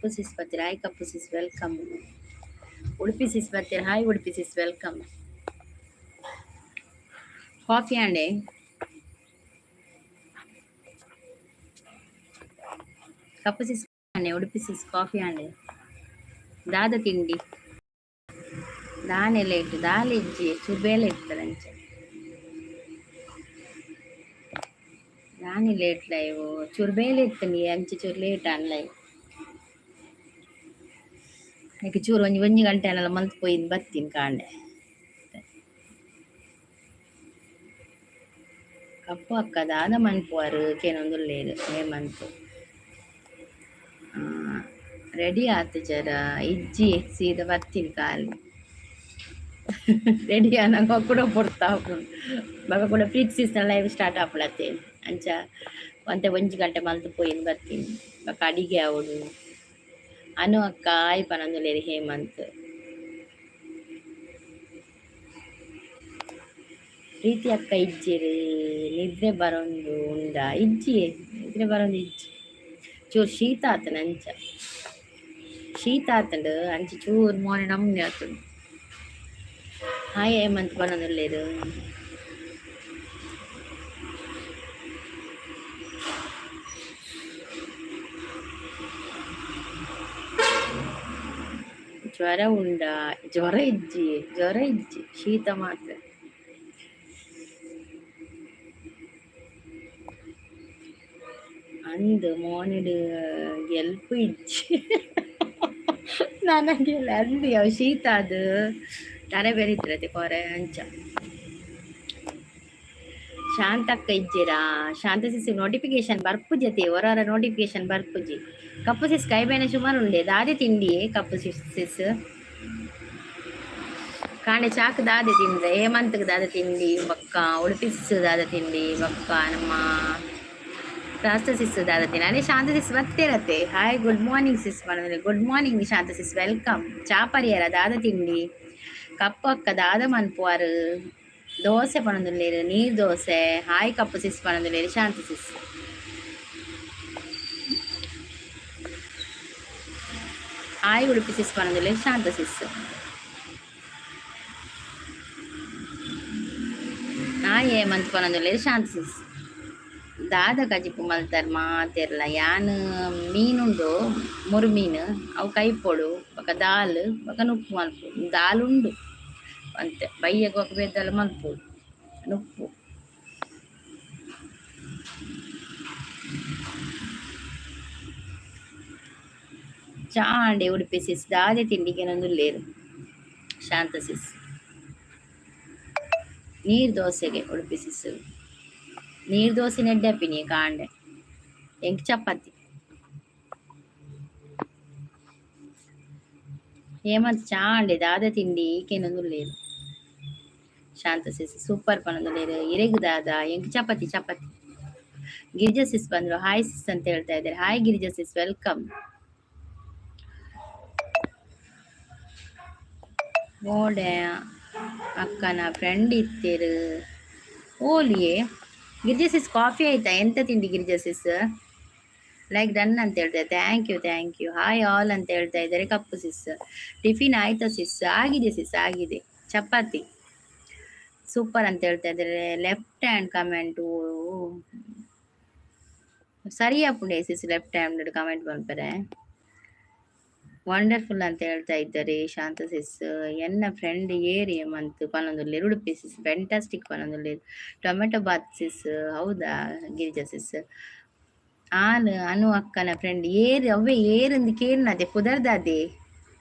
ಕಪ್ಪು sis ಬತ್ತೀರ. Hi ಕಪ್ಪು sis, welcome. Udupi sis ಬತ್ತೀರ. Hi Udupi sis, welcome. Coffee ಆಂಡೆ? ಕಪ್ಪು ಸಿಸ್ ಆಂಡೆ. ಉಡುಪಿ ಸಿಸ್, ಕಾಫಿ ಆಂಡೆ? ದಾದ ತಿಂಡಿ? ದಾನೆ ಲೇಟ್? ದಾಲ ಇಜ್ಜಿ, ಚೂರು ಬೇಲೆ ಇರ್ತಾರೆ ಅಂಚೆ. ದಾನೆ ಲೇಟ್ ಲೈವ್? ಚೂರು ಬೇಲೆ ಇತ್ತು ಅಂಚೆ, ಚೂರು ಲೇಟ್ ಆನ್ ಲೈವ್. ಯಾಕೆ ಚೂರು ಒಂಜಿ ಒಂಜಿ ಗಂಟೆ ಅನ್ನಲ್ಲ ಮಲ್ತ್ ಪೋಯಿನ್ ಬತ್ತೀನಿ ಕಾಂಡೆ. ಕಪ್ಪು ಅಕ್ಕ ದಾದ ಮನ್ಪುವರು ಕೇನೊಂದುಲ್ಲೇರು. ಹೇಮಂತ್, ರೆಡಿ ಆತು ಜರ? ಇಜ್ಜಿ, ಸೀದಾ ಬತ್ತೀನಿ ಖಾಲಿ. ರೆಡಿ ಆನಗ ಕೂಡ ಪೊರ್ತಾ ಆಪುಂಡು. ಬೊಕ ಕೂಡ ಪ್ರೀತಿ ಸಿಸ್ನ ಲೈವ್ ಸ್ಟಾರ್ಟ್ ಆಪುಂಡತ್ತೆ. ಅಂಚ ಒಂತೆ ಒಂಜಿ ಗಂಟೆ ಮಲ್ತ್ ಪೋಯಿನ್ ಬತ್ತೀನಿ. ಬೊಕ ಅಡಿಗೆ ಆವೊಡು. ಅನು ಅಕ್ಕ ಆಯ್ ಪನೊಂದುಲ್ಲೆರ್ ಹೇಮಂತ್. ಪ್ರೀತಿ ಅಕ್ಕ ಇಜ್ಜೆರ್? ನಿದ್ರೆ ಬರೊಂದು ಉಂಡ? ಇಜ್ಜಿ, ನಿದ್ರೆ ಬರೊಂದು ಇಜ್ಜಿ. ಚೂರು ಶೀತ ಆತನ ಅಂಚ, ಶೀತ ಆತಂಡ್ ಅಂಚ ಚೂರು ಮೋನೆ ನಮ್ನೆ ಆತುಂಡು. ಹಾಯ್ ಹೇಮಂತ್ ಪನೊಂದುಲ್ಲೆರ್. ಜ್ವರ ಉಂಡ? ಜ್ವರ ಇಜ್ಜಿ, ಜ್ವರ ಇಜ್ಜಿ, ಶೀತ ಮಾತ್ರ. ಅಂದ್ ಮೋನೆಡ್ ಗೆಲ್ಪು ಇಜ್ಜಿ ನನಗೆಲ್ಲ. ಅಂದ್ ಅವು ಶೀತ ಅದು ತರೆ ಬೆರಿತ್ರತೆ ಕೊರೆ ಅಂಚ. ಶಾಂತಕ್ಕ ಇಜ್ಜಿರಾ? ಶಾಂತ ಸಿಸ್ ನೋಟಿಫಿಕೇಶನ್ ಬರ್ಪುಜತೆ, ಒರಾರ ನೋಟಿಫಿಕೇಶನ್ ಬರ್ಪುಜಿ. ಕಪ್ಪು ಸಿಸ್ ಕೈ ಬೇನೆ ಸುಮಾರು ಉಂಡೆ. ದಾದೆ ತಿಂಡಿ ಕಪ್ಪು ಸಿಸ್ ಸಿಸ್ ಕಾಂಡೆ ಚಾಕ್ ದಾದೆ ತಿಂದ್ರೆ? ಹೇಮಂತ್ಗೆ ದಾದೆ ತಿಂಡಿ? ಬೊಕ್ಕ ಉಡುಪಿ ಸಿಸ್ ದಾದೆ ತಿಂಡಿ? ಬೊಕ್ಕ ನಮ್ಮ ರಾಷ್ಟ್ರ ಸಿಸ್ ದಾದ ತಿಂಡಿ? ಅದೇ ಶಾಂತ ಸಿಸ್ ಬತ್ತೇರತ್ತೆ. ಹಾಯ್, ಗುಡ್ ಮಾರ್ನಿಂಗ್ ಸಿಸ್ ಬಂದ್ರೆ. ಗುಡ್ ಮಾರ್ನಿಂಗ್ ಶಾಂತ ಸಿಸ್, welcome. ಚಾ ಪರಿಯರ? ದಾದ ತಿಂಡಿ? ಕಪ್ಪು ಅಕ್ಕ ದಾದ ಮನ್ಪುವಾರು? ದೋಸೆ ಪನೊಂದುಲ್ಲೆರ್, ನೀರ್ ದೋಸೆ. ಹಾಯ್ ಕಪ್ಪು ಸಿಸ್ ಪನೊಂದುಲ್ಲೆರ್ ಶಾಂತ ಸಿಸ್. ಹಾಯ್ ಉಡುಪಿ ಸಿಸ್ ಪನೊಂದುಲ್ಲೆರ್ ಶಾಂತ ಸಿಸ್. ಹಾಯ್ ಹೇಮಂತ್ ಪನೊಂದುಲ್ಲೆರ್ ಶಾಂತ ಸಿಸ್. ದಾದ ಕಜಿಪು ಮಲ್ತಾರ್ ಮಾತೆರ್ಲ? ಯಾನ್ ಮೀನುಂಡು, ಮುರು ಮೀನು, ಅವು ಕೈಪೊಡು. ಬೊಕ ದಾಲ್ ಬೊಕ ನುಪ್ಪು ಮಲ್ಪು. ದಾಲ್ ಉಂಡು ಅಂತೆ, ಬಯ್ಯಗ್ ಬೊಕ ಬೇತೆಲ ಮಲ್ಪೊಡು ನುಪ್ಪು. ಚಾ ಆಂಡೆ ಉಡುಪಿ ಸಿಸ್? ದಾದೆ ತಿಂಡಿ ಉಲ್ಲೇರು ಶಾಂತ ಸಿಸ್? ನೀರ್ ದೋಸೆಗೆ ಉಡುಪಿ ಸಿಸ್. ನೀರ್ ದೋಸೆ ನೆಡ್ಡಪಿನಿ ಕಾಂಡೆ. ಎಂಕ್ ಚಪಾತಿ. ಹೇಮಂತ್, ಚಾ ಆಂಡೆ? ದಾದ ತಿಂಡಿ ಕೇನೊಂದುಲ್ಲೇರು ಶಾಂತ ಸಿಸ್. ಸೂಪರ್ ಪನೊಂದುಲ್ಲೇರು. ಇರೆಗ್ ದಾದ? ಎಂಕ್ ಚಪಾತಿ, ಚಪಾತಿ. ಗಿರಿಜಾ ಸಿಸ್ ಬಂದ್ರು. ಹಾಯ್ ಸಿಸ್ ಅಂತ ಹೇಳ್ತಾ ಇದ್ದಾರೆ. Hi Girija sis, welcome. ಓಡೆ ಅಕ್ಕನ ಫ್ರೆಂಡ್ ಇತ್ತೀರು ಓಲಿಯೇ. ಗಿರಿಜಾ ಸಿಸ್, ಕಾಫಿ ಆಯ್ತಾ? ಎಂತ ತಿಂಡಿ ಗಿರಿಜಾ ಸಿಸ್? ಲೈಕ್ ಡನ್ ಅಂತ ಹೇಳ್ತಾರೆ. Thank you, thank you. Hi all ಅಂತ ಹೇಳ್ತಾ ಇದ್ದಾರೆ ಕಪ್ಪು ಸಿಸ್. ಟಿಫಿನ್ ಆಯ್ತಾ ಸಿಸ್? ಆಗಿದೆ ಸಿಸ್, ಆಗಿದೆ. ಚಪಾತಿ. ಸೂಪರ್ ಅಂತ ಹೇಳ್ತಾ ಇದ್ದಾರೆ. ಲೆಫ್ಟ್ ಹ್ಯಾಂಡ್ ಕಮೆಂಟು ಸರಿ ಆಪುಂಡೆ ಸಿಸ್. ಲೆಫ್ಟ್ ಹ್ಯಾಂಡ್ ಕಮೆಂಟ್ ಪನ್ಪರೆ. ವಂಡರ್ಫುಲ್ ಅಂತ ಹೇಳ್ತಾ ಇದ್ದಾರೆ ಶಾಂತ ಸಿಸ್. ಎನ್ನ ಫ್ರೆಂಡ್ ಏರಿ ಮಂತ್ ಪನೊಂದುಲ್ಲೆರ್ ಉಡುಪಿ ಸಿಸ್. ಫ್ಯಾಂಟಾಸ್ಟಿಕ್ ಪನೊಂದುಲ್ಲೆರ್. Tomato bath sis. ಹೌದಾ ಗಿರಿಜಾ ಸಿಸ್? ಆನ್ ಅನು ಅಕ್ಕನ ಫ್ರೆಂಡ್ ಏರ್ ಅವೇ ಏರಂದು ಕೇಳಿನದೆ ಪುದರ್ದಾದೆ.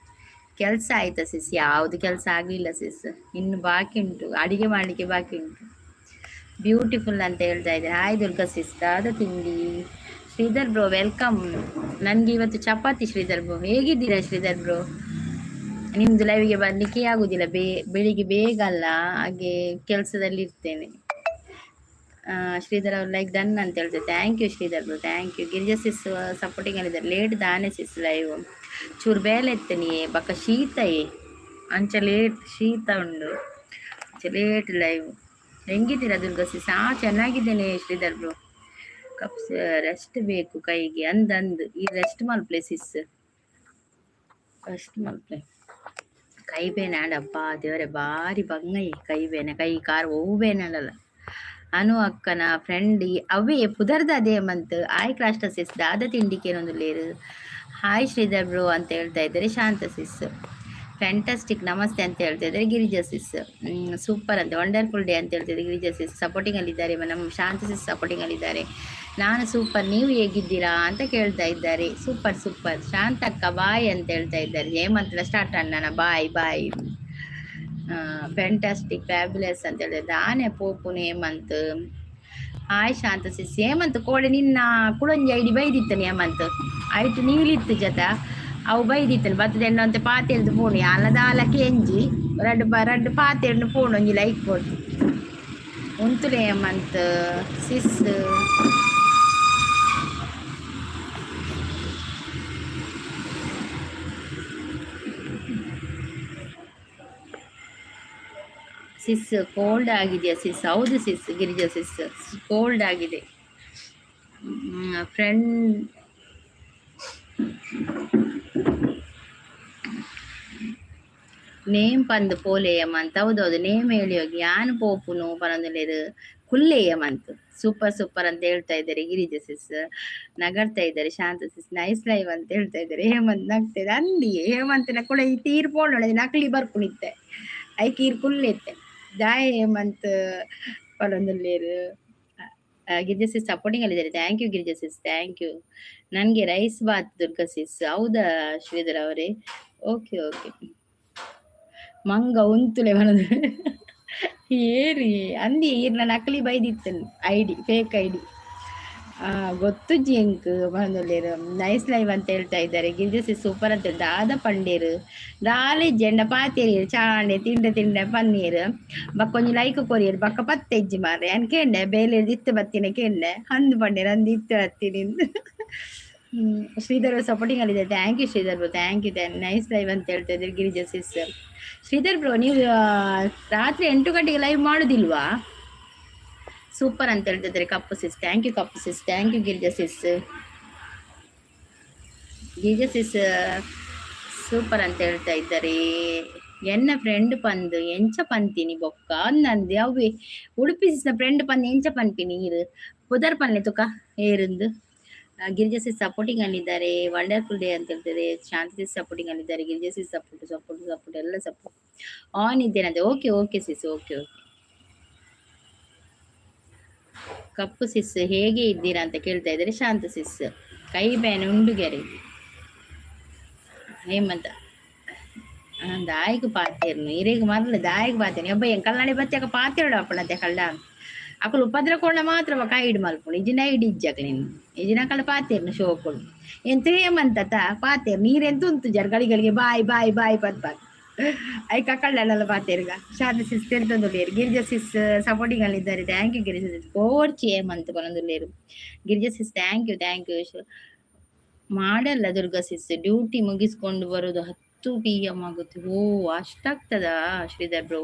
ಕೆಲಸ ಆಯ್ತಾ ಸಿಸ್? ಯಾವುದು ಕೆಲಸ ಆಗಲಿಲ್ಲ ಸಿಸ್, ಇನ್ನು ಬಾಕಿ ಉಂಟು. ಅಡಿಗೆ ಮಾಡಲಿಕ್ಕೆ ಬಾಕಿ ಉಂಟು. ಬ್ಯೂಟಿಫುಲ್ ಅಂತ ಹೇಳ್ತಾ ಇದ್ದಾರೆ. Hi Durga sis. ದಾದ ತಿಂಡಿ? Sridhar bro, welcome. ನನಗೆ ಇವತ್ತು ಚಪಾತಿ. ಶ್ರೀಧರ್ ಬ್ರೋ, ಹೇಗಿದ್ದೀರಾ ಶ್ರೀಧರ್ ಬ್ರೋ? ನಿಮ್ದು ಲೈವ್ಗೆ ಬರ್ಲಿಕ್ಕೆ ಆಗುದಿಲ್ಲ. ಬೆಳಿಗ್ಗೆ ಬೇಗ ಅಲ್ಲ, ಹಾಗೆ ಕೆಲಸದಲ್ಲಿ ಇರ್ತೇನೆ. ಶ್ರೀಧರ್ ಅವ್ರು ಲೈಕ್ ಡನ್ ಅಂತ ಹೇಳ್ತಾರೆ. Thank you Sridhar bro, thank you. Girija sis supporting ಅಲ್ಲಿದ್ದಾರೆ. ಲೇಟ್ ದಾನೆ ಸಿಸ್ ಲೈವ್? ಚೂರು ಬೇಲೆ ಎತ್ತನಿ, ಬಕ್ಕ ಶೀತ ಅಂಚ ಲೇಟ್. ಶೀತ ಉಂಡು, ಅಂಚ ಲೇಟ್ ಲೈವ್. ಹೆಂಗಿದ್ದೀರಾ ದುರ್ಗಾ ಸಿಸ್? ಹಾ, ಚೆನ್ನಾಗಿದ್ದೇನೆ ಶ್ರೀಧರ್ ಬ್ರೋ. ಕಪ್ಸ್ ರೆಸ್ಟ್ ಬೇಕು ಕೈಗೆ. ಅಂದ್ ಅಂದ್ ಈ ರೆಸ್ಟ್ ಮಲ್ಪಲೆ ಸಿಸ್. ಫಸ್ಟ್ ಮಲ್ಪಲೆ. ಕೈ ಬೇನೆ ಆಂಡಪ್ಪ ದೇವರೇ, ಬಾರಿ ಬಂಗೈ ಕೈ ಬೇನೆ, ಕೈ ಕಾರ್ ಒವು ಬೇನೆ ಆಂಡಲ. ಅನು ಅಕ್ಕನ ಫ್ರೆಂಡ್ ಅವೇ ಪುದರ್ದ ಅದೇ ಮಂತ್. ಆಯ್ ಕ್ರಾಸ್ಟ ಸಿಸ್, ದಾದ ತಿಂಡಿಕೇನೊಂದುಲ್ಲೇರು. ಹಾಯ್ ಶ್ರೀಧರ್ ಬ್ರೋ ಅಂತ ಹೇಳ್ತಾ ಇದ್ದಾರೆ ಶಾಂತ ಸಿಸ್. ಫ್ಯಾಂಟಾಸ್ಟಿಕ್ ನಮಸ್ತೆ ಅಂತ ಹೇಳ್ತಾ ಇದ್ದಾರೆ ಗಿರಿಜಾ ಸಿಸ್. ಸೂಪರ್ ಅಂತ, ವಂಡರ್ಫುಲ್ ಡೇ ಅಂತ ಹೇಳ್ತಿದ್ದಾರೆ ಗಿರಿಜಾ ಸಿಸ್. ಸಪೋರ್ಟಿಂಗ್ ಅಲ್ಲಿದ್ದಾರೆ ನಮ್ಮ ಶಾಂತ ಸಿಸ್, ಸಪೋರ್ಟಿಂಗ್ ಅಲ್ಲಿದ್ದಾರೆ. ನಾನು ಸೂಪರ್, ನೀವು ಹೇಗಿದ್ದೀರಾ ಅಂತ ಕೇಳ್ತಾ ಇದ್ದಾರೆ. ಸೂಪರ್ ಸೂಪರ್ ಶಾಂತಕ್ಕ, ಬಾಯ್ ಅಂತ ಹೇಳ್ತಾ ಇದ್ದಾರೆ. ಹೇಮಂತ್ ಸ್ಟಾರ್ಟ್ ಅಣ್ಣನ ಬಾಯ್ ಬಾಯ್. ಫ್ಯಾಂಟಾಸ್ಟಿಕ್ ಫ್ಯಾಬ್ಯುಲಸ್ ಅಂತ ಹೇಳಿದ್ರೆ ದಾನೆ ಪೋಪುನು ಹೇಮಂತ್. ಹಾಯ್ ಶಾಂತ ಸಿಸ್. ಹೇಮಂತ್ ಕೋಡೆ ನಿನ್ನ ಕುಳಂಜಿ ಐಡಿ ಬೈದಿತ್ತನೆ ಹೇಮಂತ್, ಆಯ್ತು ನೀಲಿತ್ತು ಜತ ಅವು ಬೈದಿತ್ತನು ಬತ್ತದ ಎಣ್ಣಂತೆ ಪಾತೆರ್ದು ಪೋಣಿ ಅಲ್ಲ ದಾಲ ಕೆಂಜಿ ರಡ್ಡು ಬ ರಡ್ಡು ಪಾತೆರ್ನು ಪೋಣು ಒಂಜಿ ಲೈಕ್ ಕೊಡ್ತು ಉಂತುಲೆ ಹೇಮಂತ್ ಸಿಸ್. ಸಿಸ್ ಕೋಲ್ಡ್ ಆಗಿದೆಯಾ ಸಿಸ್? ಹೌದು ಸಿಸ್, ಗಿರಿಜಾ ಸಿಸ್, ಕೋಲ್ಡ್ ಆಗಿದೆ. ಫ್ರೆಂಡ್ ನೇಮ್ ಪಂದ್ ಪೋಲೆ ಹೇಮಂತ್. ಹೌದೌದು, ನೇಮ್ ಹೇಳಿ ಹೋಗಿ. ಯಾನ್ ಪೋಪುನು ಪನೊಂದುಲ್ಲೆರ್ ಕುಲ್ಲೆ ಹೇಮಂತ್. ಸೂಪರ್ ಸೂಪರ್ ಅಂತ ಹೇಳ್ತಾ ಇದ್ದಾರೆ ಗಿರಿಜಾ ಸಿಸ್. ನಗರ್ತಾ ಇದ್ದಾರೆ ಶಾಂತ ಸಿಸ್. ನೈಸ್ ಲೈವ್ ಅಂತ ಹೇಳ್ತಾ ಇದ್ದಾರೆ ಹೇಮಂತ್. ನಗ್ತಾ ಇದೆ ಅಂದಿ ಹೇಮಂತನ ಕೂಡ ಈ ತೀರ್ ಪೋಂಡ ನಕಲಿ ಬರ್ಪುನಿತ್ತೆ ಐಕ್ ಈರ್ ಕುಲ್ಲೆತ್ತೆ ದಾಯೆ ಹೇಮಂತ್ ಪನೊಂದುಲ್ಲೆರ್. ಗಿರಿಜಾ ಸಿಸ್ ಸಪೋರ್ಟಿಂಗ್ ಅಲ್ಲಿದ್ದಾರೆ. Thank you Girija sis, thank you. ನನಗೆ ರೈಸ್ ಬಾತ್ ದುರ್ಗಾ ಸಿಸ್. ಹೌದಾ ಶ್ರೀಧರ್ ಅವರೇ? Okay okay. ಮಂಗ ಉಂತುಲೆ ಬನದು ಏರಿ ಅಂದಿ ಈರ್ನ ನಕಲಿ ಬೈದಿತ್ತನು ಐಡಿ, ಫೇಕ್ ಐಡಿ. ಗೊತ್ತುಜ್ಜಿ ಎಂಕ್ ಪನೊಂದುಲ್ಲೆರ್. ನೈಸ್ ಲೈವ್ ಅಂತ ಹೇಳ್ತಾ ಇದ್ದಾರೆ ಗಿರಿಜಾ ಸಿಸ್. ಸೂಪರ್ ಅಂತ ದಾದ ಪಂಡೇರು ದಾಲ ಇಜ್ಜೆಂಡ ಪಾತೇರಿಯರ್ ಚಾಂಡೆ ತಿಂಡ ತಿಂಡ ಪನ್ನೀರ್ ಬಕ್ಕ ಒಂಜಿ ಲೈಕ್ ಕೊರಿಯರ್ ಬಕ್ಕ ಪತ್ತೆಜ್ಜಿ ಮಾರ್ರೆ. ಅನ್ ಕೇಂಡೆ ಬೇಲೆ ಇತ್ತು ಬತ್ತಿನ ಕೇಂಡೆ ಅಂದು ಪಂಡೇರ್ ಅಂದು ಇತ್ತು ಹತ್ತಿನಿ. ಶ್ರೀಧರ್ ಸಪೋರ್ಟಿಂಗ್ ಅಲ್ಲಿದೆ. Thank you Sridhar bro, thank you. Nice live ಅಂತ ಹೇಳ್ತಾ ಇದ್ದಾರೆ ಗಿರಿಜಾ ಸಿಸ್. ಶ್ರೀಧರ್ ಬ್ರೋ, ನೀವು ರಾತ್ರಿ 8 ಗಂಟೆಗೆ ಲೈವ್ ಮಾಡುದಿಲ್ವಾ? ಸೂಪರ್ ಅಂತ ಹೇಳ್ತಿದ್ದಾರೆ ಕಪ್ಪು ಸಿಸ್. Thank you cup Sis, thank you Girija sis. Girija sis super ಅಂತ ಹೇಳ್ತಾ ಇದ್ದಾರೆ. ಎನ್ನ ಫ್ರೆಂಡ್ ಪಂದ್ ಎಂಚ ಪಂತೀನಿ ಬೊಕ್ಕ ಅಂದಂದೆ ಅವೇ ಉಡುಪಿ ಸಿಸ್ನ ಫ್ರೆಂಡ್ ಪಂದ್ ಎಂಚ ಪನ್ಪಿನಿ ಇರು ಪುದರ್ ಪನ್ಲೆ ತುಕ ಏರಿಂದು. ಗಿರಿಜಾ ಸಿಸ್ ಸಪೋರ್ಟಿಂಗ್ ಅಲ್ಲಿದ್ದಾರೆ. ವಂಡರ್ಫುಲ್ ಡೇ ಅಂತ ಹೇಳ್ತಾರೆ. ಶಾಂತಿ ಸಿಸ್ ಸಪೋರ್ಟಿಂಗ್ ಅಲ್ಲಿದ್ದಾರೆ. Girija sis support support support ಎಲ್ಲ ಸಪೋರ್ಟ್ ಆನ್ ಇದ್ದೇನಂತೆ. Okay okay sis, okay okay. ಕಪ್ಪು ಸಿಸ್ ಹೇಗೆ ಇದ್ದೀರಾ ಅಂತ ಕೇಳ್ತಾ ಇದ್ದಾರೆ ಶಾಂತ ಸಿಸ್. ಕೈ ಬ್ಯಾನ್ ಉಂಡು ಗೆರೆ ಹೇಮಂತ ದಾಯಿಗೆ ಪಾತೇರ್ನು ಇರೇಗ ಮರಲು ದಾಯಿಗೆ ಪಾತೇನೆ ಒಬ್ಬ ಎಂಕಲ್ನಾಡಿ ಕಲ್ನಾಡಿ ಬಚ್ಚಾಕ ಪಾತೇರಡು ಅಪ್ಪಣತೆ ಕಳ್ಳ ಅಕುಲು ಉಪದ್ರ ಕೊಂಡ ಮಾತ್ರ ಬಕ ಐಡ್ ಮಲ್ಪುಂಡು ಇಜಿನ ಐಡ್ ಇಜ್ಜಕ ನೀನು ಇಜಿನ ಕಳ್ಳ ಪಾತೇರ್ನು ಶೋಕುಡು ಎಂತ ಹೇಮಂತತ ಪಾತೇರ್ ನೀರೆಂತ ಉಂತು ಜರ್ ಗಳಿಗೆ ಬಾಯ್ ಬಾಯ್ ಬಾಯ್ ಪತ್ ಪತ್ ಐಕ ಕಳ್ಳಲ್ಲ ಪಾತೇರ್ಗ. ಶಾರದ ಸಿಸ್ ತೆಲ್ತೊಂದುಲ್ಲೇರು. ಗಿರಿಜಾ ಸಿಸ್ ಸಪೋರ್ಟಿಂಗ್ ಅಲ್ಲಿದ್ದಾರೆ. Thank you Girija sis. ಕೋರ್ಚಿ ಹೇಮಂತ್ ಪನೊಂದುಲ್ಲೇರು. Girija sis thank you, thank you. ಮಾಡಲ್ಲ ದುರ್ಗಾ ಸಿಸ್, ಡ್ಯೂಟಿ ಮುಗಿಸ್ಕೊಂಡು ಬರೋದು 10 PM ಆಗುತ್ತೆ. ಓ ಅಷ್ಟಾಗ್ತದಾ ಶ್ರೀಧರ್ ಬ್ರೋ?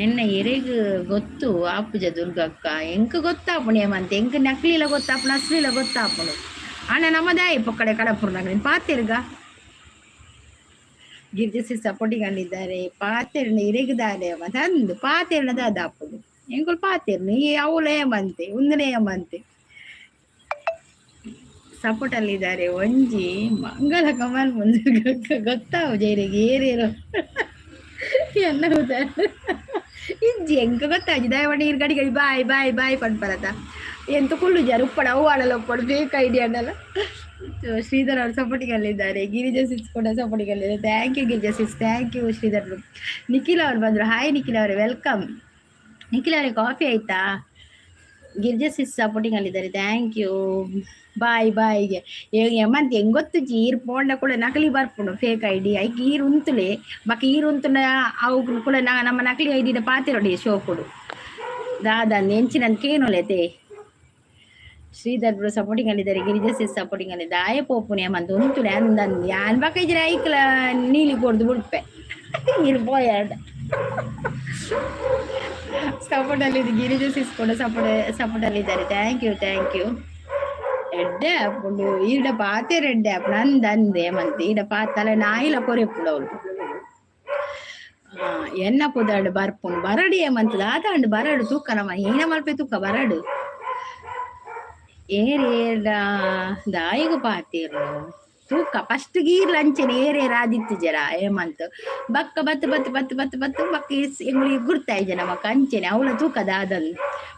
ಎನ್ನ ಎರೆಗ್ ಗೊತ್ತು ಆಪುಜ ದುರ್ಗಕ್ಕ, ಎಂಕ್ ಗೊತ್ತಾಪುಣು ಹೇಮಂತ್, ಎಂಕ್ ನಕ್ಲಿಲ ಗೊತ್ತಾಪುಣು ಅಸ್ಲಿಲ ಗೊತ್ತಾಪುಣು. ಅಣ್ಣ ನಮ್ಮದಾಯಿ ಪೊಕ್ಕಡೆ ಕಡಪುರ್ನಾಗ ಪಾತೆರ್ಗ. Girija sis supporting ಅಲ್ಲಿದ್ದಾರೆ. ಪಾತೆರ್ನ ಇರೆಗ್ ದಾದೆ ಮತ್ತೆ ಅಂದು ಪಾತೆರ್ನ ದಾದ ಆಪುಂಡು ಎಂಕುಲು ಪಾತೆರ್ನ ಈ ಅವಳು ಹೇಮಂತೆ ಉಂದನೆ ಹೇಮಂತೆ ಸಪೋರ್ಟ್ ಅಲ್ಲಿದ್ದಾರೆ. ಒಂಜಿ ಮಂಗಲ ಕಮಲ್ ಮುಂದೆ ಗೊತ್ತಾವು ಜೈರಿಗೆ ಏರೇರು ಎನ್ನ ಇಜ್ಜಿ ಎಂಕ ಗೊತ್ತಾಜಿ ದಯಮಾಡಿ ನೀರು ಗಡಿ ಗಡಿ ಬಾಯ್ ಬಾಯ್ ಬಾಯ್ ಪನ್ಪರತ ಎಂತ ಕುಳ್ಳು ಜಾರು ಉಪ್ಪಡ ಅವು ಆಡಲ್ಲ ಉಪ್ಪಡು ಫೇಕ್ ಐಡಿ ಅನ್ನಲ್ಲ. ಶ್ರೀಧರ್ ಅವರು ಸಪೋರ್ಟಿಂಗ್ ಅಲ್ಲಿದ್ದಾರೆ. ಗಿರಿಜಾ ಸಿಸ್ ಕೂಡ ಸಪೋರ್ಟಿಂಗ್ ಅಲ್ಲಿದ್ದಾರೆ. Thank you Girija sis, thank you Sridhar. Nikhil ಅವರು ಬಂದರು. ಹಾಯ್ ನಿಖಿಲ್ ಅವರೇ, welcome. Nikhil ಅವರೇ ಕಾಫಿ ಆಯ್ತಾ? ಗಿರಿಜಾ ಸಿಸ್ ಸಪೋರ್ಟಿಂಗ್ ಅಲ್ಲಿದ್ದಾರೆ. Thank you. ಬಾಯ್ ಬಾಯ್ಗೆ ಹೇಮಂತ್ ಹೆಂಗ್ ಗೊತ್ತು ಈರ್ ಪೋಂಡ ಕೂಡ ನಕಲಿ ಬರ್ಪುಂಡು ಫೇಕ್ ಐಡಿ ಐಕ್ ಈರ್ ಉಂತುಲೆ ಬಕ ಈರ್ ಉಂತುನ ಅವು ಕೂಡ ನಮ್ಮ ನಕಲಿ ಐಡಿನ ಪಾತಿರೋಡಿ ಶೋಕುಡು ದಾದ ಎಂಚಿನ ಕೇನುಲೆತೆ. ಶ್ರೀಧರ್ ಬ್ರೋ ಸಪೋರ್ಟಿಂಗ್ ಅಲ್ಲಿದ್ದಾರೆ. ಗಿರಿಜಾ ಸಿಸ್ ಸಪೋರ್ಟಿಂಗ್ ಅಲ್ಲಿ ದಾಯ ಪೋಪುನೆ ಹೇಮಂತ್ ಉಂತುಲೆ ಅಂದಂದು ಯಾನ್ ಬಕ ಇಜ್ರ ಐಕ್ಲ ನೀಲಿ ಕೊಡ್ದು ಬಿಡ್ಪೆ ನೀರು ಪೋಯಾಡ. ಸಪೋರ್ಟ್ ಅಲ್ಲಿ ಗಿರಿಜಾ ಸಿಸ್ ಕೂಡ ಸಪೋರ್ಟ್ ಸಪೋರ್ಟ್ ಅಲ್ಲಿ ಇದ್ದಾರೆ. Thank you thank you. ಎಡ್ಡೆ ಆಪುಂಡು ಈಡ ಪಾತೆರ ಎಡ್ಡೆ ಆಪುಂಡು ಅಂದ್ ಅಂದ್ ಹೇಮಂತ್ ಈಡ ಪಾತಲ ನಾಯಿಲ ಕೊರೆಪುಂಡು ಅವಳು. ಎನ್ನ ಪುದರ್ಡ್ ಬರ್ಪುಂಡು ಬರಡು ಹೇಮಂತ್ ದಾದಾಂಡ್ ಬರಡು ತೂಕ ನಮ್ಮ ಹೀನ ಮಲ್ಪೆ ತೂಕ ಬರಡು ಏರ್ ಏರ್ಡ ದಾಯಿಗ ಪಾತೆರು ತೂಕ ಫಸ್ಟ್ ಗೀರ್ಲ ಅಂಚೆನೆ ಏರೇರ್ ಆದಿತ್ತು ಜರ ಹೇಮಂತ್ ಬಕ್ಕ ಬತ್ತು ಬತ್ತು ಬತ್ತು ಬತ್ತು ಬತ್ತು ಬಕ್ಕ ಎಂಗುಳಿಗೆ ಗುರ್ತಾಯ್ಜ ನಮಕ್ ಅಂಚೆನೆ ಅವಳ ತೂಕ ದಾದಂದ್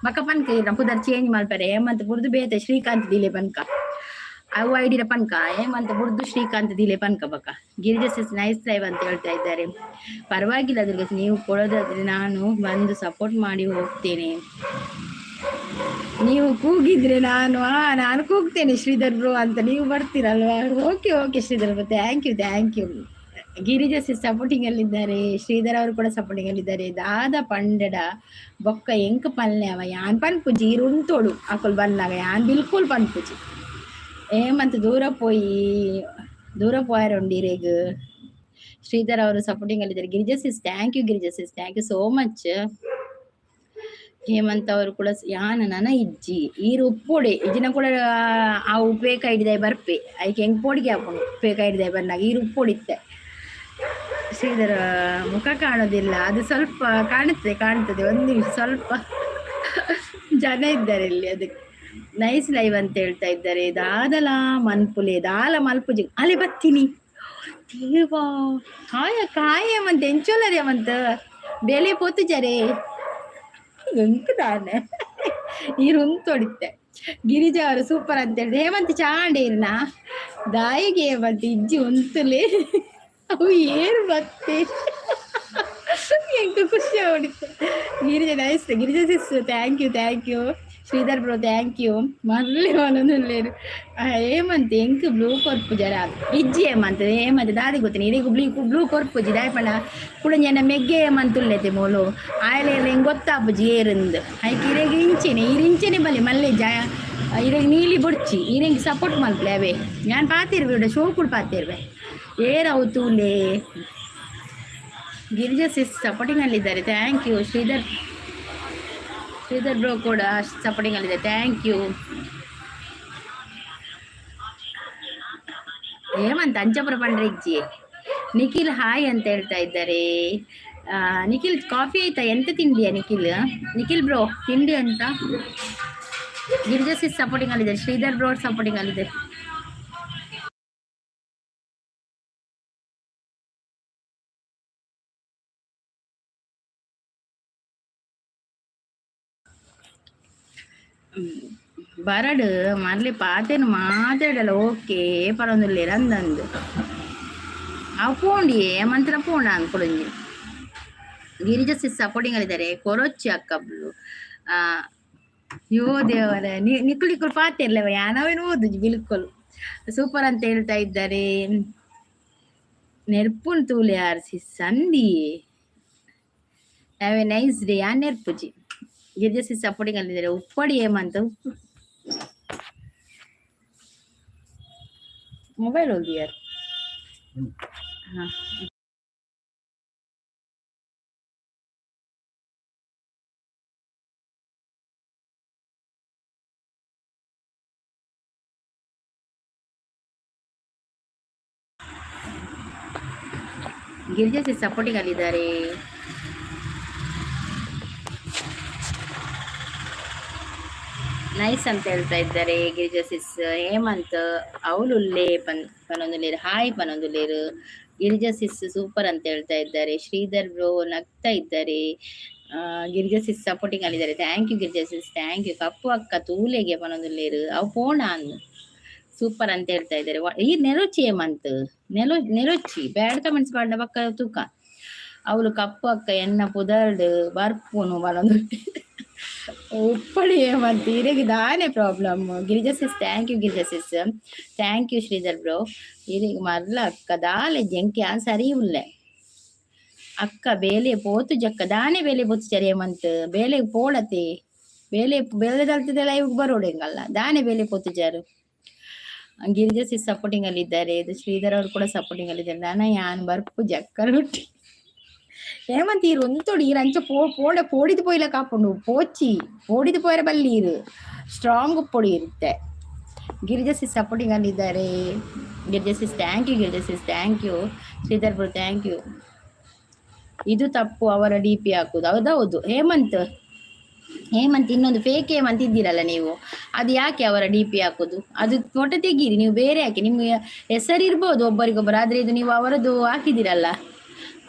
ಬಕ್ಕ ಪನ್ಕ ಈರ್ನ ಪುದರ್ ಚೇಂಜ್ ಮಲ್ಪರೆ ಹೇಮಂತ್ ಬುಡ್ದು ಬೇತೆ ಶ್ರೀಕಾಂತ್ ದಿಲೆ ಪನ್ಕ ಅವು ಐಡಿನ ಪನ್ಕ ಹೇಮಂತ್ ಬುಡ್ದು ಶ್ರೀಕಾಂತ್ ದಿಲೆ ಪನ್ಕ. ಬಕ್ಕ ಗಿರಿಜಾ ಸಿಸ್ ನೈಸ್ ಲೈವ್ ಅಂತ ಹೇಳ್ತಾ ಇದ್ದಾರೆ. ಪರವಾಗಿಲ್ಲ ದುರ್ಗಾ, ನೀವು ಕೊಡೋದಾದ್ರೆ ನಾನು ಬಂದು ಸಪೋರ್ಟ್ ಮಾಡಿ ಹೋಗ್ತೇನೆ. ನೀವು ಕೂಗಿದ್ರೆ ನಾನು ನಾನು ಕೂಗ್ತೇನೆ ಶ್ರೀಧರ್ ಬ್ರೋ ಅಂತ, ನೀವು ಬರ್ತೀರಲ್ವಾ? Okay okay Sridhar bro, thank you thank you. Girija sis supporting ಅಲ್ಲಿದ್ದಾರೆ, Sridhar ಅವರು ಕೂಡ ಸಪೋರ್ಟಿಂಗ್ ಅಲ್ಲಿದ್ದಾರೆ. ದಾದ ಪಂಡಡ ಬೊಕ್ಕ ಎಂಕ್ ಪಲ್ಲೆ ಅವ ಯಾನ್ ಪನ್ಪುಜಿ ಈರ್ ಉಂತೋಡು ಅಕುಲು ಬನ್ನಾಗ ಯಾನ್ ಬಿಲ್ಕುಲ್ ಪನ್ಪುಜಿ. ಹೇಮಂತ್ ದೂರ ಪೋಯಿ ದೂರ ಪೋಯರ ಉಂಡು ಇರೆಗ್. ಶ್ರೀಧರ್ ಅವರು supporting ಅಲ್ಲಿದ್ದಾರೆ. Girija sis thank you, Girija sis thank you so much. Hemanth ಅವರು ಕೂಡ ಯಾನ ನನ ಇಜ್ಜಿ ಈರ್ ಉಪ್ಪೊಡೆ ಇಜ್ಜಿನ ಕೂಡ ಆ ಉಪ್ಪೇಕ ಹಿಡಿದಾಯ್ ಬರ್ಪೆ ಐಕೆ ಹೆಂಗ್ ಪೋಡಿಗೆ ಹಾಕೊಂಡು ಉಪ್ಪೇಕ ಹಿಡಿದಾಯ್ ಬರ್ನಾಗ ಈರ್ ಉಪ್ಪೊಡಿತ್ತೆ. ಶ್ರೀಧರ ಮುಖ ಕಾಣೋದಿಲ್ಲ, ಅದು ಸ್ವಲ್ಪ ಕಾಣುತ್ತೆ ಕಾಣ್ತದೆ ಒಂದು ನಿಮಿಷ, ಸ್ವಲ್ಪ ಜನ ಇದ್ದಾರೆ ಇಲ್ಲಿ ಅದಕ್ಕೆ. ನೈಸ್ ಲೈವ್ ಅಂತ ಹೇಳ್ತಾ ಇದ್ದಾರೆ. ದಾದಲ ಮನ್ಪುಲೆ ದಾಲ ಮಲ್ಪುಜಿ ಅಲ್ಲಿ ಬತ್ತೀನಿ ದೇವಾ ಕಾಯ ಕಾಯ ಮಂತ ಎಂಚೋಲರೆ ಮಂತ ಬೆಲೆ ಪೋತು ಜರೆ ಎಂಕದಾನೆ ನೀರು ಉಂತೊಡಿತ್ತೆ. ಗಿರಿಜಾ ಅವರು ಸೂಪರ್ ಅಂತ ಹೇಳಿದೆ. ಹೇಮಂತ್ ಚಾಂಡೇರ್ನ ದಾಯಿಗೆ ಹೇಮಂತ್ ಇಜ್ಜಿ ಉಂತುಲೆ ಅವು ಏರು ಬತ್ತೆ ಎಂಕ ಖುಷಿ ಹೊಡಿತೆ. Girija nice, Girija sis thank you thank you. Sridhar bro thank you. ಮರ್ಲಿ ಮನೊಂದುಲ್ಲೇರು Hemant ಎಂಕ್ ಬ್ಲೂ ಕೊರ್ಪು ಜರ ಇಜ್ಜಿ ಹೇಮಂತ್ ಹೇಮಂತ್ ದಾದಿ ಗೊತ್ತಿನಿ ಇರೆಗ್ ಬ್ಲೂ ಬ್ಲೂ ಕೊರ್ಪುಜಿ ದಾಯಪಂಡ ಕುಡಂಜನ ಮೆಗ್ಗೆ ಹೇಮಂತ್ ಉಲ್ಲೆತೆ ಮೋಲು ಆಯಲೆ ಎಂಗ್ ಗೊತ್ತಾಪುಜಿ ಏರಿಂದ್ ಐಕ್ ಇರೆಗ್ ಇಂಚೆನೆ ಈರ್ ಇಂಚೆನೆ ಬಲೆ ಮಲ್ಲೆ ಜ ಇರೆಗ್ ನೀಲಿ ಬೊಡ್ಚಿ ಇರೆಗ್ ಸಪೋರ್ಟ್ ಮಲ್ಪಲೆ ಅವೇ ಯಾನ್ ಪಾತಿರ್ವೆ ಇಡ ಶೋಕುಡು ಪಾತಿರ್ವೆ ಏರವು ತೂಲೆ. ಗಿರಿಜಾ ಸಿಸ್ ಸಪೋರ್ಟಿಂಗ್ ಅಲ್ಲಿದ್ದಾರೆ, thank you. Sridhar Sridhar bro ಕೂಡ ಸಪೋರ್ಟಿಂಗ್ ಅಲ್ಲಿದೆ, thank you. Hemant Anchapura ಪಂಡ್ರೆ ಇಜ್ಜಿ. ನಿಖಿಲ್ ಹಾಯ್ ಅಂತ ಹೇಳ್ತಾ ಇದ್ದಾರೆ. ನಿಖಿಲ್ ಕಾಫಿ ಆಯ್ತಾ? ಎಂತ ತಿಂಡಿಯಾ ನಿಖಿಲ್? ನಿಖಿಲ್ ಬ್ರೋ ತಿಂಡಿ ಅಂತ. ಗಿರಿಜಾ ಸಿಸ್ ಸಪೋರ್ಟಿಂಗ್ ಅಲ್ಲಿದ್ದಾರೆ, ಶ್ರೀಧರ್ ಬ್ರೋ ಸಪೋರ್ಟಿಂಗ್ ಅಲ್ಲಿದ್ದಾರೆ. ಬರಡು ಮರ್ಲಿ ಪಾತೆನು ಮಾತಾಡಲ್ಲ ಓಕೆ ಪರೊಂದುಲ್ಲೆರ್ ಅಂದಂದು ಅವು ಪೋಂಡಿಯೇ ಮಂತ್ರ ಪೋಂಡ ಅಂದ್ಕೊಳೊಂಜಿ. ಗಿರಿಜಾ ಸಿಸ್ ಸಪೋರ್ಟಿಂಗ್ ಅಲ್ಲಿದ್ದಾರೆ. ಕೊರೊಚ್ಚಿ ಅಕ್ಕಬ್ಲು ಯೋ ದೇವರ ನಿಕ್ಕುಲ್ ನಿಕ್ಕುಲ್ ಪಾತೆರ್ಲವ ಯಾನವೇನು ಓದುಜಿ ಬಿಲ್ಕುಲ್. ಸೂಪರ್ ಅಂತ ಹೇಳ್ತಾ ಇದ್ದಾರೆ. ನೆರ್ಪುನ್ ತೂಲೆ ಯಾರ್ ಸಿಸ್ ಸಂದಿ have A nice day. ಯಾನ್ ನೆರ್ಪುಜಿ. ಗಿರಿಜಾ ಸಿಸ್ ಸಪೋರ್ಟಿಂಗ್ ಅಲ್ಲಿದ್ದಾರೆ. ಉಪ್ಪಡಿ ಹೇಮಂತ್ ಉಪ್ಪು ಮೊಬೈಲ್ ಓದಿಯಾರ್ ಹಾ. ಗಿರಿಜಾ ಸಿಸ್ ಸಪೋರ್ಟಿಂಗ್ ಅಲ್ಲಿದ್ದಾರೆ. ನೈಸ್ ಅಂತ ಹೇಳ್ತಾ ಇದ್ದಾರೆ ಗಿರಿಜಾ ಸಿಸ್. ಹೇಮಂತ್ ಅವಳುಲ್ಲೇ ಪನ್ ಪನೊಂದುಲ್ಲೇರು ಹಾಯ್ ಪನೊಂದುಲ್ಲೇರು. ಗಿರಿಜಾ ಸಿಸ್ ಸೂಪರ್ ಅಂತ ಹೇಳ್ತಾ ಇದ್ದಾರೆ. ಶ್ರೀಧರ್ ಬ್ರೋ ನಗ್ತಾ ಇದ್ದಾರೆ. ಗಿರಿಜಾ ಸಿಸ್ ಸಪೋರ್ಟಿಂಗ್ ಅಲ್ಲಿದ್ದಾರೆ, thank you Girija sis thank you. ಕಪ್ಪು ಅಕ್ಕ ತೂಲೆಗೆ ಪನೊಂದುಲ್ಲೇರು ಅವು ಪೋಣ ಸೂಪರ್ ಅಂತ ಹೇಳ್ತಾ ಇದ್ದಾರೆ. ಈ ನೆರೊಚ್ಚಿ ಹೇಮಂತ್ ನೆಲೊ ನೆರೊಚ್ಚಿ ಬ್ಯಾಡ್ ಕಮೆಂಟ್ಸ್ ಪಾಡ್ನ ಪಕ್ಕ ತೂಕ ಅವಳು ಕಪ್ಪು ಅಕ್ಕ ಎನ್ನ ಪುದರ್ಡ್ ಬರ್ಪುನು ಪನೊಂದು ಉಪ್ಪಡಿ ಹೇಮಂತ್ ಇರೆಗ್ ದಾನೆ problem. Girija sis thank you, Girija sis thank you. Sridhar bro ಇರೆಗ್ ಮರ್ಲ ಅಕ್ಕ ದಾಲೆ ಜಂಕಿ ಯಾನ್ ಸರಿ ಉಲ್ಲೆ ಅಕ್ಕ ಬೇಲೆ ಪೋತು ಜಕ್ಕ ದಾನೆ ಬೇಲೆ ಪೋತು ಸರಿ ಹೇಮಂತ್ ಬೇಲೆಗ್ ಪೋಳತೆ ಬೇಲೆ ಬೇಲೆ ದಲ್ತದೆ ಲೈವ್ ಬರೋಡು ಎಂಗಲ್ಲ ದಾನೆ ಬೇಲೆ ಪೋತು ಜಾರು. ಗಿರಿಜಾ ಸಿಸ್ ಸಪೋರ್ಟಿಂಗ್ ಅಲ್ಲಿ ಇದ್ದಾರೆ. ಇದು ಶ್ರೀಧರ್ ಅವರು ಕೂಡ ಸಪೋರ್ಟಿಂಗ್ ಅಲ್ಲಿ ಇದ್ದಾರೆ. ನಾನ ಯಾನ್ ಬರ್ಪು ಜಕ್ಕರುಟ್ಟಿ ಹೇಮಂತ್ ಈರ್ ಉಂತೊಡು ಈರ್ ಅಂಚ ಪೋ ಪೋಡ ಪೋಡಿದ್ ಪೋಯಿಲ ಕಾಪುಂಡು ಪೋಚಿ ಪೋಡಿದ್ ಪೋಯರೆ ಬಲ್ಲಿ ಈರ್ ಸ್ಟ್ರಾಂಗ್ ಉಪ್ಪೊಡು ಇರುತ್ತೆ. ಗಿರಿಜಾ ಸಿಸ್ ಸಪೋರ್ಟಿಂಗ್ ಅಲ್ಲಿ ಇದ್ದಾರೆ. Girija sis, thank you. Girija sis, thank you. Sridhar bro, thank you. ಇದು ತಪ್ಪು, ಅವರ ಡಿಪಿ ಹಾಕುದು. ಹೌದೌದು ಹೇಮಂತ್, ಹೇಮಂತ್. ಇನ್ನೊಂದು ಫೇಕ್ ಹೇಮಂತ್ ಇದ್ದೀರಲ್ಲ ನೀವು, ಅದು ಯಾಕೆ ಅವರ ಡಿಪಿ ಹಾಕುದು? ಅದು ಫೋಟೋ ತೆಗೀರಿ ನೀವು, ಬೇರೆ ಹಾಕಿ. ನಿಮ್ಗೆ ಹೆಸರು ಇರ್ಬೋದು ಒಬ್ಬರಿಗೊಬ್ಬರು, ಆದ್ರೆ ಇದು ನೀವು ಅವರದ್ದು ಹಾಕಿದ್ದೀರಲ್ಲ,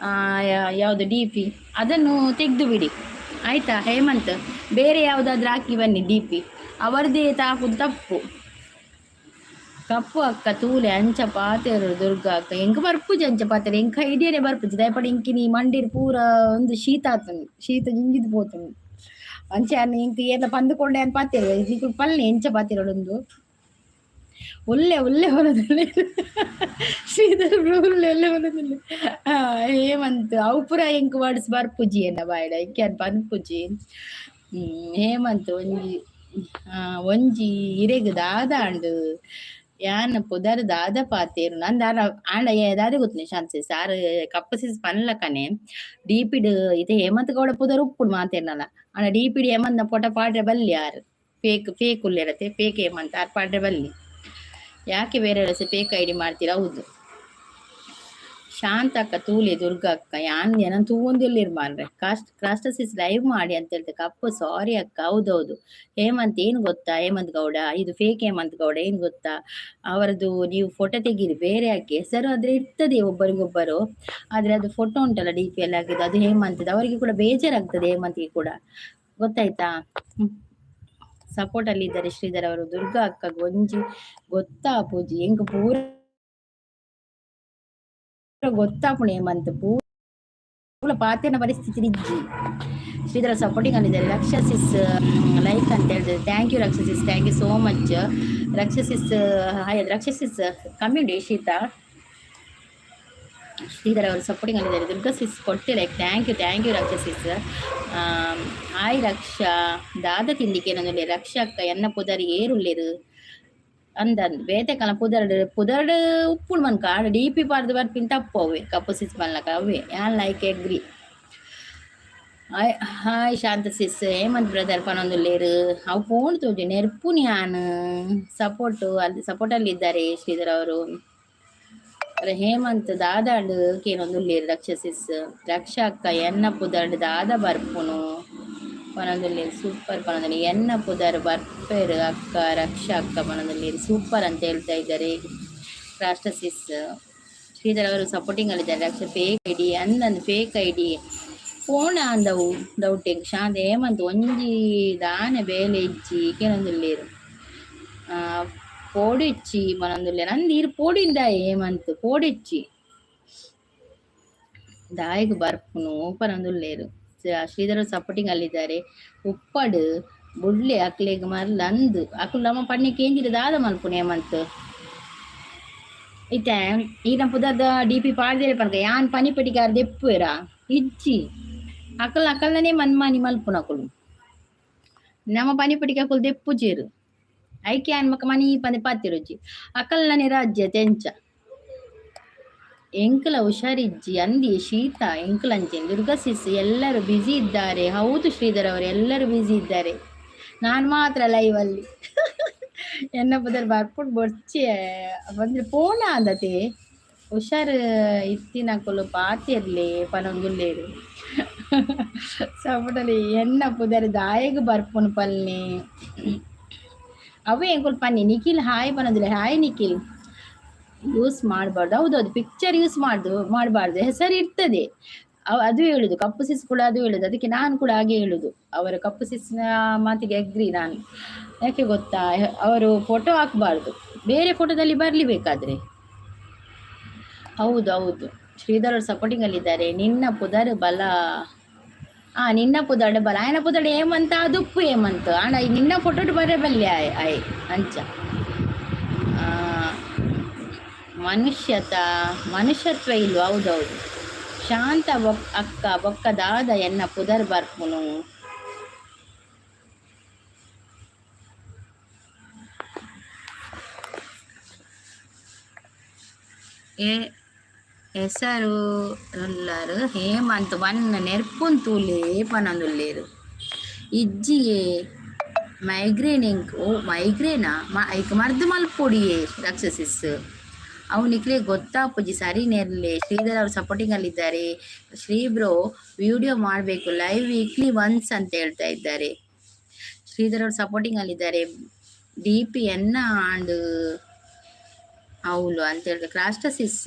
ಯಾವುದು ಡಿಪಿ, ಅದನ್ನು ತೆಗೆದು ಬಿಡಿ, ಆಯ್ತಾ ಹೇಮಂತ್? ಬೇರೆ ಯಾವುದಾದ್ರೂ ಹಾಕಿ ಬನ್ನಿ ಡಿಪಿ. ಅವರದ್ದೇ ಹಾಕುದು ತಪ್ಪು. ಕಪ್ಪು ಅಕ್ಕ ತೂಲೆ ಅಂಚ ಪಾತೆರು. ದುರ್ಗಾ ಅಕ್ಕ, ಎಂಕ್ ಬರ್ಪುಜಿ ಅಂಚ ಪಾತೆರ. ಎಂಕ್ ಐಡಿಯಾನೆ ಬರ್ಪುಜಿ. ದಯಪಾಡಿ ಇಂಕಿನಿ ಮಂಡಿರ್ ಪೂರ ಒಂದು ಶೀತ ಆತುಂಡು, ಶೀತ ಜಿಂಜಿದ್ ಪೋತುಂಡು. ಅಂಚ ಯಾನ್ ಎಂಕ್ ಏರ್ಲ ಪಂದುಕೊಂಡೆ ಅಂತ ಪಾತೆರ. ನಿಕುಲು ಪಲ್ಲೆ ಎಂಚ ಪಾತೆರೊಡೊಂದು. ಒಳ್ಳೆ ಒಳ್ಳೆ ಹೊಲದಲ್ಲಿ ಶ್ರೀಧರ್ ಬ್ರೋ, ಒಳ್ಳೆ ಒಳ್ಳೆ ಹೊಲದಲ್ಲಿ. ಹೇಮಂತ್, ಅವು ಪೂರ ಎಂಕ್ ವರ್ಡ್ಸ್ ಬರ್ಪುಜಿ ಎನ್ನ ಬಾಯ್ಡ. ಎಂಕ್ ಯಾನ್ ಪನ್ಪುಜಿ. ಹೇಮಂತ್, ಒಂಜಿ ಒಂಜಿ ಇರೆಗ್ ದಾದ ಆಂಡ್? ಯಾನ್ ಪುದರ್ ದಾದ ಪಾತೆರು ನಂದ ಆಂಡ ದಾದ ಗೊತ್ತುಂಡು ಶಾಂತಿ ಸಾರ್ ಕಪ್ಪು ಸಿಸ್ ಪನ್ಲಕನೆ ಡಿಪಿಡ್ ಇತ್ತೆ ಹೇಮಂತ್ ಗೌಡ ಪುದರ್ ಉಪ್ಪುಡು ಮಾತೆರ್ನಲ. ಆಂಡ ಡಿಪಿಡ್ ಹೇಮಂತ್ ನ ಫೋಟೋ ಪಾಡ್ರೆ ಬಲ್ಲಿ. ಆರ್ ಫೇಕ್ ಫೇಕ್ ಉಲ್ಲೆರತೆ? ಫೇಕ್ ಹೇಮಂತ್ ಆರ್ ಪಾಡ್ರೆ ಬಲ್ಲಿ. ಯಾಕೆ ಬೇರೆ ಫೇಕ್ ಐಡಿ ಮಾಡ್ತೀರಾ? ಹೌದು ಶಾಂತ ಅಕ್ಕ ತೂಲೆ. ದುರ್ಗಾ ಅಕ್ಕ, ಯಾನ್ ಎನನ್ ತೂವೊಂದಿಲ್ಲೆರ್ ಮಾರ್ರೆ. ಕಾಸ್ಟ್ ಕ್ರಾಸ್ಟಸಿಸ್ ಲೈವ್ ಮಾಡಿ ಅಂತ ಹೇಳ್ತೆ. ಕಪ್ಪು ಸಾರಿ ಅಕ್ಕ. ಹೌದೌದು ಹೇಮಂತ್, ಏನು ಗೊತ್ತಾ ಹೇಮಂತ್ ಗೌಡ, ಇದು ಫೇಕ್ ಹೇಮಂತ್ ಗೌಡ, ಏನು ಗೊತ್ತಾ, ಅವರದ್ದು ನೀವು ಫೋಟೋ ತೆಗೀರಿ, ಬೇರೆ ಹಾಕಿ. ಹೆಸರು ಆದ್ರೆ ಇರ್ತದೆ ಒಬ್ಬರಿಗೊಬ್ಬರು, ಆದ್ರೆ ಅದು ಫೋಟೋ ಉಂಟಲ್ಲ ಡಿಪಿ ಅಲ್ಲಿ ಹಾಕಿದ್ದು, ಅದು ಹೇಮಂತ್. ಅವರಿಗೆ ಕೂಡ ಬೇಜಾರಾಗ್ತದೆ, ಹೇಮಂತ್ಗೆ ಕೂಡ. ಗೊತ್ತಾಯ್ತಾ? ಸಪೋರ್ಟ್ ಅಲ್ಲಿ ಇದ್ದಾರೆ ಶ್ರೀಧರ್ ಅವರು. ದುರ್ಗಾ ಅಕ್ಕ, ಒಂಜಿ ಗೊತ್ತಾ ಪೂಜಿ ಎಂಕ್ ಪೂರ ಗೊತ್ತಾಪುಂಡು. ಹೇಮಂತ್ ಪೂರ ಪಾತೆರ್ನ ಪರಿಸ್ಥಿತಿ ಇಜ್ಜಿ. ಶ್ರೀಧರ ಸಪೋರ್ಟಿಂಗ್ ಅಲ್ಲಿದ್ದಾರೆ. ರಕ್ಷಾ ಸಿಸ್ ಲೈಕ್ ಅಂತ ಹೇಳಿದ್ರೆ, thank you Raksha sis, thank you so much. Raksha sis hi. Raksha sis community ಶೀತಾ. Sridhar ಅವರು ಸಪೋರ್ಟಿಂಗ್ ಅಲ್ಲಿದ್ದಾರೆ. ದುರ್ಗಾ ಸಿಸ್ ಕೊಟ್ಟೆ like. Thank you, thank you Raksha sis. Hi ರಕ್ಷಾ, ದಾದ ತಿಂದಿಕೆ ನನ್ನಲ್ಲಿ. ರಕ್ಷಾ ಅಕ್ಕ, ಎನ್ನ ಪುದರ್ ಏರುಲ್ಲೇರು ಅಂದಂದ್ ಬೇತೆ ಕಲ ಪುದರ್ಡ್ ಪುದರ್ಡ್ ಉಪ್ಪುಂಡು ಮನ್ಕ. ಡಿಪಿ ಪಾಡ್ದು ಬರ್ಪಿನ ತಪ್ಪು ಅವೆ. ಕಪ್ಪು ಸಿಸ್ ಮಲ್ನಕ ಅವೇ ಯಾನ್ ಲೈಕ್ ಎಗ್ರಿ. ಹಾಯ್ ಹಾಯ್ ಶಾಂತ ಸಿಸ್. ಹೇಮಂತ್ ಬ್ರದರ್ ಪನೊಂದುಲ್ಲೇರು. ಅವು ಫೋನ್ ತೋಜು ನೆರ್ಪುನಿ ಯಾನ್. ಸಪೋರ್ಟ್ ಅಲ್ಲಿ, ಸಪೋರ್ಟ್ ಅಲ್ಲಿ ಇದ್ದಾರೆ ಶ್ರೀಧರ್ ಅವರು. ಹೇಮಂತ್ ದಾದಾಂಡ್ ಕೇನೊಂದುಲ್ಲೇರು. ರಕ್ಷಾ ಸಿಸ್. ರಕ್ಷಾ ಅಕ್ಕ, ಎನ್ನ ಪುದರ್ಡ್ ದಾದ ಬರ್ಪುನು ಪನೊಂದುಲ್ಲೇರು. ಸೂಪರ್ ಪನೊಂದುಲ್ಲೇರು. ಎನ್ನ ಪುದರ್ ಬರ್ಪೇರು ಅಕ್ಕ. ರಕ್ಷಾ ಅಕ್ಕ ಪನೊಂದುಲ್ಲೇರು. ಸೂಪರ್ ಅಂತ ಹೇಳ್ತಾ ಇದ್ದಾರೆ ರಾಷ್ಟ್ರ ಸಿಸ್. ಶ್ರೀಧರ್ ಅವರು ಸಪೋರ್ಟಿಂಗ್ ಅಲ್ಲಿದ್ದಾರೆ. ರಕ್ಷಾ, ಫೇಕ್ ಐಡಿ ಅಂದಂದು ಫೇಕ್ ಐಡಿ ಫೋನ್ ಅಂದವು ಡೌಟ್. ಶಾಂತ ಹೇಮಂತ್, ಒಂಜಿ ದಾನೆ ಬೇಲೆ ಇಜ್ಜಿ ಕೇನೊಂದುಲ್ಲೇರು. ಪೋಡಿಚ್ಚಿ ಪನೊಂದುಲ್ಲೇರು. ಅಂದ್ ಈರ್ ಪೋಡಿಂದ ಹೇಮಂತ್, ಪೋಡಿಚ್ಚಿ ದಾಯೆಗ್ ಬರ್ಪುನು ಪನೊಂದುಲ್ಲೇರು. ಶ್ರೀಧರ್ ಸಪೋರ್ಟಿಂಗ್ ಅಲ್ಲಿದ್ದಾರೆ. ಉಪ್ಪಡ್ ಬುಡ್ಲೆ ಅಕ್ಲೆಗ್ ಮರ್ಲ ಅಂದ್. ಅಕುಲು ನಮ್ಮ ಪಣ್ಣೆ ಕೇಂಜಿದ ದಾದ ಮಲ್ಪುನು ಹೇಮಂತ್? ಇತ್ತೆ ಈನ ಪುದರ್ದ ಡಿಪಿ ಪಾಡ್ದೇರೆ ಪನ್ಕ ಯಾನ್ ಪನಿಪೆಟಿಗಾರ ದೆಪ್ಪುವೆರಾ? ಇಜ್ಜಿ. ಅಕಲ್ ಅಕಲ್ನನೇ ಮನ್ಮಾನಿ ಮಲ್ಪುನ ಅಕುಲು. ನಮ್ಮ ಪನಿಪಟಿಗೆ ಅಕುಲು ದೆಪ್ಪುಜೆರು. ಐಕೆ ಯಾನ್ ಮಕ ಮನಿ ಪಂದೆ ಪಾತೆರುಜಿ. ಅಕಲ್ನನೇ ರಾಜ್ಯ ತೆಂಚ. ಎಂಕಲ ಹುಷಾರಿಜ್ಜಿ ಅಂದಿ ಶೀತ ಎಂಕಲಂಚೆ. ದುರ್ಗಾ ಸಿಸ್, ಎಲ್ಲರೂ ಬ್ಯುಸಿ ಇದ್ದಾರೆ. ಹೌದು ಶ್ರೀಧರ್ ಅವರು, ಎಲ್ಲರೂ ಬ್ಯುಸಿ ಇದ್ದಾರೆ, ನಾನು ಮಾತ್ರ ಲೈವ್ ಅಲ್ಲಿ. ಎನ್ನ ಪುದರ್ ಬರ್ಪುಡ್ ಬೊರ್ಚಿ ಬಂದ್ರೆ ಪೋಣ ಅಂದತೆ. ಹುಷಾರ್ ಇತ್ತಿನಕುಲು ಪಾತೆರ್ಲೆ ಪನೊಂದುಲ್ಲೇರು ಸಪುಟಲಿ. ಎನ್ನ ಪುದರ್ ದಾಯೆಗ್ ಬರ್ಪುನು ಪಲ್ನೆ? ಅವೇ ಎಂಕುಲು ಪನ್ನಿ. ನಿಖಿಲ್ ಹಾಯ್ ಪನೊಂದುಲ್ಲೆ. ಹಾಯ್ ನಿಖಿಲ್. ಯೂಸ್ ಮಾಡಬಾರ್ದು. ಹೌದೌದು, ಪಿಕ್ಚರ್ ಯೂಸ್ ಮಾಡುದು ಮಾಡಬಾರ್ದು. ಹೆಸರು ಇರ್ತದೆ. ಅದು ಹೇಳುದು ಕಪ್ಪು ಸಿಸ್ ಕೂಡ, ಅದು ಹೇಳುದು. ಅದಕ್ಕೆ ನಾನು ಕೂಡ ಹಾಗೆ ಹೇಳುದು. ಅವರ ಕಪ್ಪು ಸಿಸ್ನ ಮಾತಿಗೆ ಅಗ್ರಿ ನಾನು. ಯಾಕೆ ಗೊತ್ತಾ? ಅವರು ಫೋಟೋ ಹಾಕಬಾರ್ದು, ಬೇರೆ ಫೋಟೋದಲ್ಲಿ ಬರಲಿ ಬೇಕಾದ್ರೆ. ಹೌದು ಹೌದು ಶ್ರೀಧರ್ ಅವರು ಸಪೋರ್ಟಿಂಗ್ ಅಲ್ಲಿ ಇದ್ದಾರೆ. ನಿನ್ನ ಪುದರ್ ಬಲ, ಆ ನಿನ್ನ ಪುದರ್ಡ್ ಬಲ. ಆಯನ ಪುದರ್ಡ್ ಹೇಮಂತ, ಅದು ಉಪ್ಪು ಹೇಮಂತ್. ಆಂಡ ನಿನ್ನ ಫೋಟೋ ಬರೆ ಬಲ್ಲೆ ಆಯ್ ಆಯ್ ಅಂಚ. ಮನುಷ್ಯತ ಮನುಷ್ಯತ್ವ ಇಲ್ವ? ಹೌದೌದು. ಶಾಂತ ಬೊಕ್ ಅಕ್ಕ, ಬೊಕ್ಕ ದಾದ ಎನ್ನ ಪುದರ್ ಬರ್ಪುನು? ಏ ಹೆಸರು ಉಲ್ಲರು ಹೇಮಂತ್ ವನ್ನ ನೆರ್ಪುನ್ ತೂಲೆ ಪನೊಂದುಲ್ಲೇರು. ಇಜ್ಜಿಯೇ. ಮೈಗ್ರೇನ್ ಎಂಕ್. ಓ, ಮೈಗ್ರೇನಾ? ಐಕ್ ಮರ್ದ್ ಮಲ್ಪೊಡಿಯೇ ರಕ್ಷಸಿಸ್. ಅವು ನಿಕ್ಲೆ ಗೊತ್ತಾಪುಜಿ. ಸರಿ ನೇರ್ಲೆ. ಶ್ರೀಧರ್ ಅವರು ಸಪೋರ್ಟಿಂಗ್ ಅಲ್ಲಿ ಇದ್ದಾರೆ. ಶ್ರೀ ಬ್ರೋ, ವಿಡಿಯೋ ಮಾಡಬೇಕು ಲೈವ್ ವೀಕ್ಲಿ ಒನ್ಸ್ ಅಂತ ಹೇಳ್ತಾ ಇದ್ದಾರೆ. ಶ್ರೀಧರ್ ಅವರು ಸಪೋರ್ಟಿಂಗ್ ಅಲ್ಲಿದ್ದಾರೆ. ಡಿ ಪಿ ಎನ್ನ ಆಂಡ್ ಹೌದು ಅಂತ ಹೇಳ್ತಾರೆ. ಕ್ರಾಸ್ಟಸಿಸ್,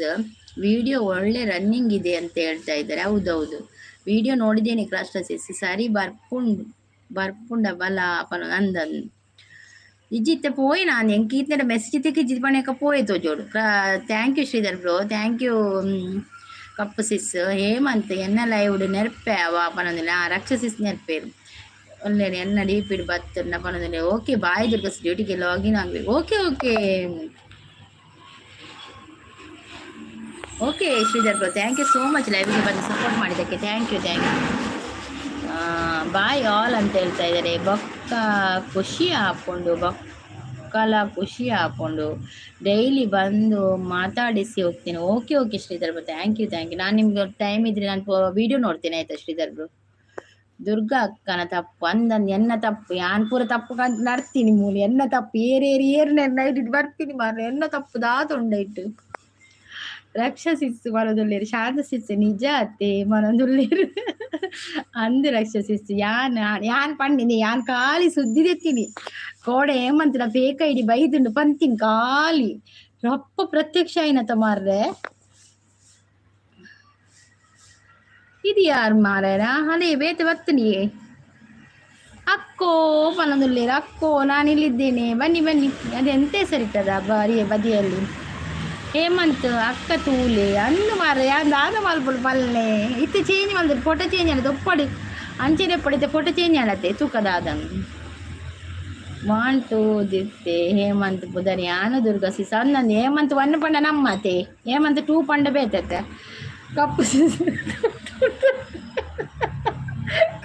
ವಿಡಿಯೋ ಒಳ್ಳೆ ರನ್ನಿಂಗ್ ಇದೆ ಅಂತ ಹೇಳ್ತಾ ಇದ್ದಾರೆ. ಹೌದೌದು, ವಿಡಿಯೋ ನೋಡಿದ್ದೇನೆ ಕ್ರಾಸ್ಟಸಿಸ್. ಸರಿ, ಬರ್ಪುಂಡ್ ಬರ್ಪುಂಡ ಬಲ ಪನ ಅಂದನ್ ಇಜ್ಜಿತ್ತೆ ಪೋಯ್ ನಾನು ಎಂಕ್ ಈತ್ನೆಟ ಮೆಸೇಜ್ ತಿಕ್ಕಿಜ್ಜಿ ಪಣೆಕ ಪೋಯೆ ತೋಜೋಡು. Thank you Sridhar bro, thank you cup sis. Hemant ಎನ್ನ ಲೈವ್ ನೆರ್ಪೆ ಅವ ಪನೊಂದಿಲ್ಲ. ರಕ್ಷಸಿಸ್ ನೆರ್ಪೇರು ಒಳ್ಳೆ. ಎನ್ನ ಡಿ ಪಿಡ್ ಬತ್ತುಂಡ ಪನೊಂದಿಲ್ಲ. ಓಕೆ, ಬಾಯ್ ದುರ್ಗಸ್, ಡ್ಯೂಟಿಗೆ ಲಾಗಿನ್ ಆಗ್ಬೇಕು. Okay okay okay Sridhar bro, thank you so much ಲೈವ್ಗೆ ಬಂದು ಸಪೋರ್ಟ್ ಮಾಡಿದ್ದಕ್ಕೆ. Thank you, thank you. Bye all ಅಂತ ಹೇಳ್ತಾ ಇದ್ದಾರೆ. ಬೊಕ್ಕ ಖುಷಿ ಹಾಕೊಂಡು, ಬೊಕ್ಕಲ ಖುಷಿ ಹಾಕೊಂಡು ಡೈಲಿ ಬಂದು ಮಾತಾಡಿಸಿ ಹೋಗ್ತೀನಿ. Okay okay Sridhar bro, thank you, thank you. ನಾನು ನಿಮ್ಗೆ ಟೈಮ್ ಇದ್ರೆ ನಾನು ವಿಡಿಯೋ ನೋಡ್ತೇನೆ, ಆಯ್ತಾ ಶ್ರೀಧರ್ ಬ್ರೋ? ದುರ್ಗಾ ಅಕ್ಕನ ತಪ್ಪು ಅಂದನ್ ಎನ್ನ ತಪ್ಪು. ಯಾನ್ ಪೂರ ತಪ್ಪು ಕಂತ ನಡ್ತೀನಿ ಮೂಲು. ಎನ್ನ ತಪ್ಪು ಏರೇರಿ ಏರ್ ನೈಟ್ ಬರ್ತೀನಿ ಮಾರ್ರೆ. ಎನ್ನ ತಪ್ಪು ದಾತುಂಡೈಟ್. ರಕ್ಷಸಿಸ್ಸು ಮನದುಲ್ಲೇರು. ಶಾಂತ ಸಿಸ್ಸು, ನಿಜ ಅತ್ತೆ ಮನದುಲ್ಲೇರು ಅಂದು. ರಕ್ಷಸಿಸ್ಸು, ಯಾನ್ ಯಾನ್ ಪಂಡಿನಿ, ಯಾನ್ ಖಾಲಿ ಸುದ್ದಿ ದೆತ್ತೀನಿ. ಕೋಡೆ ಏಮಂತಿನ ಫೇಕ್ ಐಡಿ ಬೈದುಂಡು ಪಂತೀನಿ. ಖಾಲಿ ರಪ್ಪ ಪ್ರತ್ಯಕ್ಷ ಆಯ್ನತ ಮಾರ್ರೆ. ಇದು ಯಾರು ಮಾರ್ಯಾರ? ಅಲೇ ಬೇತೆ ಬತ್ತನಿಯೇ. ಅಕ್ಕೋ ಪನೊಂದುಲ್ಲೇರು. ಅಕ್ಕೋ, ನಾನಿಲ್ಲಿದ್ದೇನೆ, ಬನ್ನಿ ಬನ್ನಿ. ಅದೆಂತ ಹೆಸರಿಟ್ಟದ ಬಾರಿ ಬದಿಯಲ್ಲಿ? ಹೇಮಂತ್ ಅಕ್ಕ ತೂಲೆ ಅಂದು ಮಾರ್ರೆ. ಯಾನ್ ದಾದ ಮಲ್ಪೊಡು ಪಲ್ಲೆ? ಇತ್ತೆ ಚೇಂಜ್ ಮಲ್ದೆರ್, ಫೋಟೋ ಚೇಂಜ್ ಆಂಡ್ ಉಪ್ಪಡ್ ಅಂಚೆನೆ ಉಪ್ಪಡ್. ಫೋಟೋ ಚೇಂಜ್ ಆಂಡತ್ತೆ ತೂಕ ದಾದ ಒನ್ ಟೂ ದಿತ್ತೆ. ಹೇಮಂತ್ ಪುದರ್ ಯಾನು ದುರ್ಗಾ ಸಿಸ್ ಅಂದಂದು. ಹೇಮಂತ್ ಒನ್ ಪಂಡ ನಮ್ಮತೆ, ಹೇಮಂತ್ ಟೂ ಪಂಡ ಬೇತತ್ತೆ. ಕಪ್ಪು ಸಿಸ್,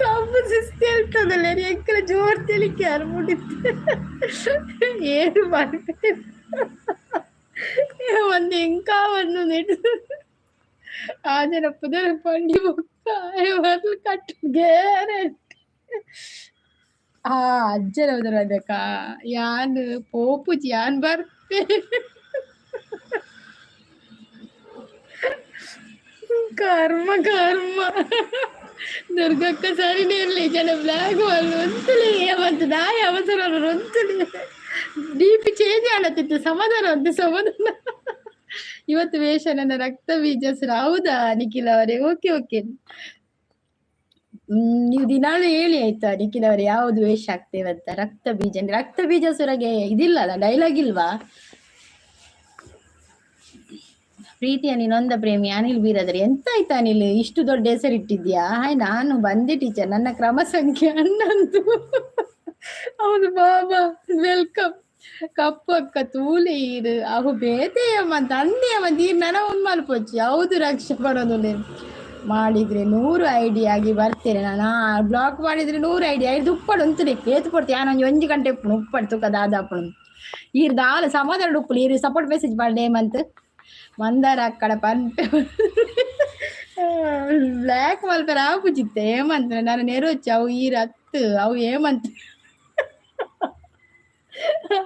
ಕಪ್ಪು ಸಿಸ್ ಹೇಳ್ತದಲ್ಲ ಎಂಕಲ ಜೋರ್ ತೆಲಿಕೆ ಯಾರು ಮುಡಿತ್ತೆ ಏನು ಮಾಡ್ಬೇಕು? ಒಂದು ಎಂಕಾ ಒಂದು ನೆಟ್ ಆಜನ ಪುದರ್ ಪಂಡಿ ಬೊಕ್ಕ ಕಟ್ಟು ಗ್ಯಾರಂಟಿ. ಆ ಅಜ್ಜನ ಪುದರ್ ಅದಕ್ಕ ಯಾನ್ ಪೋಪುಜಿ, ಯಾನ್ ಬರ್ತೆ. ಕರ್ಮ ಕರ್ಮ. ದುರ್ಗಕ್ಕ ಸರಿನೇ ಇರಲಿ. ಜನ ಬ್ಲ್ಯಾಕ್ ಒಂತಲೇ ಹೇಮಂತ್ ದಾಯ ಅವಸರ ಒಂತಲೇ ಡಿ ಪಿ ಚೇಂಜ್ ಆಡತ್ತಿತ್ತು. ಸಮಾಧಾನ ಅಂತ ಸಮಾಧಾನ. ಇವತ್ತು ವೇಷ ನನ್ನ ರಕ್ತ ಬೀಜ ಸರ್. ಹೌದಾ ನಿಖಿಲ್ ಅವರೇ? Okay okay. ನೀವು ದಿನಾಲು ಹೇಳಿ ಆಯ್ತಾ ನಿಖಿಲ್ ಅವರೇ, ಯಾವ್ದು ವೇಷ ಆಗ್ತೇವೆ ಅಂತ. ರಕ್ತ ಬೀಜ, ರಕ್ತ ಬೀಜ ಸುರಗೆ ಇದಿಲ್ಲಲ್ಲ, ಡೈಲಾಗ್ ಇಲ್ವಾ? ಪ್ರೀತಿಯ ನೀನೊಂದ ಪ್ರೇಮಿ ಅನಿಲ್ ಬೀರದ್ರೆ. ಎಂತ ಆಯ್ತಾ ಅನಿಲ್, ಇಷ್ಟು ದೊಡ್ಡ ಹೆಸರಿಟ್ಟಿದ್ಯಾ? ಹಾಯ್, ನಾನು ಬಂದೆ ಟೀಚರ್, ನನ್ನ ಕ್ರಮ ಸಂಖ್ಯೆ 11. ಹೌದು ಬಾಬಾ, welcome. ಕಪ್ಪು ಅಕ್ಕ ತೂಲೆ ಈರು ಅಹು ಬೇತೆಯಮ್ಮ ಅಂದೆ ಈ ನನ ಉನ್ ಮಲ್ಪೊಚ್ಚಿ. ಹೌದು, ರಕ್ಷೆ ಬರೋದು ಮಾಡಿದ್ರೆ 100 ಐಡಿ ಆಗಿ ಬರ್ತೇನೆ ನಾನು. ಬ್ಲಾಕ್ ಮಾಡಿದ್ರೆ 100 ಐಡಿ ಐದು ಉಪ್ಪಡು ಉಂತುನೆ ಏತು ಪಡ್ತಿ. ಯಾನ್ ಒಂಜಿ ಒಂಜಿ ಗಂಟೆ ಉಪ್ಪುನು ಉಪ್ಪಡು ತುಕ ದಾದಾಪುನು. ಈರ್ ದಾಲ ಸಮಾಧಾನ ಉಪ್ಪುಲು. ಈರ್ ಸಪೋರ್ಟ್ ಮೆಸೇಜ್ ಮಾಡ್ಲೆ ಹೇಮಂತ್. ಮಂದಾರ ಅಕ್ಕಡ ಪನ್ಪೆ ಬ್ಲ್ಯಾಕ್ ಮಲ್ಪೆರ ಆಪುಜಿತ್ತೆ ಹೇಮಂತ್. ನಾನು ನೆರವಚ್ಚು ಅವು ಈರ್ ಅತ್ತು ಅವು ಹೇಮಂತ್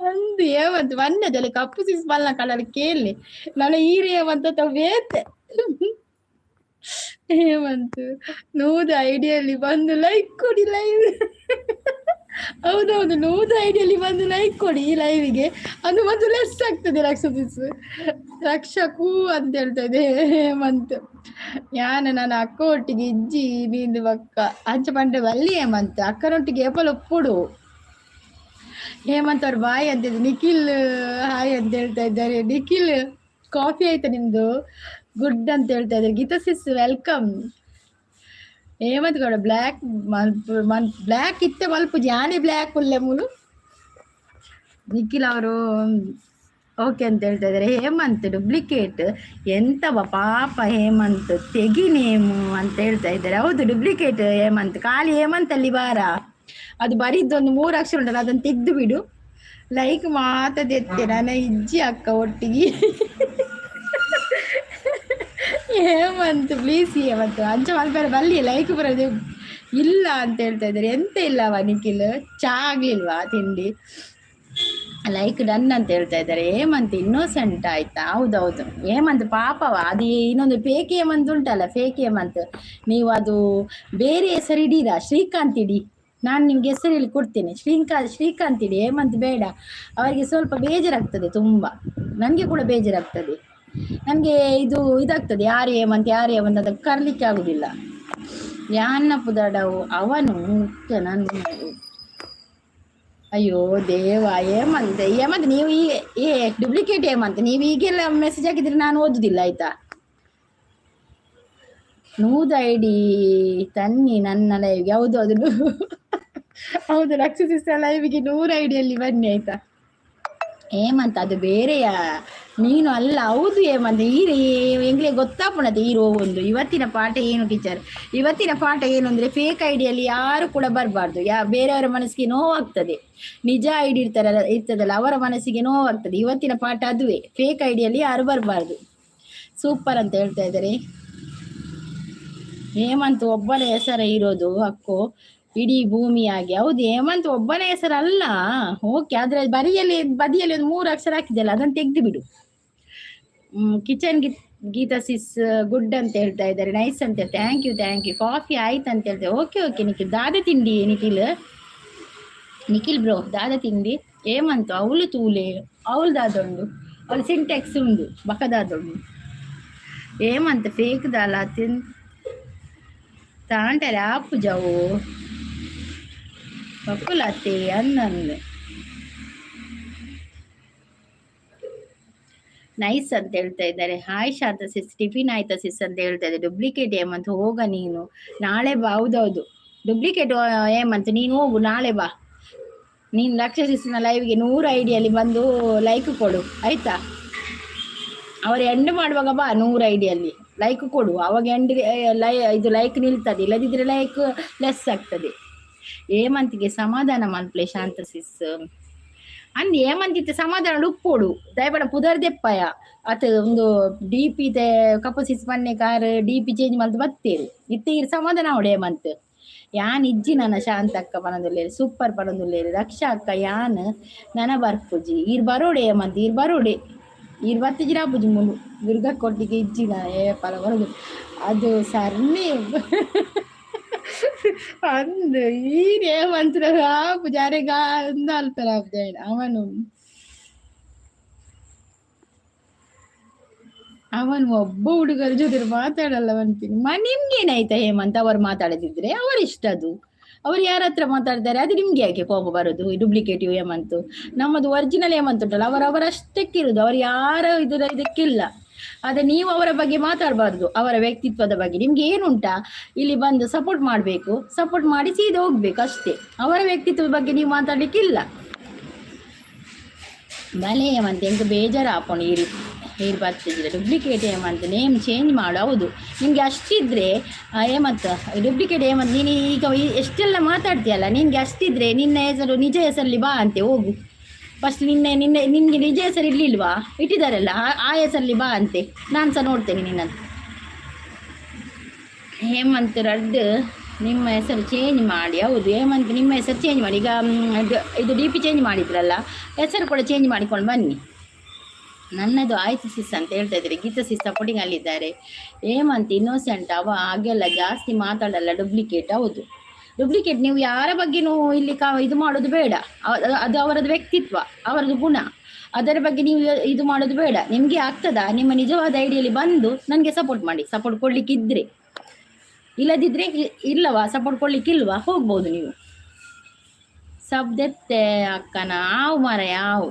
ಅಂದು. ಹೇಮಂತ್ ಬನ್ನೆ ಜೊಲೆ ಕಪ್ಪು ಸಿಸ್ ಬಲ್ಲ ಕಲರ್ ಕೇಳಿ ನನ್ನ ಈರ್ ಹೇಮಂತ ಬೇತೆ. ಹೇಮಂತ್ 100 ಐಡಿಯಲ್ಲಿ ಬಂದು ಲೈಕ್ ಕೊಡಿ ಲೈವ್. ಹೌದೌದು, 100 ಐಡಿಯಲ್ಲಿ ಬಂದು ಲೈಕ್ ಕೊಡಿ ಈ ಲೈವಿಗೆ. ಅದು ಒಂದು ಲೆಸ್ ಆಗ್ತದೆ. ರಕ್ಷ ರಕ್ಷಕೂ ಅಂತ ಹೇಳ್ತಾ ಇದೆ ಹೇಮಂತ್. ಯಾನ ನನ್ನ ಅಕ್ಕ ಒಟ್ಟಿಗೆ ಇಜ್ಜಿ ನೀಂದು ಬಕ್ಕ ಅಂಚ ಪಂಡೆ ಬಲ್ಲಿ ಹೇಮಂತ್. ಅಕ್ಕನೊಟ್ಟಿಗೆ ಏಪಲ್ ಒಪ್ಪುಡು. ಹೇಮಂತ್ ಅವ್ರು ಬಾಯ್ ಅಂತಿದ್ರು. ನಿಖಿಲ್ ಹಾಯ್ ಅಂತ ಹೇಳ್ತಾ ಇದ್ದಾರೆ. ನಿಖಿಲ್, ಕಾಫಿ ಆಯ್ತಾ ನಿಮ್ದು? ಗುಡ್ ಅಂತ ಹೇಳ್ತಾ ಇದ್ದಾರೆ. Geeta sis welcome. Hemant Gowda black ಮನ್ ಬ್ಲ್ಯಾಕ್ ಇತ್ತೆ ಮಲ್ಪುಜಿ ಯಾನೇ ಬ್ಲ್ಯಾಕ್ ಉಲ್ಲೆ ಮೂಲು. ನಿಖಿಲ್ ಅವರು ಓಕೆ ಅಂತ ಹೇಳ್ತಾ ಇದ್ದಾರೆ. ಹೇಮಂತ್ ಡೂಪ್ಲಿಕೇಟ್ ಎಂತವ ಪಾಪ ಹೇಮಂತ್, ತೆಗಿ ನೇಮು ಅಂತ ಹೇಳ್ತಾ ಇದ್ದಾರೆ. ಹೌದು, ಡೂಪ್ಲಿಕೇಟ್ ಹೇಮಂತ್. ಖಾಲಿ ಹೇಮಂತ್ ಅಲ್ಲಿ ಬಾರ. ಅದು ಬರಿದ್ದೊಂದು ಮೂರು ಅಕ್ಷರ ಉಂಟಲ್ಲ, ಅದನ್ನು ತೆಗ್ದು ಬಿಡು. ಲೈಕ್ ಮಾತದೆತ್ತೆ ನನ್ನ ಇಜ್ಜಿ ಅಕ್ಕ ಒಟ್ಟಿಗೆ. ಹೇಮಂತ್ ಪ್ಲೀಸ್ ಹೇಮಂತ್ ಅಂಚ ಮಲ್ಪೆರೆ ಬಲ್ಲಿ. ಲೈಕ್ ಬರೋದು ಇಲ್ಲ ಅಂತ ಹೇಳ್ತಾ ಇದ್ದಾರೆ. ಎಂತ ಇಲ್ಲವಾ ನಿಖಿಲ್? ಚಾ ಆಗ್ಲಿಲ್ವಾ ತಿಂಡಿ? ಲೈಕ್ ಡನ್ ಅಂತ ಹೇಳ್ತಾ ಇದ್ದಾರೆ. ಹೇಮಂತ್ ಇನ್ನೋಸೆಂಟ್ ಆಯ್ತಾ? ಹೌದೌದು, ಹೇಮಂತ್ ಪಾಪವ. ಅದು ಇನ್ನೊಂದು ಫೇಕ್ ಹೇಮಂತ್ ಉಂಟಲ್ಲ, ಫೇಕ್ ಹೇಮಂತ್. ನೀವು ಅದು ಬೇರೆ ಹೆಸರು ಇಡೀರಾ? ಶ್ರೀಕಾಂತ್ ಇಡಿ, ನಾನು ನಿಮ್ಗೆ ಹೆಸರು ಹೇಳಿ ಕೊಡ್ತೇನೆ. ಶ್ರೀಕಾಂತ್ ಇಡಿ, ಹೇಮಂತ್ ಬೇಡ. ಅವರಿಗೆ ಸ್ವಲ್ಪ ಬೇಜಾರಾಗ್ತದೆ ತುಂಬ, ನನಗೆ ಕೂಡ ಬೇಜಾರಾಗ್ತದೆ. ನನಗೆ ಇದು ಇದಾಗ್ತದೆ, ಯಾರು ಹೇಮಂತ್ ಯಾರು ಹೇಮಂತ್ ಅಂತ ಕರ್ಲಿಕ್ಕೆ ಆಗುದಿಲ್ಲ. ಯಾನ್ನ ಪುದಡವು ಅವನು ಮುಖ್ಯ ನನ್ನ. ಅಯ್ಯೋ ದೇವ, ಹೇಮಂತ್ ಹೇಮಂತ್, ನೀವು ಈ ಏ ಡೂಪ್ಲಿಕೇಟ್ ಹೇಮಂತ್, ನೀವು ಈಗೆಲ್ಲ ಮೆಸೇಜ್ ಹಾಕಿದ್ರೆ ನಾನು ಓದುದಿಲ್ಲ ಆಯ್ತಾ? ನೂದು ಐಡಿ ತನ್ನಿ ನನ್ನ ಲೈವ್ಗೆ. ಹೌದು, ಅದು ಹೌದು, ಲಕ್ಷ ಲೈವ್ಗೆ 100 ಐಡಿಯಲ್ಲಿ ಬನ್ನಿ ಆಯ್ತಾ? ಹೇಮಂತ್ ಅದು ಬೇರೆಯ, ನೀನು ಅಲ್ಲ. ಹೌದು ಹೇಮಂತ್, ಈ ಎಂಗ್ಲೆ ಗೊತ್ತಾಪುಣತೆ ಈ ಒಂದು. ಇವತ್ತಿನ ಪಾಠ ಏನು ಟೀಚರ್? ಇವತ್ತಿನ ಪಾಠ ಏನು ಅಂದರೆ, ಫೇಕ್ ಐಡಿಯಲ್ಲಿ ಯಾರು ಕೂಡ ಬರಬಾರ್ದು. ಬೇರೆಯವರ ಮನಸ್ಸಿಗೆ ನೋವಾಗ್ತದೆ. ನಿಜ ಐಡಿ ಇರ್ತಾರಲ್ಲ, ಇರ್ತದಲ್ಲ, ಅವರ ಮನಸ್ಸಿಗೆ ನೋವಾಗ್ತದೆ. ಇವತ್ತಿನ ಪಾಠ ಅದುವೇ, ಫೇಕ್ ಐಡಿಯಲ್ಲಿ ಯಾರು ಬರಬಾರ್ದು. ಸೂಪರ್ ಅಂತ ಹೇಳ್ತಾ ಇದ್ದಾರೆ. ಹೇಮಂತ್ ಒಬ್ಬನ ಹೆಸರ ಇರೋದು ಅಕ್ಕೋ ಇಡೀ ಭೂಮಿಯಾಗಿ. ಹೌದು, ಹೇಮಂತ್ ಒಬ್ಬನ ಹೆಸರಲ್ಲ. ಓಕೆ, ಆದ್ರೆ ಬರಿಯಲ್ಲಿ ಬದಿಯಲ್ಲಿ ಒಂದು ಮೂರು ಅಕ್ಷರ ಹಾಕಿದೆಯಲ್ಲ, ಅದನ್ನು ತೆಗೆದು ಬಿಡು. ಕಿಚನ್ ಗೀತಾ ಸಿಸ್ ಗುಡ್ ಅಂತ ಹೇಳ್ತಾ ಇದ್ದಾರೆ, ನೈಸ್ ಅಂತ. Thank you, thank you. Coffee ಆಯ್ತು ಅಂತ ಹೇಳ್ತಾರೆ. ಓಕೆ ಓಕೆ ನಿಖಿಲ್, ದಾದ ತಿಂಡಿ? ನಿಖಿಲ್, ನಿಖಿಲ್ ಬ್ರೋ, ದಾದ ತಿಂಡಿ? ಹೇಮಂತು ಅವಳು ತೂಲೆ, ಅವಳು ದಾದುಂಡು, ಅವಳು ಸಿಂಟೆಕ್ಸ್ ಉಂಡು ಬಕದಾದುಂಡು. ಹೇಮಂತ್ ಫೇಕ್ ದಾಲ ತಿನ್ ತಾಂಟರೆ ಆಪುಜವು ಬಕ್ಕುಲತ್ತೆ ಅನ್ನಂದು. ನೈಸ್ ಅಂತ ಹೇಳ್ತಾ ಇದ್ದಾರೆ. ಹಾಯ್ ಶಾಂತ ಸಿಸ್, ಟಿಫಿನ್ ಆಯ್ತಾ ಸಿಸ್ ಅಂತ ಹೇಳ್ತಾ ಇದ್ದಾರೆ. ಡೂಪ್ಲಿಕೇಟ್ ಹೇಮಂತ್ ಹೋಗ ನೀನು, ನಾಳೆ ಬಾ. ಹೌದೌದು, ಡೂಪ್ಲಿಕೇಟ್ ಹೇಮಂತ್ ನೀನು ಹೋಗು, ನಾಳೆ ಬಾ ನೀನು. ಲಕ್ಷ ಸಿಸ್ನ ಲೈವ್ಗೆ 100 ಐಡಿಯಲ್ಲಿ ಬಂದು ಲೈಕ್ ಕೊಡು ಆಯ್ತಾ? ಅವರು ಎಂಡ್ ಮಾಡುವಾಗ ಬಾ, 100 ಐಡಿಯಲ್ಲಿ ಲೈಕ್ ಕೊಡು. ಅವಾಗ ಎಂಡ್ ಲೈ ಇದು ಲೈಕ್ ನಿಲ್ತದೆ, ಇಲ್ಲದಿದ್ರೆ ಲೈಕ್ ಲೆಸ್ ಆಗ್ತದೆ. ಹೇಮಂತ್ಗೆ ಸಮಾಧಾನ ಮಲ್ಪಲೆ ಶಾಂತ ಸಿಸ್ ಅಂದ್. ಹೇಮಂತ್ ಸಮಾಧಾನ ಉಪ್ಪೋಡು ದಯಪಡ ಪುದರ್ ದೆಪ್ಪಯ ಅತ್ ಒಂದು ಡಿ ಪಿ ತೆ ಕಪ್ಪು ಸಿಸ್ ಪನ್ನೆ ಕಾರ್ ಡಿ ಪಿ ಚೇಂಜ್ ಮಲ್ತ್ ಬತ್ತೇರು ಇತ್ತೆ ಇರ್ ಸಮಾಧಾನ ಅವಡೆ ಹೇಮಂತ್. ಯಾನ್ ಇಜ್ಜಿ ನನ್ನ ಶಾಂತ ಅಕ್ಕ ಪನೊಂದುಲ್ಲೇರು, ಸೂಪರ್ ಪನೊಂದುಲ್ಲೇರು. ರಕ್ಷಾ ಅಕ್ಕ ಯಾನ್ ನನ ಬರ್ಪುಜಿ, ಈರ್ ಬರೋಡೆ ಹೇಮಂತ್, ಈರ್ ಬರೋಡೆ, ಈರ್ ಬತ್ತಿಜಿರ ಆಪುಜಿ ಮುಲು ದುರ್ಗಾ ಕೊಟ್ಟಿಗೆ ಇಜ್ಜಿ ಏ ಪಲ ಬರೋದು ಅದು ಸರ್ನಿ ಅಂದ್ ಈರ್ ಹೇಮಂತ್ ಆಪುಜಿ ಅರೆಗ ಅಂದ್ ಆಪುಜಿ ಅವನು ಅವನು ಒಬ್ಬ ಹುಡುಗರ ಜೊತೆ ಮಾತಾಡಲ್ಲ ಅಂತೀನಿ. ನಿಮ್ಗೇನಾಯ್ತಾ ಹೇಮಂತ್? ಅವರು ಮಾತಾಡದಿದ್ರೆ ಅವರ ಇಷ್ಟ ಅದು. ಅವರು ಯಾರ ಹತ್ರ ಮಾತಾಡ್ತಾರೆ ಅದು ನಿಮ್ಗೆ ಯಾಕೆ ಕೋಪ ಬರೋದು? ಡೂಪ್ಲಿಕೇಟ್ ಹೇಮಂತ್, ನಮ್ಮದು ಒರಿಜಿನಲ್ ಹೇಮಂತ್ ಉಂಟಲ್ಲ, ಅವರು ಅವರಷ್ಟಕ್ಕಿರುದು, ಅವರು ಯಾರ ಇದರ ಇದಕ್ಕಿಲ್ಲ. ಆದ್ರೆ ನೀವು ಅವರ ಬಗ್ಗೆ ಮಾತಾಡಬಾರ್ದು, ಅವರ ವ್ಯಕ್ತಿತ್ವದ ಬಗ್ಗೆ. ನಿಮ್ಗೆ ಏನುಂಟಾ, ಇಲ್ಲಿ ಬಂದು ಸಪೋರ್ಟ್ ಮಾಡಬೇಕು, ಸಪೋರ್ಟ್ ಮಾಡಿ ಸೀದಾ ಹೋಗ್ಬೇಕು ಅಷ್ಟೇ. ಅವರ ವ್ಯಕ್ತಿತ್ವದ ಬಗ್ಗೆ ನೀವು ಮಾತಾಡ್ಲಿಕ್ಕಿಲ್ಲ. ಬಲೆ ಹೇಮಂತ್ ಎಂಕ್ ಬೇಜಾರು ಆಪುಂಡು ಈರ್ ಈರ್ ಬತ್ತಿದ್ರೆ. ಡೂಪ್ಲಿಕೇಟ್ ಹೇಮಂತ್ ನೇಮ್ ಚೇಂಜ್ ಮಾಡು. ಹೌದು, ನಿಮಗೆ ಅಷ್ಟಿದ್ರೆ ಹೇಮಂತ್, ಡೂಪ್ಲಿಕೇಟ್ ಹೇಮಂತ್, ನೀನು ಈಗ ಎಷ್ಟೆಲ್ಲ ಮಾತಾಡ್ತೀಯಲ್ಲ, ನಿನಗೆ ಅಷ್ಟಿದ್ರೆ ನಿನ್ನ ಹೆಸರು ನಿಜ ಹೆಸರಲ್ಲಿ ಬಾ ಅಂತೆ ಹೋಗು. ಫಸ್ಟ್ ನಿನ್ನೆ ನಿನ್ನೆ ನಿನಗೆ ನಿಜ ಹೆಸರು ಇರಲಿಲ್ವಾ? ಇಟ್ಟಿದ್ದಾರಲ್ಲ, ಆ ಹೆಸರಲ್ಲಿ ಬಾ ಅಂತೆ, ನಾನು ಸಹ ನೋಡ್ತೇನೆ ನಿನ್ನನ್ನು. ಹೇಮಂತ್ ರಡ್ಡ್ ನಿಮ್ಮ ಹೆಸರು ಚೇಂಜ್ ಮಾಡಿ. ಹೌದು ಹೇಮಂತ್, ನಿಮ್ಮ ಹೆಸರು ಚೇಂಜ್ ಮಾಡಿ. ಈಗ ಇದು ಡಿ ಪಿ ಚೇಂಜ್ ಮಾಡಿದ್ರಲ್ಲ, ಹೆಸರು ಕೂಡ ಚೇಂಜ್ ಮಾಡಿಕೊಂಡು ಬನ್ನಿ. ನನ್ನದು ಆಯ್ತು ಸಿಸ್ ಅಂತ ಹೇಳ್ತಾ ಇದ್ದಾರೆ. ಗೀತಾ ಸಿಸ್ ಸಪೋರ್ಟಿಂಗ್ ಅಲ್ಲಿದ್ದಾರೆ. ಹೇಮಂತ್ ಇನ್ನೋಸೆಂಟ್ ಅವ, ಹಾಗೆಲ್ಲ ಜಾಸ್ತಿ ಮಾತಾಡಲ್ಲ ಡೂಪ್ಲಿಕೇಟ್. ಹೌದು ಡೂಪ್ಲಿಕೇಟ್, ನೀವು ಯಾರ ಬಗ್ಗೆನೂ ಇಲ್ಲಿ ಇದು ಮಾಡೋದು ಬೇಡ. ಅದು ಅವರದ್ದು ವ್ಯಕ್ತಿತ್ವ, ಅವರದ್ದು ಗುಣ, ಅದರ ಬಗ್ಗೆ ನೀವು ಇದು ಮಾಡೋದು ಬೇಡ. ನಿಮಗೆ ಆಗ್ತದಾ? ನಿಮ್ಮ ನಿಜವಾದ ಐಡಿಯಲ್ಲಿ ಬಂದು ನನಗೆ ಸಪೋರ್ಟ್ ಮಾಡಿ, ಸಪೋರ್ಟ್ ಕೊಡ್ಲಿಕ್ಕಿದ್ರೆ. ಇಲ್ಲದಿದ್ರೆ ಇಲ್ಲವಾ, ಸಪೋರ್ಟ್ ಕೊಡ್ಲಿಕ್ಕಿಲ್ವಾ, ಹೋಗ್ಬೋದು ನೀವು. ಸಬ್ದೆತ್ತೆ ಅಕ್ಕನ ಆವು ಮರ ಯಾವು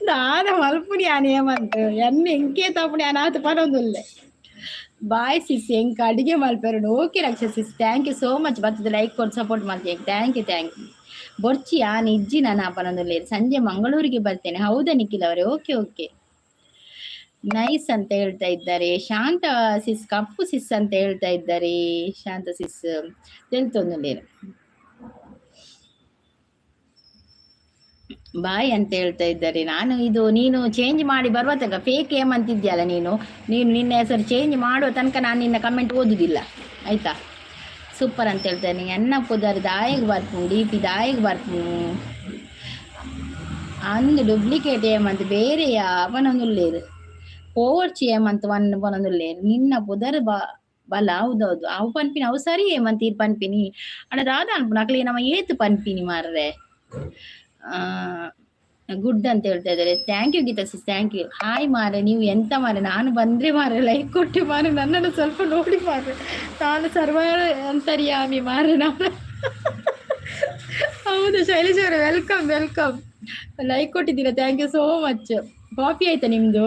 ದಾದ ಮಲ್ಪುನಿ ಯಾನ್ ಹೇಮಂತ್ ಎನ್ನ ಎಂಕೆ ತಪ್ಪುನಿ ಯಾನ್ ಆತು ಪನೊಂದುಲ್ಲೆ. ಬಾಯ್ ಸಿಸ್, ಎಂಕ್ ಅಡಿಗೆ ಮಲ್ಪೆರುಂಡು. Okay Raksha sis, thank you so much. ಬತ್ತದ ಲೈಕ್ ಕೊಟ್ಟು ಸಪೋರ್ಟ್ ಮಾಡ್ತೀನಿ, thank you thank you. ಬೊರ್ಚಿ ಯಾನ್ ಇಜ್ಜಿ ನಾನು ಪನೊಂದುಲ್ಲೇರು, ಸಂಜೆ ಮಂಗಳೂರಿಗೆ ಬರ್ತೇನೆ. ಹೌದಾ ನಿಖಿಲ್ ಅವರೇ? ಓಕೆ ಓಕೆ, ನೈಸ್ ಅಂತ ಹೇಳ್ತಾ ಇದ್ದಾರೆ. ಶಾಂತ ಸಿಸ್, ಕಪ್ಪು ಸಿಸ್ ಅಂತ ಹೇಳ್ತಾ ಇದ್ದಾರೆ. ಶಾಂತ ಸಿಸ್ ತೆಲ್ತೊಂದುಲ್ಲೇರು. ಬಾಯ್ ಅಂತ ಹೇಳ್ತಾ ಇದ್ದಾರೆ. ನಾನು ಇದು ನೀನು ಚೇಂಜ್ ಮಾಡಿ ಬರುವ ತನಕ, ಫೇಕ್ ಹೇಮಂತಿದ್ಯಲ್ಲ ನೀನು, ನೀನು ನಿನ್ನ ಹೆಸರು ಚೇಂಜ್ ಮಾಡುವ ತನಕ ನಾನು ನಿನ್ನ ಕಮೆಂಟ್ ಓದುದಿಲ್ಲ ಆಯ್ತಾ? ಸೂಪರ್ ಅಂತ ಹೇಳ್ತಾನೆ. ಎನ್ನ ಪುದರ್ ದಾಯೆಗ್ ಬರ್ಪುಂಡು, ಡಿ ಪಿ ದಾಯೆಗ್ ಬರ್ಪುಂಡು ಅಂದ್ ಡೂಪ್ಲಿಕೇಟ್ ಏಮಂತ ಬೇರೆಯ ಪನೊಂದುಲ್ಲೆರ್. ಪೋವೊರ್ಚಿ ಏಮಂತ ವನ್ ಪನೊಂದುಲ್ಲೆರ್. ನಿನ್ನ ಪುದರ್ ಬಲ. ಹೌದೌದು, ಅವು ಪನ್ಪಿನಿ ಅವು ಸರಿ ಏಮಂತ ಈರ್ ಪನ್ಪಿನಿ. ಆಂಡ ದಾದ ಅನ್ಪುಂಡು ಅಕ್ಲೆಗ್ ನಮ ಏತ್ ಪನ್ಪಿನಿ ಮಾರ್ರೆ. ಗುಡ್ ಅಂತ ಹೇಳ್ತಾ ಇದ್ದಾರೆ. Thank you Geetha sis, thank you. Hi ಮಾರೆ, ನೀವು ಎಂತ ಮಾರೆ, ನಾನು ಬಂದ್ರೆ ಮಾರೆ ಲೈಕ್ ಕೊಟ್ಟು ಮಾರೆ, ನನ್ನನ್ನು ಸ್ವಲ್ಪ ನೋಡಿ ಮಾರೆ, ನಾನು ಸರ್ವ ಅಂತರ್ಯಾಮಿ ಮಾರೆ ನಾನು. ಹೌದು ಶೈಲೇಶ್ ಅವರೇ, welcome welcome. Like ಕೊಟ್ಟಿದ್ದೀರಾ, thank you so much. Coffee ಆಯ್ತಾ ನಿಮ್ಮದು?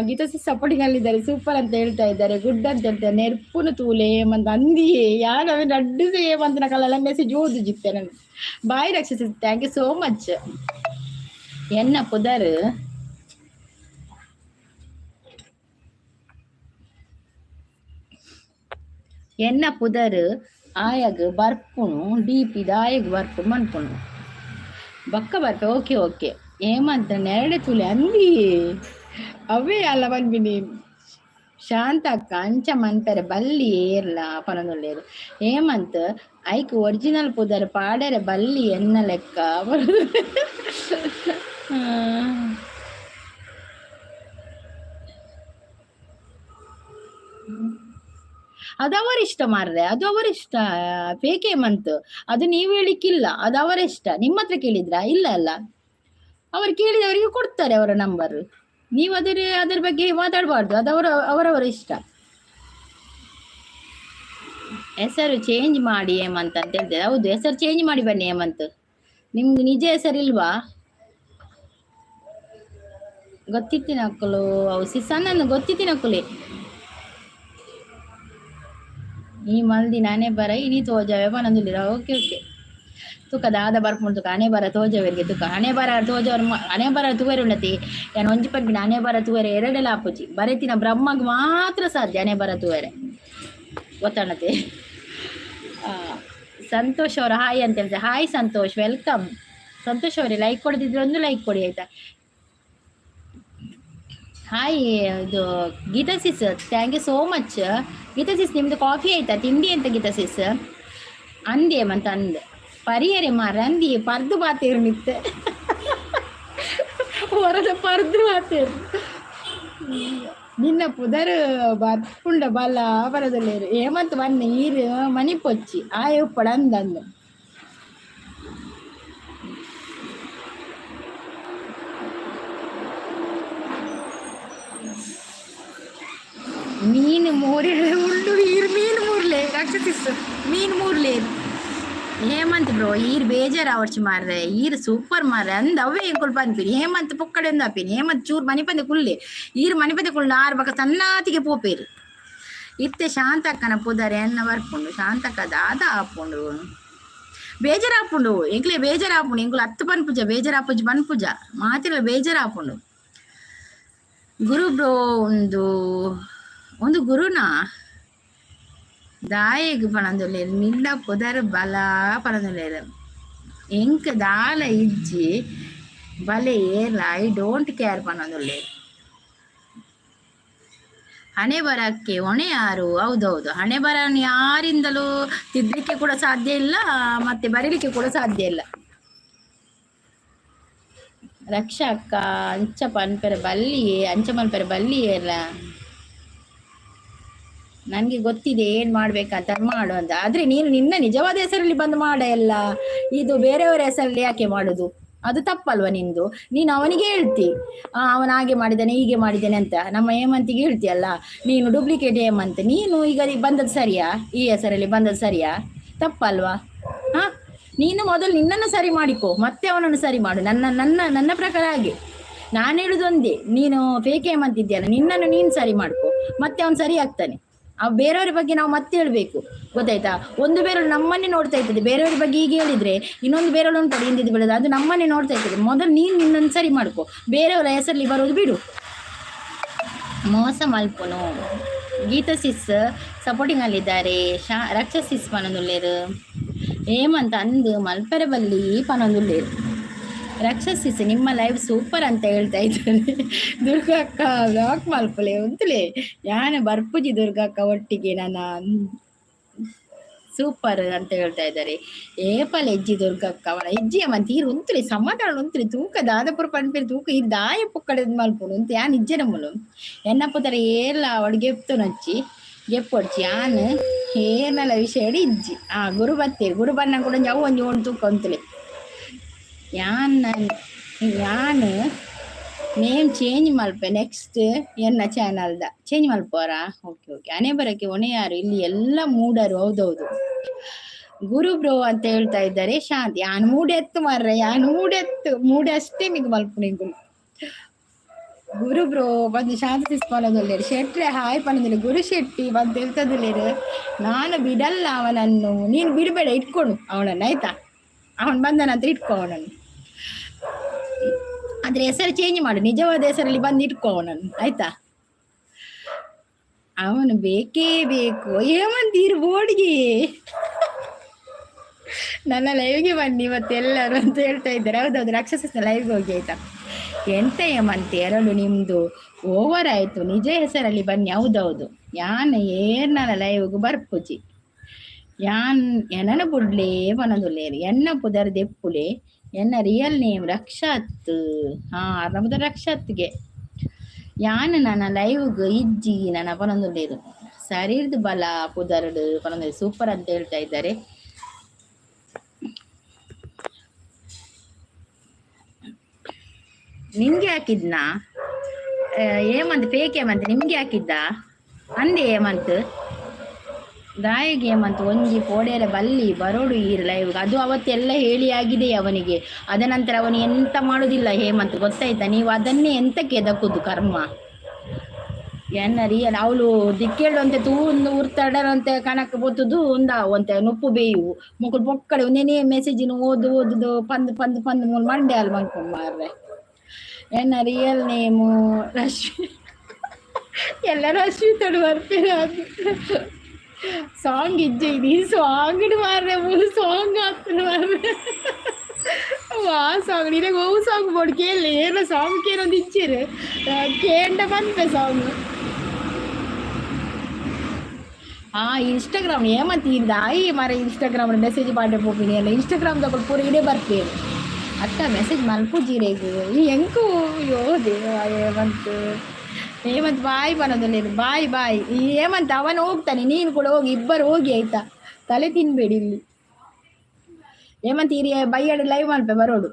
ಗೀತಾ ಸಿಸ್ ಸಪೋರ್ಟಿಂಗ್ ಅಲ್ಲಿದ್ದಾರೆ, ಸೂಪರ್ ಅಂತ ಹೇಳ್ತಾ ಇದ್ದಾರೆ, ಗುಡ್ ಅಂತ ಹೇಳ್ತಾರೆ. ನೆರ್ಪುನು ತೂಲೆ ಮಂತ ಅಂದಿಯೇ ಯಾರು ಅವೆ ನಡ್ಡು ಏಮಂತ ನಕಲೆಲ್ಲ ಮೆಸೇಜ್ ಓದು ಜಿತ್ತೆ ನಾನು. Bye Raksha sis, thank you so much. ಎನ್ನ ಪುದರ್ ಎನ್ನ ಪುದರ್ ಆಯಗ್ ಬರ್ಪುನು, ಡಿ ಪಿ ದಾಯಗ್ ಬರ್ಪುನು ಮನ್ಪುನು ಬಕ್ಕ ಬರ್ಪೆ. ಓಕೆ ಓಕೆ ಏಮಂತ ನೆರಡೆ ತೂಲೆ ಅಂದಿ ಅವೇ ಅಲ್ಲ ಪನ್ಪಿನಿ. ಶಾಂತಕ್ಕ ಅಂಚ ಮನ್ಪೆರೆ ಬಲ್ಲಿ ಏರ್ಲ ಪನೊಂದುಲ್ಲೆರ್. ಹೇಮಂತ್ ಐಕ್ ಒರಿಜಿನಲ್ ಪುದರ್ ಪಾಡೆರೆ ಬಲ್ಲಿ ಎನ್ನ ಲೆಕ್ಕ. ಅದು ಅವರ ಇಷ್ಟ ಮಾರ್ರೆ, ಅದು ಅವರ ಇಷ್ಟ. ಫೇಕ್ ಹೇಮಂತ್ ಅದು ನೀವು ಹೇಳಿಕ್ಕಿಲ್ಲ, ಅದು ಅವರ ಇಷ್ಟ. ನಿಮ್ಮ ಹತ್ರ ಕೇಳಿದ್ರಾ? ಇಲ್ಲ ಅಲ್ಲ, ಅವರು ಕೇಳಿದವರಿಗೆ ಕೊಡ್ತಾರೆ ಅವರ ನಂಬರ್. ನೀವು ಅದರ ಅದರ ಬಗ್ಗೆ ಮಾತಾಡಬಾರ್ದು, ಅದು ಅವರ ಅವರವರ ಇಷ್ಟ. ಹೆಸರು ಚೇಂಜ್ ಮಾಡಿ ಹೇಮಂತ್ ಅಂತ ಹೇಳ್ತಾರೆ. ಹೌದು, ಹೆಸರು ಚೇಂಜ್ ಮಾಡಿ ಬನ್ನಿ ಹೇಮಂತ್. ನಿಮ್ಗೆ ನಿಜ ಹೆಸರಿಲ್ವಾ? ಗೊತ್ತಿತ್ತಿನಕ್ಕಲು ಅವು ಸಿಸನ್ನ ಗೊತ್ತಿತ್ತಿನಕ್ಕುಲೆ. ಈ ಮಲ್ದಿ ನಾನೇ ಬರ ಇನಿ ತೋಜಾವೆ ಪನೊಂದುಲ್ಲೆರ್. ಓಕೆ ಓಕೆ ತುಕ ದಾದ ಬರ್ಪುಂಡು ತುಕ ಹಣೆ ಬರ ತೋಜವೆರ್ಗೆ ತುಕ ಹಣೆ ಬರ ತೋಜವರ್ ಹಣೆ ಬರ ತೂವೆರೆ ಉಂಡತಿ. ಯಾನ್ ಒಂಜಿ ಪನ್ಪಿನ ಹಣೆ ಬರ ತೂವೆರೆ ಎರಡೆಲ ಆಪುಜಿ. ಬರೆತಿನ ಬ್ರಹ್ಮಗ್ ಮಾತ್ರ ಸಾಧ್ಯ ಹಣೆ ಬರ ತೂವೆರೆ, ಗೊತ್ತಣ್ಣತೆ. ಸಂತೋಷ್ ಅವರು ಹಾಯ್ ಅಂತ ಹೇಳ್ತಾರೆ. Hi Santosh, welcome. Santosh ಅವರೇ ಲೈಕ್ ಕೊಡದಿದ್ರೆ ಒಂದು ಲೈಕ್ ಕೊಡಿ ಆಯ್ತಾ. ಹಾಯ್ ಇದು Geetha sis, thank you so much. Geetha sis ನಿಮ್ಮದು ಕಾಫಿ ಆಯ್ತಾ? ತಿಂಡಿ ಅಂತ ಗೀತಾ ಸಿಸ್? ಅಂದೆ ಮಂತ ಅಂದ್ ಪರಿಯರೆ ಮಾರ ಅಂದಿ ಪರ್ದು ಬಾತೇರು ನಿತ್ತೆ ಹೊರದ ಪರ್ದು ಬಾತೇರು. ನಿನ್ನ ಪುದರ್ ಬರ್ಪುಂಡ ಬಲ ಬರದಲ್ಲೇರು. ಹೇಮಂತ್ ಬನ್ನಿ ಈರು ಮನಿಪೊಚ್ಚಿ ಆಯೆ ಉಪ್ಪಡ ಅಂದಂದು. ಮೀನು ಮೋರೆ ಉಂಡು ಈರು ಮೀನು ಮೂರ್ಲೆ ರಕ್ಷಸಿಸ್ ಮೀನು ಮೂರ್ಲೆ. ಹೇಮಂತ್ ಬ್ರೋ ಈರ್ ಬೇಜಾರಾವಡ್ಚಿ ಮಾರ್ರೆ, ಈರ್ ಸೂಪರ್ ಮಾರ್ರೆ ಅಂದ್ ಅವೇ ಎಂಕುಲು ಪನ್ಪಿನಿ. ಹೇಮಂತ್ ಪೊಕ್ಕಡೆ ಒಂದ್ ಆಪಿನಿ. ಹೇಮಂತ್ ಚೂರು ಮನಿಪಂದೆ ಕುಲ್ಲೆ, ಈರ್ ಮನಿಪಂದೆ ಕುಲ್ಲು ಆರ್ ಬಕ ಸನ್ನಾತಿಗೆ ಪೋಪೇರು. ಇತ್ತೆ ಶಾಂತಕ್ಕನ ಪುದರ್ ಎನ್ನ ಬರ್ಪುಂಡು. ಶಾಂತಕ್ಕ ದಾದ ಆಪುಂಡು, ಬೇಜಾರಾಪುಂಡು ಎಂಕ್ಲೆ ಬೇಜಾರಾಪುಂಡು. ಎಂಕುಲು ಅತ್ತು ಪನ್ಪುಜ, ಬೇಜಾರಾಪುಜಿ ಪನ್ಪುಜ ಮಾತಿರ ಬೇಜಾರಾಪುಂಡು. ಗುರು ಬ್ರೋ ಒಂದು ಒಂದು ಗುರುನಾ ದಾಯೆಗ್ ಪನೊಂದುಲ್ಲೆರ್ ನಿನ್ನ ಪುದರ್ ಬಲ ಪನೊಂದುಲ್ಲೆರ್. ಎಂಕ್ ದಾಲ ಇಜ್ಜಿ ಬಲೆ ಏರ್ಲ I don't care ಪನೊಂದುಲ್ಲೆರ್. ಹಣೆ ಬರಕ್ಕೆ ಹೊಣೆ ಯಾರು? ಹೌದೌದು, ಹಣೆ ಬರನ್ನು ಯಾರಿಂದಲೂ ತಿದ್ದಲಿಕ್ಕೆ ಕೂಡ ಸಾಧ್ಯ ಇಲ್ಲ, ಮತ್ತೆ ಬರೀಲಿಕ್ಕೆ ಕೂಡ ಸಾಧ್ಯ ಇಲ್ಲ. ರಕ್ಷಾ ಅಕ್ಕ ಅಂಚ ಪನ್ಪೆರೆ ಬಲ್ಲಿಯೇ, ಅಂಚ ಮನ್ಪೆರೆ ಬಲ್ಲಿಯೇರ್ಲ. ನನಗೆ ಗೊತ್ತಿದೆ ಏನು ಮಾಡ್ಬೇಕಂತ ಮಾಡು ಅಂತ. ಆದ್ರೆ ನೀನು ನಿನ್ನ ನಿಜವಾದ ಹೆಸರಲ್ಲಿ ಬಂದು ಮಾಡ ಎಲ್ಲ, ಇದು ಬೇರೆಯವರ ಹೆಸರಲ್ಲಿ ಯಾಕೆ ಮಾಡುದು? ಅದು ತಪ್ಪಲ್ವಾ ನಿಂದು? ನೀನು ಅವನಿಗೆ ಹೇಳ್ತಿ, ಅವನ ಹಾಗೆ ಮಾಡಿದ್ದಾನೆ ಹೀಗೆ ಮಾಡಿದ್ದಾನೆ ಅಂತ. ನಮ್ಮ ಹೇಮಂತಿಗೆ ಹೇಳ್ತೀಯಲ್ಲ ನೀನು ಡೂಪ್ಲಿಕೇಟ್ ಹೇಮಂತ್. ನೀನು ಈಗ ಬಂದದ್ದು ಸರಿಯಾ? ಈ ಹೆಸರಲ್ಲಿ ಬಂದದ್ದು ಸರಿಯಾ? ತಪ್ಪಲ್ವಾ? ಹಾ, ನೀನು ಮೊದಲು ನಿನ್ನನ್ನು ಸರಿ ಮಾಡಿಕೋ, ಮತ್ತೆ ಅವನನ್ನು ಸರಿ ಮಾಡು. ನನ್ನ ನನ್ನ ನನ್ನ ಪ್ರಕಾರ ಹಾಗೆ. ನಾನು ಹೇಳುದೊಂದೇ, ನೀನು ಫೇಕ್ ಹೇಮಂತ್ ಇದೆಯಲ್ಲ, ನಿನ್ನನ್ನು ನೀನು ಸರಿ ಮಾಡ್ಕೋ, ಮತ್ತೆ ಅವನು ಸರಿ ಆಗ್ತಾನೆ. ಆ ಬೇರೆಯವ್ರ ಬಗ್ಗೆ ನಾವು ಮತ್ತೆ ಹೇಳ್ಬೇಕು, ಗೊತ್ತಾಯ್ತಾ? ಒಂದು ಬೇರಳು ನಮ್ಮನ್ನೇ ನೋಡ್ತಾ ಇರ್ತದೆ. ಬೇರೆಯವ್ರ ಬಗ್ಗೆ ಈಗ ಹೇಳಿದ್ರೆ ಇನ್ನೊಂದು ಬೇರಳು ಉಂಟಲ್ಲ ಹಿಂದಿದ್ದು ಬೆಳೆದು, ಅದು ನಮ್ಮನ್ನೇ ನೋಡ್ತಾ ಇರ್ತದೆ. ಮೊದಲು ನೀನು ನಿನ್ನನ್ನು ಸರಿ ಮಾಡ್ಕೋ, ಬೇರೆಯವರ ಹೆಸರಲ್ಲಿ ಬರೋದು ಬಿಡು. ಮೋಸ ಮಲ್ಪುನು. ಗೀತಾ ಸಿಸ್ ಸಪೋರ್ಟಿಂಗ್ ಅಲ್ಲಿದ್ದಾರೆ. ಶಾ ರಕ್ಷಾ ಸಿಸ್ ಪನೊಂದುಲ್ಲೆರ್. ಹೇಮಂತ್ ಅಂದ್ ಮಲ್ಪೆರೆ ಬಲ್ಲಿ ಪನೊಂದುಲ್ಲೆರ್. ರಕ್ಷಾ ಸಿಸ್ ನಿಮ್ಮ ಲೈಫ್ ಸೂಪರ್ ಅಂತ ಹೇಳ್ತಾ ಇದ್ದಾರೆ. ದುರ್ಗಾ ಅಕ್ಕ ಬ್ಲಾಕ್ ಮಲ್ಪಲೆ ಉಂತುಲೆ, ಯಾನ್ ಬರ್ಪುಜಿ ದುರ್ಗಾ ಅಕ್ಕ ಒಟ್ಟಿಗೆ. ನನ್ನ ಸೂಪರ್ ಅಂತ ಹೇಳ್ತಾ ಇದ್ದಾರೆ. ಏಪಲ್ ಹೆಜ್ಜಿ ದುರ್ಗಕ್ಕ ಅವಳ ಹೆಜ್ಜಿ ಮಂತಿ ಈರು ಉಂತುಲಿ ಸಮಾಧಾನ ಉಂತುಲಿ ತೂಕ ದಾದಪುರ ಪನ್ಪೇರು ತೂಕ ಈ ದಾಯ ಪೊಕ್ಕಡೆ ಮಲ್ಪುನು ಉಂತು ಯಾನ್ ಇಜ್ಜೆ ನಮ್ಮಲು ಎನ್ನಪ್ಪುತರ ಏರ್ಲ ಅವಳು ಗೆಪ್ತು ನಚ್ಚಿ ಗೆಪ್ಪೊಡ್ಚಿ ಯಾನ್ ಏರ್ನಲ ವಿಷಯ ಇಜ್ಜಿ. ಆ ಗುರು ಬತ್ತೇರು ಗುರು ಬನ್ನ ಕೂಡ ಅವು ಒಂಜಿ ಒಂದು ತೂಕ ಉಂತುಲಿ. ಯಾನ್ ಯಾನ್ ನೇಮ್ ಚೇಂಜ್ ಮಲ್ಪೆ ನೆಕ್ಸ್ಟ್ ಎನ್ನ ಚಾನಲ್ದ ಚೇಂಜ್ ಮಲ್ಪೋರಾ? ಓಕೆ ಓಕೆ, ಅನೆ ಬರಕ್ಕೆ ಒಣೆ ಯಾರು ಇಲ್ಲಿ ಎಲ್ಲ ಮೂಡರು. ಹೌದೌದು ಗುರು ಬ್ರೋ ಅಂತ ಹೇಳ್ತಾ ಇದ್ದಾರೆ ಶಾಂತಿ. ಯಾನ್ ಮೂಡೆತ್ತು ಮಾರ್ರೆ, ಯಾನ್ ಮೂಡೆತ್ತು ಮೂಡೆ ಅಷ್ಟೇ ನಿಗ್ ಮಲ್ಪು. ಗುರು ಬ್ರೋ ಬಂದು ಶಾಂತಿ ಪನೊಂದುಲ್ಲೇರು. ಶೆಟ್ರೆ ಹಾಯ್ ಪನೊಂದಿಲ್ಲ. ಗುರು ಶೆಟ್ಟಿ ಬಂದು ಹೇಳ್ತದಿಲ್ಲೇರು. ನಾನು ಬಿಡಲ್ಲ ಅವನನ್ನು, ನೀನು ಬಿಡಬೇಡ, ಇಟ್ಕೊಡು ಅವನನ್ನು ಆಯ್ತಾ? ಅವನು ಬಂದ ನಂತರ ಇಟ್ಕೊ ಅವನನ್ನು. ಆದ್ರೆ ಹೆಸರು ಚೇಂಜ್ ಮಾಡು, ನಿಜವಾದ ಹೆಸರಲ್ಲಿ ಬಂದು ಇಟ್ಕೋ ಅವನನ್ನು ಆಯ್ತಾ? ಅವನು ಬೇಕೇ ಬೇಕು. ಹೇಮಂತ್ ಬೋರ್ಡ್ಗೆ ನನ್ನ ಲೈವ್ಗೆ ಬನ್ನಿ ಮತ್ತೆ ಎಲ್ಲರೂ ಅಂತ ಹೇಳ್ತಾ ಇದ್ದಾರೆ. ಹೌದೌದು, ರಾಕ್ಷಸ ಲೈವ್ಗೆ ಹೋಗಿ ಆಯ್ತಾ? ಎಂತ ಹೇಮಂತ್, ಎರಡು ನಿಮ್ದು ಓವರ್ ಆಯ್ತು, ನಿಜ ಹೆಸರಲ್ಲಿ ಬನ್ನಿ. ಹೌದೌದು, ಯಾನ್ ಏರ್ನಲ ಲೈವ್ಗೆ ಬರ್ಪುಜಿ. ಯಾನ್ ಎನನ ಬುಡ್ಲೆ ಪನೊಂದುಲ್ಲೇರು ಎನ್ನ ಪುದರ್ ದೆಪ್ಪುಲೆ. ಎನ್ನ ರಿಯಲ್ ನೇಮ್ ರಕ್ಷಾತ್. ಹಾ, ಅರ್ನ ರಕ್ಷಾತ್ಗೆ. ಯಾನ್ ನನ್ನ ಲೈವ್ಗ್ ಇಜ್ಜಿ ನನ್ನ ಪನೊಂದುಲ್ಲೇರು. ಸರೀರ್ದು ಬಲ ಪುದರ್ಡ್ ಪನೊಂದು ಸೂಪರ್ ಅಂತ ಹೇಳ್ತಾ ಇದ್ದಾರೆ. ನಿಮ್ಗೆ ಹಾಕಿದ್ನಾ ಹೇಮಂತ್? ಫೇಕ್ ಹೇಮಂತ್ ನಿಮ್ಗೆ ಹಾಕಿದ್ದ ಅಂದೆ ಹೇಮಂತ್ ದಾಯಿಗೆ. ಹೇಮಂತ್ ಒಂಜಿ ಪೋಡೆರೆ ಬಲ್ಲಿ ಬರೋಡು ಈ ಲೈವ್. ಅದು ಅವತ್ತೆಲ್ಲ ಹೇಳಿ ಆಗಿದೆ ಅವನಿಗೆ. ಅದ ನಂತರ ಅವನು ಎಂತ ಮಾಡುದಿಲ್ಲ ಹೇಮಂತ್, ಗೊತ್ತಾಯ್ತಾ? ನೀವು ಅದನ್ನೇ ಎಂತಕ್ಕೆ ಎದಕ್ಕುದು ಕರ್ಮ. ಎನ್ನ ರಿಯಲ್ ಅವಳು ದಿಕ್ಕೇಳುವಂತೆ ತೂ ಒಂದು ಉರ್ತಡರಂತೆ ಕಣಕ್ ಪೊತ್ತುದು ಒಂದಾವಂತೆ ನುಪ್ಪು ಬೇಯು ಮುಕುಲ್ ಪೊಕ್ಕಡೆ ಒಂದೇನೇ ಮೆಸೇಜಿನ ಓದು ಓದುದು ಪಂದ್ ಪಂದ್ ಪಂದ್ ಮೂಲು ಮಂಡೆ ಅಲ್ ಮನ್ಕೊಂಡ್ ಮಾರ್ರೆ. ಎನ್ನ ರಿಯಲ್ ನೇಮು ರಶ್ಮಿ. ಎಲ್ಲರೂ ಅಶ್ವಿತಡು ಬರ್ತೀರ. ಸಾಂಗ್ ಇಜ್ಜೆ ಇದು ಸಾಂಗ್ ಮಾರ್ರೆ, ಮೂಲು ಸಾಂಗ್ ಆಗ್ತದೆ ಮಾರ್ರೆ. ವಾ ಸಾಂಗ್ ನಿನಗೆ ಓ ಸಾಂಗ್ ಬೋಡು ಕೇಳಿ ಏನೋ ಸಾಂಗ್ ಕೇಳೊಂದು ಇಚ್ಚಿರು ಕೇಂಡ ಬಂತೆ ಸಾಂಗ್. ಹಾ, ಇನ್ಸ್ಟಾಗ್ರಾಮ್ ಏಮಂತ ದಾಯಿ ಮಾರ ಇನ್ಸ್ಟಾಗ್ರಾಮ್ ಮೆಸೇಜ್ ಪಾಡ್ಡೆ ಪೋಪಿನಿ ಅಲ್ಲ. ಇನ್ಸ್ಟಾಗ್ರಾಮ್ ತಗೊಳ್ ಪೂರ ಇಡೇ ಬರ್ಪೇರು ಅತ್ತ ಮೆಸೇಜ್ ಮಲ್ಪುಜೀರೆಗು ಈ ಎಂಕು. ಅಯ್ಯೋ ದೇವ, ಹೇಮಂತ್ ಹೇಮಂತ್ ಬಾಯ್ ಪನೊಂದುಲ್ಲೇರು. Bye bye. ಈ ಹೇಮಂತ್ ಅವನು ಹೋಗ್ತಾನೆ, ನೀನು ಕೂಡ ಹೋಗಿ, ಇಬ್ಬರು ಹೋಗಿ ಆಯ್ತಾ? ತಲೆ ತಿನ್ಬೇಡಿ ಇಲ್ಲಿ. ಹೇಮಂತ್ ಇರಿಯ ಬೈಯಡ್ ಲೈವ್ ಮಲ್ಪೆ ಬರೋಡು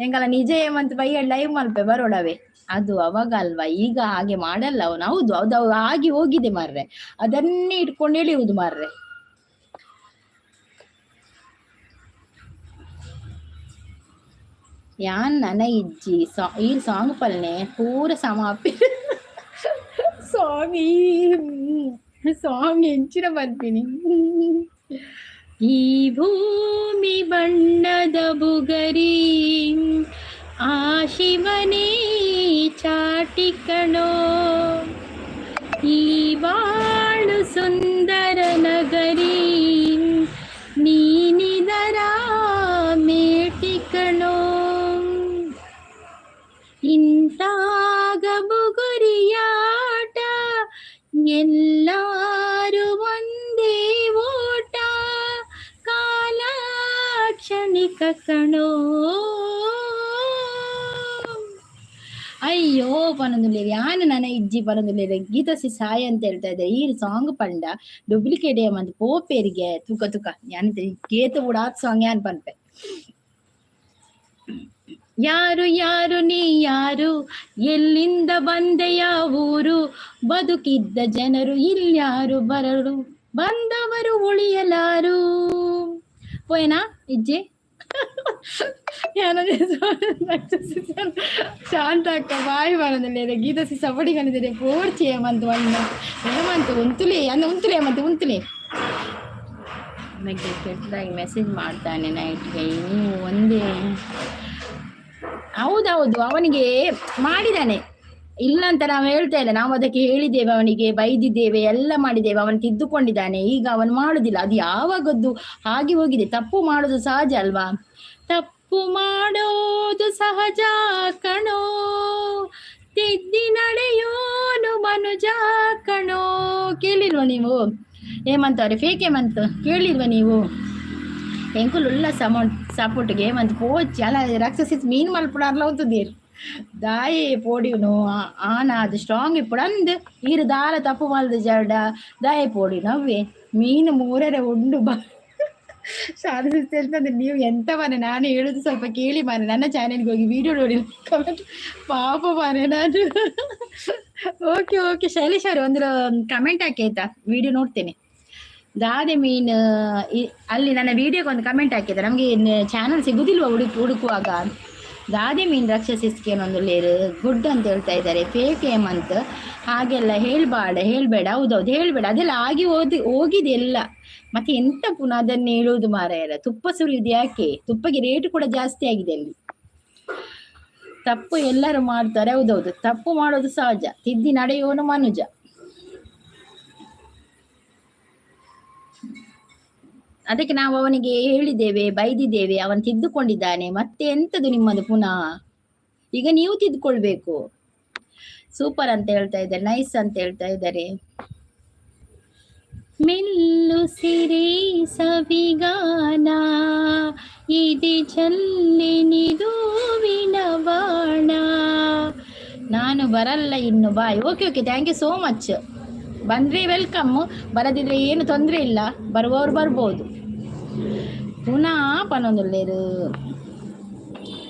ಎಂಕಲ್ಲ ನಿಜ. ಹೇಮಂತ್ ಬೈಯಡ್ ಲೈವ್ ಮಲ್ಪೆ ಬರೋಡವೆ. ಅದು ಅವಾಗ ಅಲ್ವಾ, ಈಗ ಹಾಗೆ ಮಾಡಲ್ಲ ಅವನು. ಹೌದು ಹೌದು, ಆಗಿ ಹೋಗಿದೆ ಮಾರ್ರೆ, ಅದನ್ನೇ ಇಟ್ಕೊಂಡು ಎಳೆಯುವುದು ಮಾರ್ರೆ. ಯಾನ್ ನನ ಇಜ್ಜಿ ಸಾ ಈ ಸಾಂಗ್ ಪಲ್ನೆ ಪೂರ ಸಮಾಪಿ ಸಾಂಗ್. ಈ ಸಾಂಗ್ ಎಂಚಿನ ಪನ್ಪಿನಿ. ಈ ಭೂಮಿ ಬಣ್ಣದ ಬುಗರಿ ಆ ಶಿವನೇ ಚಾಟಿ ಕಣೋ, ಈ ಬಾಳು ಸುಂದರ ನಗರಿ ನೀನಿದರ ಮೇಟಿ ಕಣೋ, ಇಂತಾಗ ಬುಗುರಿಯಾಟ ಎಲ್ಲಾರು ಒಂದೇ ಓಟ, ಕಾಲ ಕ್ಷಣಿಕ ಕಣೋ. ಅಯ್ಯೋ ಪನೊಂದುಲ್ಲೇರು ಯಾನ್ ನನ ಇಜ್ಜಿ ಪನೊಂದುಲ್ಲೇರು. ಗೀತಸಿ ಸಾಯಿ ಅಂತ ಹೇಳ್ತಾ ಇದ್ದಾರೆ. ಈ ಸಾಂಗ್ ಪಂಡ ಡೂಪ್ಲಿಕೇಟ್ ಏಮಂತ್ ಪೋಪೇರಿಗೆ ತುಕ ತುಕ ಯಾನ್ ಕೇತ ಕೂಡ ಆತ್ ಸಾಂಗ್ ಯಾನ್ ಪನ್ಪೆ. ಯಾರು ಯಾರು ನೀ ಯಾರು, ಎಲ್ಲಿಂದ ಬಂದೆಯ ಊರು, ಬದುಕಿದ್ದ ಜನರು ಇಲ್ಯಾರು, ಬರರು ಬಂದವರು ಉಳಿಯಲಾರು. ಪೋಯನಾ ಇಜ್ಜೆ ಶಾಂತ ಅಕ್ಕ ಬಾಯ್ ಪನೊಂದುಲ್ಲೇರು. ಗೀತಸಿ ಸಪಡಿ ಕಣಿದೆ ಪೋರ್ಚಿ ಹೇಮಂತ್ ವಣ್ಣ ಹೇಮಂತ್ ಉಂತುಲೆ ಅಂದ ಉಂತುಲೆ ಹೇಮಂತ್ ಉಂತುಲೆ. ನನಗೆ ಕೆಟ್ಟದಾಗಿ ಮೆಸೇಜ್ ಮಾಡ್ತಾನೆ ನೈಟ್ಗೆ ನೀವು ಒಂದೇ. ಹೌದೌದು, ಅವನಿಗೆ ಮಾಡಿದಾನೆ, ಇಲ್ಲ ಅಂತ ನಾವು ಹೇಳ್ತಾ ಇಲ್ಲ. ನಾವು ಅದಕ್ಕೆ ಹೇಳಿದ್ದೇವೆ, ಅವನಿಗೆ ಬೈದಿದ್ದೇವೆ, ಎಲ್ಲ ಮಾಡಿದ್ದೇವೆ. ಅವನು ತಿದ್ದುಕೊಂಡಿದ್ದಾನೆ, ಈಗ ಅವನು ಮಾಡುದಿಲ್ಲ. ಅದು ಯಾವಾಗದ್ದು ಹಾಗೆ ಹೋಗಿದೆ. ತಪ್ಪು ಮಾಡೋದು ಸಹಜ ಅಲ್ವಾ? ತಪ್ಪು ಮಾಡೋದು ಸಹಜ ಕಣೋ, ತಿದ್ದಿ ನಡೆಯೋನು ಮನುಜ ಕಣೋ. ಕೇಳಿಲ್ವ ನೀವು? ಹೇಮಂತ್ ಅವರೇ, ಫೇಕ್ ಹೇಮಂತ್ ಕೇಳಿಲ್ವ ನೀವು? ಎಂಕುಲು ಉಲ್ಲ ಸಪೋರ್ಟ್ಗೆ ಹೇಮಂತ್ ಪೋಚಿ ಅಲ್ಲ. ರಾಕ್ಷಸಿ ಮೀನು ಮಲ್ಪುಡಾರ್ಲ ಉಂತುದೀರ್. ದಾಯೆ ಪೋಡಿಯುನು? ಆನ ಅದು ಸ್ಟ್ರಾಂಗ್ ಇಪ್ಪುಡು ಅಂದ್. ಈರು ದಾಲ ತಪ್ಪು ಮಲ್ದು ಜಡ ದಾಯೆ ಪೋಡಿಯುನು? ಅವ್ವೆ ಮೀನು ಮೂರರೆ ಉಂಡು ಬಾ. ಶಾರದಾ ಸಿಸ್ಟರ್, ನೀವು ಎಂತ ಮನೆ, ನಾನು ಹೇಳುದು ಸ್ವಲ್ಪ ಕೇಳಿ ಮಾರೆ. ನನ್ನ ಚಾನೆಲ್ಗೆ ಹೋಗಿ ವಿಡಿಯೋ ನೋಡಿ, ಕಮೆಂಟ್. ಪಾಪ ಮಾರೆ ನಾನು. ಓಕೆ ಓಕೆ ಶೈಲೇಶ್ ಅವರು ಒಂದು ಕಮೆಂಟ್ ಹಾಕಿ ಆಯ್ತಾ? ವಿಡಿಯೋ ನೋಡ್ತೇನೆ. ದಾದೆ ಮೀನು ಅಲ್ಲಿ ನನ್ನ ವಿಡಿಯೋಗೆ ಒಂದು ಕಮೆಂಟ್ ಹಾಕಿದೆ. ನಮಗೆ ಚಾನಲ್ ಸಿಗುದಿಲ್ವ ಹುಡುಕುವಾಗ? ದಾದೆ ಮೀನ್ ರಾಕ್ಷಸಿಸ್ಗೆ ಒಂದು ಲೇರು ಗುಡ್ ಅಂತ ಹೇಳ್ತಾ ಇದ್ದಾರೆ. ಫೇಕ್ ಹೇಮಂತ್, ಹಾಗೆಲ್ಲ ಹೇಳ್ಬಾಡ, ಹೇಳ್ಬೇಡ. ಹೌದೌದು, ಹೇಳ್ಬೇಡ. ಅದೆಲ್ಲ ಆಗಿ ಹೋಗಿದೆ ಎಲ್ಲ. ಮತ್ತೆ ಎಂತ ಪುನಃ ಅದನ್ನು ಹೇಳುವುದು ಮಾರಾಯ? ತುಪ್ಪ ಸುರಿಯುವುದು ಯಾಕೆ? ತುಪ್ಪಗೆ ರೇಟ್ ಕೂಡ ಜಾಸ್ತಿ ಆಗಿದೆ ಅಲ್ಲಿ. ತಪ್ಪು ಎಲ್ಲರೂ ಮಾಡ್ತಾರೆ. ಹೌದೌದು, ತಪ್ಪು ಮಾಡೋದು ಸಹಜ. ತಿದ್ದಿ ನಡೆಯೋನು ಮನುಜ. ಅದಕ್ಕೆ ನಾವು ಅವನಿಗೆ ಹೇಳಿದ್ದೇವೆ, ಬೈದಿದ್ದೇವೆ, ಅವನು ತಿದ್ದುಕೊಂಡಿದ್ದಾನೆ. ಮತ್ತೆ ಎಂತದು ನಿಮ್ಮದು ಪುನಃ? ಈಗ ನೀವು ತಿದ್ದುಕೊಳ್ಬೇಕು. ಸೂಪರ್ ಅಂತ ಹೇಳ್ತಾ ಇದ್ದಾರೆ, ನೈಸ್ ಅಂತ ಹೇಳ್ತಾ ಇದ್ದಾರೆ. ಮೆಲ್ಲು ಸಿರಿ ಸವಿಗಾನ ಇದೆ ಚಲ್ಲಿನಿದು ಬಾಣ. ನಾನು ಬರಲ್ಲ ಇನ್ನು, bye. Okay okay, thank you so much. ಬಂದರೆ welcome, ಬರದಿದ್ರೆ ಏನು ತೊಂದರೆ ಇಲ್ಲ. ಬರುವವರು ಬರ್ಬೋದು. ಪುನಃ ಪನೊಂದುಲ್ಲೇರು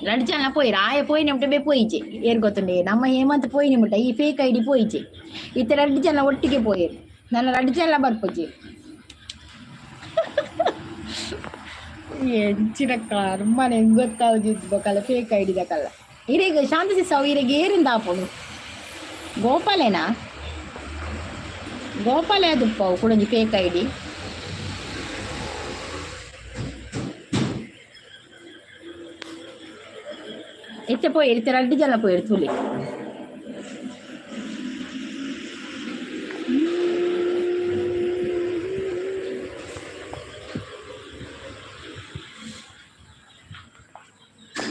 ರಡ್ಡ್ ಜನ ಪೋಯಿರು. ಆಯೆ ಪೋಯಿನ ಮುಟ್ಟ ಬೇ ಪೋಯಿಜೆ. ಏರ್ ಗೊತ್ತುಂಡೆ? ನಮ್ಮ ಹೇಮಂತ್ ಪೋಯಿನಿ ಮುಟ್ಟ ಈ ಫೇಕ್ ಐಡಿ ಪೋಯಿಜೆ. ಇತ್ತೆ ರಡ್ಡ್ ಜನ ಒಟ್ಟಿಗೆ ಪೋಯೆರ್. ನನ್ನ ರಡ್ಡ್ ಜನ ಬರ್ಪುಜಿ. ಎಂಚಿನ ಕರ್ಮನೆ ಗೊತ್ತಾವುಜಿ. ಬೊಕಲ್ಲ ಫೇಕ್ ಐಡಿ ದಕಲ್ಲ. ಇರೆಗ್ ಶಾಂತ ಸಿಸ್, ಇರೆಗ್ ಏರಿಂದ ಆಪುಂಡು? ಗೋಪಾಲೇನಾ? ಗೋಪಾಲೆ ಅದು ಕುಡೊಂಜಿ ಫೇಕ್ ಐಡಿ. ಇತ್ತೆ ಪೋಯೆರ್, ಇತ್ತೆ ರಡ್ಡ್ ಜನ ಪೋಯೆರ್ ತೂಲೆ.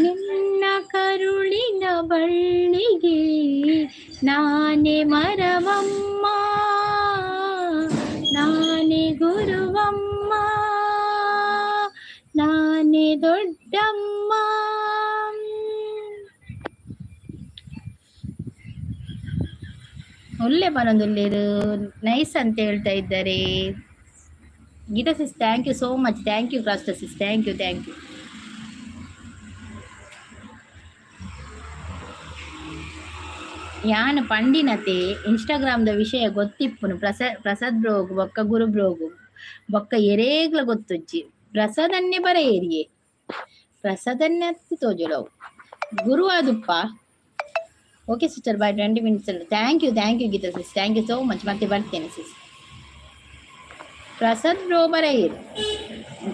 ನಿನ್ನ ಕರುಳಿನ ಬಳ್ಳಿಗೆ ನಾನೇ ಮರವಮ್ಮ, ನಾನೇ ಗುರುವಮ್ಮ, ನಾನೇ ದೊಡ್ಡಮ್ಮ. ಒಳ್ಳೆ ಪನೊಂದುಲ್ಲೇರು. ನೈಸ್ ಅಂತ ಹೇಳ್ತಾ ಇದ್ದಾರೆ. Gita sis, thank you so much. Thank you ಕ್ರಾಸ್ಟರ್ sis, thank you, thank you. ಯಾನ್ ಪಂಡಿನತೆ ಇನ್ಸ್ಟಾಗ್ರಾಮ್ದ ವಿಷಯ ಗೊತ್ತಿಪ್ಪುನು ಪ್ರಸಾದ್, ಪ್ರಸಾದ್ ಬ್ರೋಗು ಬೊಕ್ಕ ಗುರು ಬ್ರೋಗು. ಬೊಕ್ಕ ಎರೇಗ್ಲ ಗೊತ್ತುಜ್ಜಿ. ಪ್ರಸಾದನ್ನೇ ಬರ ಏರಿಯೆ, ಪ್ರಸಾದನ್ನೇ ಅತ್ತಿ ತೋಜುಲವು, ಗುರು ಆದುಪ್ಪ. Okay sister, bye. 20 minutes. Thank you, thank you Geetha sis, thank you so much. ಮತ್ತೆ ಬರ್ತೇನೆ ಸಿಸ್. ಪ್ರಸಾದ್ ಬ್ರೋ ಬರ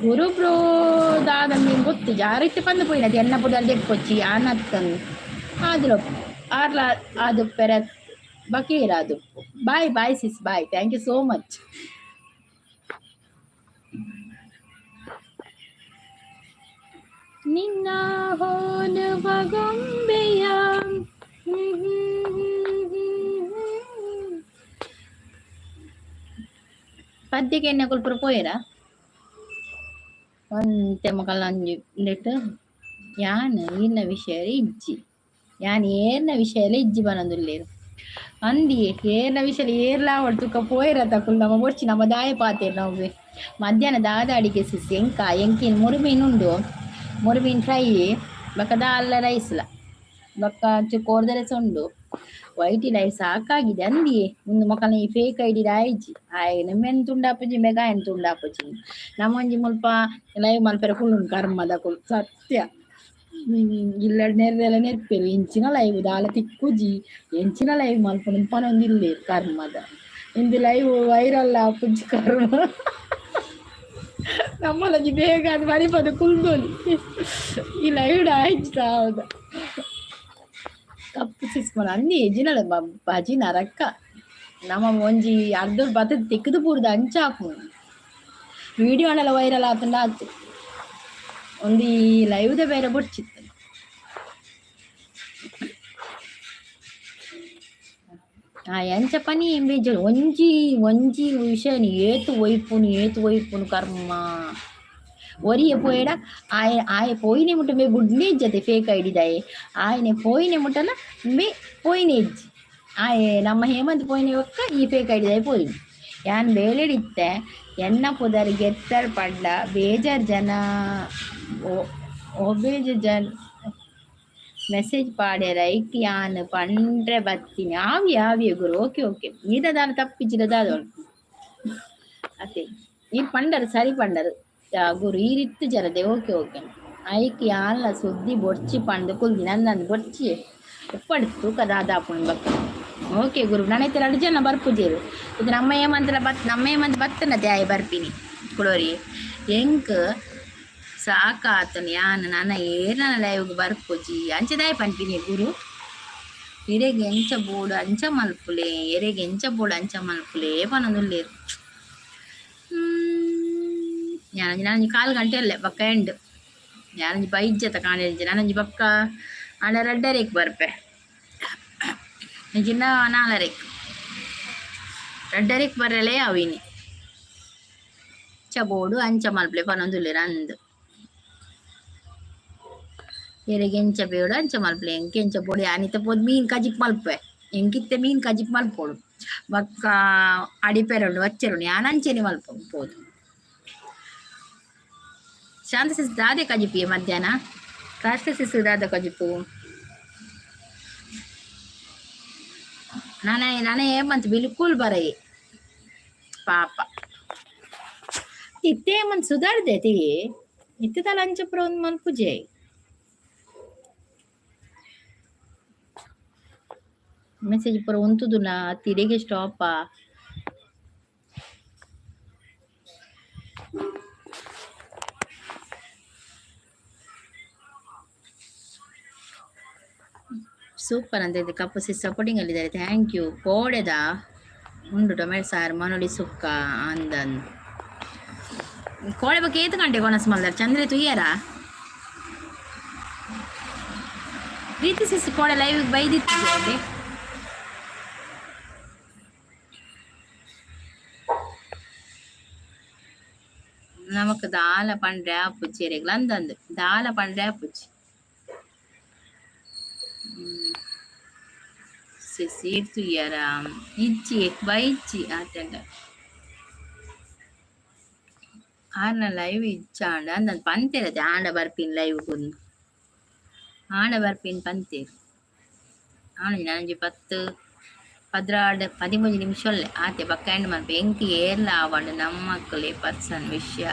ಗುರು ಬ್ರೋ ದಾದ ಗೊತ್ತು ಜಾರಿತ್ತೆ ಪಂದು ಪೋಯಿನ ಎನ್ನ ಪುದರ್ ದೆಪ್ಪೊಚ್ಚಿ ಆನತ್ತನ್ ಆದ್ರೊಪ್ಪು ಆರ್ಲ ಅದು ಪೆರತ್ ಬಕೀರ ಅದು. Bye bye sis, bye, thank you so much. ನಿನ್ನ ಹೋಲುವ ಗೊಂಬೆಯ. ಪದ್ಯಕ್ಕೆ ಎಣ್ಣೆ ಕೊಲ್ಪುರ ಪೋಯೆರಾ? ಒಂತೆ ಮೊಕಲ್ನ ಒಂಜಿ ಉಂದೆಟ್ ಯಾನ್ ಈರ್ನ ವಿಷಯ ಇಜ್ಜಿ, ಯಾನ್ ಏರ್ನ ವಿಷಯ ಇಜ್ಜಿ ಪನೊಂದುಲ್ಲೆರ್. ಅಂದಿಯೇ ಏರ್ನ ವಿಷಯ ಏರ್ಲಾ ಆವಡ್ ತುಕ ಪೋಯೆರ ತಕುಲು. ನಮ ಬೊಡ್ಚಿ, ನಮ ದಾಯೆ ಪಾತೆರ್ ನವ್ವೆ. ಮಧ್ಯಾಹ್ನ ದಾದ ಅಡಿಗೆ ಸಿಸ್? ಎಂಕ ಎಂಕಿನ್ ಮುರುಮೀನ್ ಉಂಡು, ಮುರುಮೀನ್ ಫ್ರೈ ಬೊಕ ದಾಲ್ಲ ರೈಸ್ಲ ಬೊಕ್ಕ ಅಂಚೆ ಕೋರ್ದರೆಸ ಉಂಡು. ವೈಟಿ ಲೈಫ್ ಸಾಕಾಗಿದೆ ಅಂದಿಯೇ. ಉಂದು ಮೊಕಲ್ನ ಈ ಫೇಕ್ ಐಡಿ ಆಯ್ಜಿ ಆಯೆ ಮೆನ್ ತುಂಡಾಪುಜಿ, ಮೆಗಾಯನ್ ತುಂಡಾಪುಜಿ. ನಮ್ಮೊಂಜಿ ಮುಲ್ಪ ಲೈವ್ ಮಲ್ಪೆರೆ ಕುಲ್ಲುಂಡು ಕರ್ಮದಕುಲು ಸತ್ಯ. ಇಲ್ಲಡ್ ನೆರ್ದೆಲ ನೆರ್ಪೆರ್. ಎಂಚಿನ ಲೈವ್ ದಾಲ ತಿಕ್ಕುಜಿ. ಎಂಚಿನ ಲೈವ್ ಮಲ್ಪುನು ಪನೊಂದಿಲ್ಲೆರ್. ಕರ್ಮದ ಇಂದು ಲೈವ್ ವೈರಲ್ ಆಪುಜಿ, ಕರ್ಮ. ನಮ್ಮಲೊಂಜಿ ಬೇಗ ಅದು ಮನಿಪಂದೆ ಕುಲ್ದೊಲಿ. ಈ ಲೈವ್ ಆಯ್ಜಿ ಹೌದ. ಕಪ್ಪು ಸಿಸ್ಮನ ಅಂದಿ ಎಜಿನಲ ಬಜಿ ನರಕ. ನಮ ಒಂಜಿ ಅರ್ಧ ಬತ್ತ ತಿಕ್ಕುದು ಪೂರ್ದು ಅಂಚ ಆಪುಂಡು. ವಿಡಿಯೋ ಆಂಡಲ ವೈರಲ್ ಆತುಂಡ ಆತು. ಒಂದು ಈ ಲೈವ್ದ ಬೇರೆ ಬೊಡ್ಚಿತ್ತು. ಎಂಚ ಪನಿ ಬೇಜಾರು ಒಂಜಿ ಒಂಜಿ ವಿಷಯ ಏತು ಒಯ್ಪುನು ಏತು ಒಯ್ಪುನು ಕರ್ಮ ಒರಿಯ ಪೋಯಡ ಆಯ ಆಯ ಪೋಯಿನೆ ಮುಟ್ಟ ಮೇ ಬುಡ್ನೆ ಇಜ್ಜತೆ ಫೇಕ್ ಐಡಿದಾಯೆ ಆಯನೆ ಪೋಯಿನೆ ಮುಟ್ಟಲ ಮೇ ಪೋಯಿನೆ ಇಜ್ಜಿ ಆಯೆ ನಮ್ಮ ಹೇಮಂತ್ ಪೋಯಿನೆ ಒಕ್ಕ ಈ ಫೇಕ್ ಐಡಿದಾಯ ಪೋಯಿನಿ ಯಾನ್ ಬೇಲೆಡಿತ್ತೆ ಎನ್ನ ಪುದರ್ ಗೆತ್ತರ್ ಪಂಡ ಬೇಜಾರ್ ಜನ ಒಬೇಜ ಜನ ಮೆಸೇಜ್ ಪಾಡ್ಯಾರ ಐಕ್ ಯಾನ್ ಪಂಡ್ರೆ ಬತ್ತೀನಿ ಆವಿ ಆವಿಯ ಗುರು ಓಕೆ ಓಕೆ ನೀರ ದಾನ ತಪ್ಪಿಜಿರ ದಾದ ಅತೆ ನೀರ್ ಪಂಡರು ಸರಿ ಪಂಡರು ಗುರು ಈ ರೀತಿ ಜರದೆ ಓಕೆ ಓಕೆ ಐಕ್ ಯಾನ್ಲ ಸುದ್ದಿ ಬೊಡ್ಚಿ ಪಂಡು ಕುಲ್ದಿ ನಂದನ್ ಬೊಡ್ಚಿ ಉಪ್ಪಡು ತೂಕ ದಾದಾಪುಣ್ ಬಕ್ಕ ಓಕೆ ಗುರು ನಾನೈತೆ ಎರಡು ಜನ ಬರ್ಪುಜೇರು ಇದು ನಮ್ಮ ಏಮಂತ್ರ ಬತ್ ನಮ್ಮ ಏಮಂತ ಬತ್ತನತೆ ಆಯ್ ಬರ್ಪಿನಿ ಕುಳೋರಿ ಎಂಕ್ ಸಾಕಾತನು ಯಾನ್ ನನ ಏರ್ನ ಲೈವ್ಗ್ ಬರ್ಪುಜಿ ಅಂಚದಾಯ್ ಪನ್ಪಿನಿ ಗುರು ಇರೆಗ್ ಎಂಚ ಬೋಡು ಅಂಚ ಮಲ್ಪುಲೆ ಎರೆಗ್ ಎಂಚ ಬೋಡು ಅಂಚ ಮಲ್ಪುಲೆ ಪನೊಂದುಲ್ಲೆರ್ ಯಾನೊಂಜಿ ನಾನೊಂಜಿ ಕಾಲ್ ಗಂಟೆ ಅಲ್ಲೇ ಬೊಕ್ಕ ಎಂಡ್ ಯಾನೊಂಜಿ ಬೈಜ್ಜತ ಕಾಣೆಂಜಿ ನಾನೊಂಜಿ ಬೊಕ್ಕ ಆಂಡ ರಡ್ಡರೆಗ್ ಬರ್ಪೆ ಇಂಚಿನ ನಾಲರೆಗ್ ರಡ್ಡರೆಗ್ ಬರಲೇ ಅವಿನಿ ಅಂಚ ಬೋಡು ಅಂಚ ಮಲ್ಪುಲೆ ಪನೊಂದುಲ್ಲೆರ್ ಅಂದ್ ಎರೆಗ್ ಎಂಚ ಬೋಡು ಅಂಚ ಮಲ್ಪುಲೆ ಎಂಕ್ ಎಂಚ ಬೋಡು ಯಾನಿತ್ತೆ ಪೋದು ಮೀನ್ ಕಜಿಪ್ ಮಲ್ಪುವೆ ಎಂಕಿತ್ತೆ ಮೀನ್ ಕಜಿಪ್ ಮಲ್ಪೊಡು ಬೊಕ್ಕ ಅಡಿಪೆರೆ ಉಂಡು ವಚ್ಚೆರ್ ಉಂಡು ಯಾನ್ ಅಂಚೆನೆ ಮಲ್ಪು ಪೋದು ಶಾಂತ ಸಿಸ್ ದಾದೆ ಕಜಿಪಿಯೆ ಮಧ್ಯಾಹ್ನ ಕಾಷ್ಟ ಸಿಸ್ ದಾದ ಕಜಿಪು ನಾನೇ ನಾನೇ ಏಮಂತ ಬಿಲ್ಕುಲ್ ಬರಯೆ ಪಾಪ ಇತ್ತೆ ಏಮಂತ ಸುಧಾರ್ದೆ ತಿ ಇತ್ತೆ ದಾಲ ಅಂಚ ಪೂರ ಒಂದ್ ಮಲ್ಪುಜೆ ಮೆಸೇಜ್ ಪೂರ ಉಂತುದುನ ತಿರೆಗೆ ಸ್ಟಾಪ್ ಸೂಪರ್ ಅಂತ ಇದೆ ಕಪ್ಪು ಸಿಸ್ ಸಪೋರ್ಟಿಂಗ್ ಅಲ್ಲಿದ್ದಾರೆ thank you ಕೋಡೆದ ಉಂಡು ಟೊಮೆಟೊ ಸಾರು ಮನೋಳಿ ಸುಕ್ಕ ಅಂದನ್ ಕೋಡೆ ಬಗ್ಗೆ ಏತು ಗಂಟೆ ಕೊನಸ್ ಮಲ್ದಾರ್ ಚಂದ್ರೆ ತುಯ್ಯಾರ ಪ್ರೀತಿ ಸಿಸ್ ಕೋಡೆ ಲೈವ್ ಬೈದಿತ್ತು ನಮಕ್ ದಾಲ ಪಂಡ್ರೆ ಆಪುಜಿ ಎರೆಗ್ಲ ಅಂದಂದು ದಾಲ ಪಂಡ್ರೆ ಆಪುಜಿ ಸಿಸ್ ತುಯ್ಯಾರ ಇಜ್ಜಿ ಬೈಜ್ಜಿ ಆತಂಡ ಆರ್ನ ಲೈವ್ ಇಜ್ಜಾಂಡ ಅಂದಂದು ಪಂತೇರತೆ ಆಂಡ ಬರ್ಪಿನ್ ಲೈವ್ ಕುಂದು ಆಂಡ ಬರ್ಪಿನ್ ಪಂತೇರು ಆಂಡ ನಾನೊಂಜಿ ಪತ್ತು ಪದ್ರಾಡ್ ಪದಿಮೂಜಿ ನಿಮಿಷ ಆತೆ ಬೊಕ್ಕ ಎಂಡ್ ಮನ್ಪೆ ಎಂಕ್ ಏರ್ಲ ಆವಡ್ ನಮ್ಮಕ್ಕುಲೆ ಪರ್ಸನ್ ವಿಷಯ